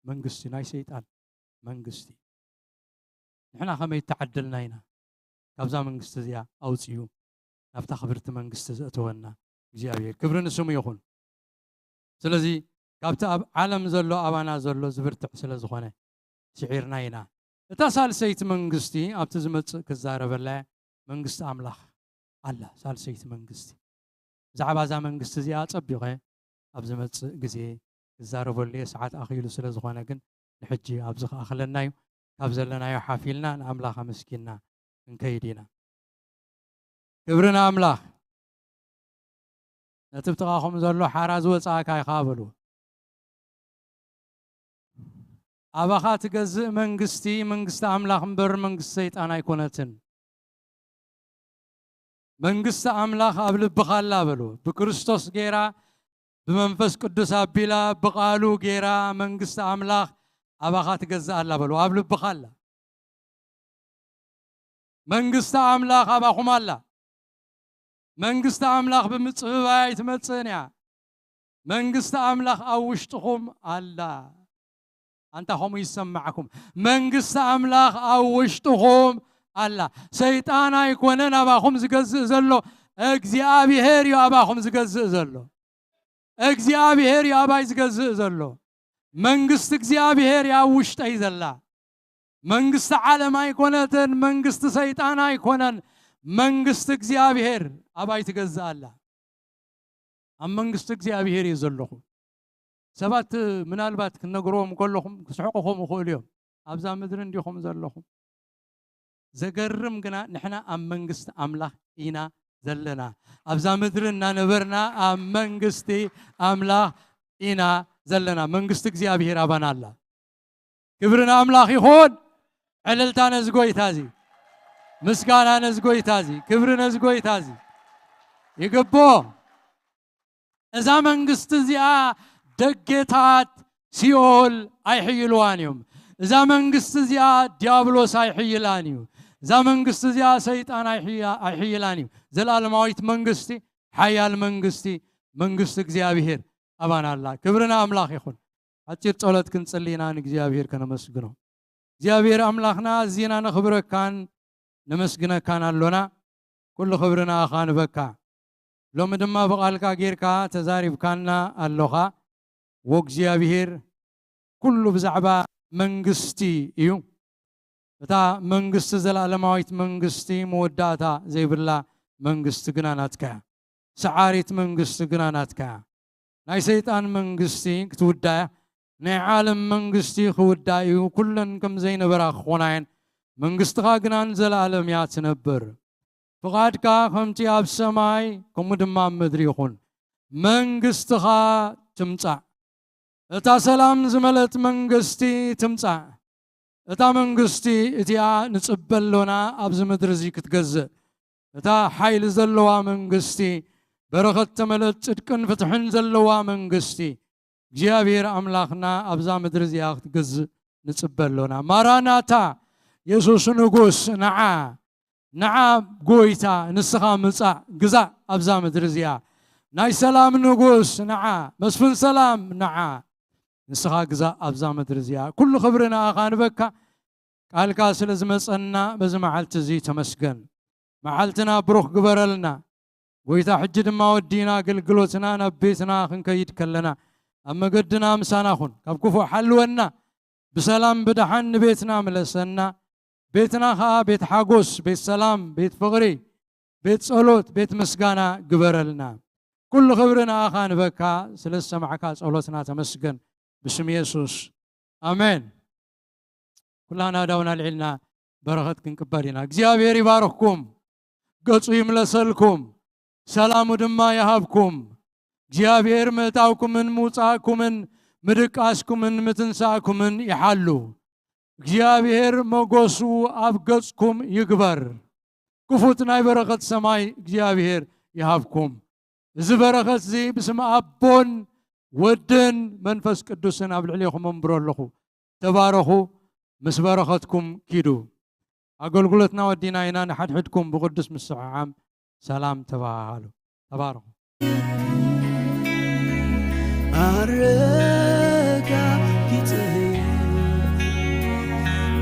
መንግስቲ፣ ናይ ሰይጣን መንግስቲ። ንሕና ከመይ እተዓደልና ኢና፣ ካብዛ መንግስቲ እዚኣ ኣውጺኡ ናብታ ክብርቲ መንግስቲ ዘእተወና እግዚኣብሔር። ክብሪ ንስሙ ይኹን። ስለዚ ካብቲ ኣብ ዓለም ዘሎ ኣባና ዘሎ ዝብርትዕ ስለ ዝኾነ ስዒርና ኢና። እታ ሳልሰይቲ መንግስቲ ኣብቲ ዝመጽእ ክዛረበላ እያ። መንግስቲ ኣምላኽ ኣላ፣ ሳልሰይቲ መንግስቲ። ብዛዕባ እዛ መንግስቲ እዚኣ ኣጸቢቐ ኣብ ዝመጽእ ግዜ ክዛረበሉ እየ። ሰዓት ኣኺሉ ስለ ዝኾነ ግን ንሕጂ ኣብዚ ክኣኽለና እዩ። ካብ ዘለናዮ ሓፊልና ንኣምላኽ ኣመስጊንና ክንከይድ ኢና። ክብሪ ንኣምላኽ። ነቲ ብጥቓኹም ዘሎ ሓራ ዝወጻእካ ኢኻ በልዎ። ኣባኻ ትገዝእ መንግስቲ፣ መንግስቲ ኣምላኽ እምበር መንግስቲ ሰይጣን ኣይኮነትን። መንግስቲ ኣምላኽ ኣብ ልብኻ ኣላ በሉ። ብክርስቶስ ገይራ፣ ብመንፈስ ቅዱስ ኣቢላ፣ ብቓሉ ገይራ መንግስቲ ኣምላኽ ኣባኻ ትገዝእ ኣላ በሉ። ኣብ ልብኻ ኣላ። መንግስቲ ኣምላኽ ኣባኹም ኣላ። መንግስቲ ኣምላኽ ብምጽብባይ ኣይትመጽእን እያ። መንግስቲ ኣምላኽ ኣብ ውሽጥኹም ኣላ። ኣንታ ከምኡ ይሰማዕኩም። መንግስቲ ኣምላኽ ኣብ ውሽጥኹም ኣላ። ሰይጣን ኣይኮነን ኣባኹም ዝገዝእ ዘሎ፣ እግዚኣብሔር እዩ ኣባኹም ዝገዝእ ዘሎ። እግዚኣብሔር እዩ ኣባይ ዝገዝእ ዘሎ። መንግስቲ እግዚኣብሔር እያ ኣብ ውሽጠይ ዘላ። መንግስቲ ዓለም ኣይኮነትን፣ መንግስቲ ሰይጣን ኣይኮነን። መንግስቲ እግዚኣብሔር ኣባይ ትገዝእ ኣላ። ኣብ መንግስቲ እግዚኣብሔር እዩ ዘለኹ። ሰባት ምናልባት ክነግርዎም ከለኹም ክስሕቑኹም ይኽእሉ እዮም። ኣብዛ ምድሪ እንዲኹም ዘለኹም። ዘገርም ግና ንሕና ኣብ መንግስቲ ኣምላኽ ኢና ዘለና። ኣብዛ ምድሪ እናነበርና ኣብ መንግስቲ ኣምላኽ ኢና ዘለና። መንግስቲ እግዚኣብሔር ኣባና ኣላ። ክብሪ ንኣምላኽ ይኹን። ዕልልታ ነዚ ጎይታ እዚ፣ ምስጋና ነዚ ጎይታ እዚ፣ ክብሪ ነዚ ጎይታ እዚ ይግብኦ። እዛ መንግስቲ እዚኣ ደጌታት ሲኦል ኣይሕይልዋን እዮም። እዛ መንግስቲ እዚኣ ዲያብሎስ ኣይሕይላን እዩ። እዛ መንግስቲ እዚኣ ሰይጣን ኣይሕያ-፣ ኣይሕይላን እዩ። ዘላለማዊት መንግስቲ፣ ሓያል መንግስቲ፣ መንግስቲ እግዚኣብሔር ኣባና ኣላ። ክብሪ ንኣምላኽ ይኹን። ሓጺር ጸሎት ክንጽሊ ኢና ንእግዚኣብሔር ከነመስግኖ። እግዚኣብሔር ኣምላኽና ኣዚና ነኽብረካን ነመስግነካን ኣሎና። ኩሉ ክብሪ ንኣኻ ንበካ። ሎሚ ድማ ብቓልካ ጌርካ ተዛሪብካና ኣሎኻ። ወእግዚኣብሔር ኩሉ ብዛዕባ መንግስቲ እዩ። እታ መንግስቲ፣ ዘላለማዊት መንግስቲ፣ መወዳእታ ዘይብላ መንግስቲ ግና ናትካ እያ። ሰዓሪት መንግስቲ ግና ናትካ እያ። ናይ ሰይጣን መንግስቲ ክትውዳእ እያ። ናይ ዓለም መንግስቲ ክውዳእ እዩ። ኩለን ከም ዘይነበራ ክኾና እየን። መንግስትኻ ግና ንዘለኣለም እያ ትነብር። ፍቓድካ ከምቲ ኣብ ሰማይ፣ ከምኡ ድማ ኣብ ምድሪ ይኹን። መንግስትኻ ትምጻእ። እታ ሰላም ዝመለት መንግስቲ ትምጻእ። እታ መንግስቲ እቲኣ ንጽበ ኣሎና ኣብዚ ምድሪ እዚ ክትገዝእ። እታ ሓይሊ ዘለዋ መንግስቲ፣ በረኸት ተመለት ጽድቅን ፍትሕን ዘለዋ መንግስቲ፣ እግዚኣብሔር ኣምላኽና ኣብዛ ምድሪ እዚኣ ክትገዝእ ንጽበ ኣሎና። ማራናታ፣ የሱስ ንጉስ፣ ንዓ፣ ንዓ ጎይታ፣ ንስኻ ምጻእ፣ ግዛእ ኣብዛ ምድሪ እዚኣ። ናይ ሰላም ንጉስ፣ ንዓ፣ መስፍን ሰላም፣ ንዓ፣ ንስኻ ግዛእ ኣብዛ ምድሪ እዚኣ። ኩሉ ክብሪ ንኣኻ ንበካ። ቃልካ ስለ ዝመጸና በዚ መዓልቲ እዚ ተመስገን። መዓልትና ብሩኽ ግበረልና። ጎይታ፣ ሕጂ ድማ ወዲና ኣገልግሎትና ናብ ቤትና ክንከይድ ከለና፣ ኣብ መገድና ምሳና ኩን። ካብ ክፉእ ሓልወና፣ ብሰላም ብደሓን ንቤትና ምለሰና። ቤትና ኸኣ ቤት ሓጎስ፣ ቤት ሰላም፣ ቤት ፍቕሪ፣ ቤት ጸሎት፣ ቤት ምስጋና ግበረልና። ኩሉ ክብሪ ንኣኻ ንበካ፣ ስለ ዝሰማዕካ ጸሎትና ተመስገን። ብስም የሱስ፣ ኣሜን። ኩላና ኣእዳውና ኣልዒልና በረኸት ክንቅበል ኢና። እግዚኣብሔር ይባርኽኩም፣ ገጹ ይምለሰልኩም፣ ሰላሙ ድማ ይሃብኩም። እግዚኣብሔር ምእታውኩምን ምውጻእኩምን ምድቃስኩምን ምትንሳእኩምን ይሓሉ። እግዚኣብሔር መጎሱ ኣብ ገጽኩም ይግበር። ክፉት ናይ በረኸት ሰማይ እግዚኣብሔር ይሃብኩም። እዚ በረኸት እዚ ብስም ኣቦን ወድን መንፈስ ቅዱስን ኣብ ልዕሌኹም ኣንብሮ ኣለኹ። ተባረኹ፣ ምስ በረኸትኩም ኪዱ። ኣገልግሎትና ወዲና ኢና። ንሓድሕድኩም ብቅዱስ ምስሕሓም ሰላም ተባሃሃሉ። ተባረኹ። ኣረጋጊጸ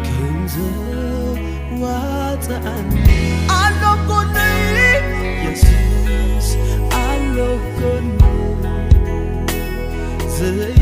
ከም ዘዋጽኣኒ ኣሎ ጎነይ፣ የሱስ ኣሎ ጎነይ። ዘይ-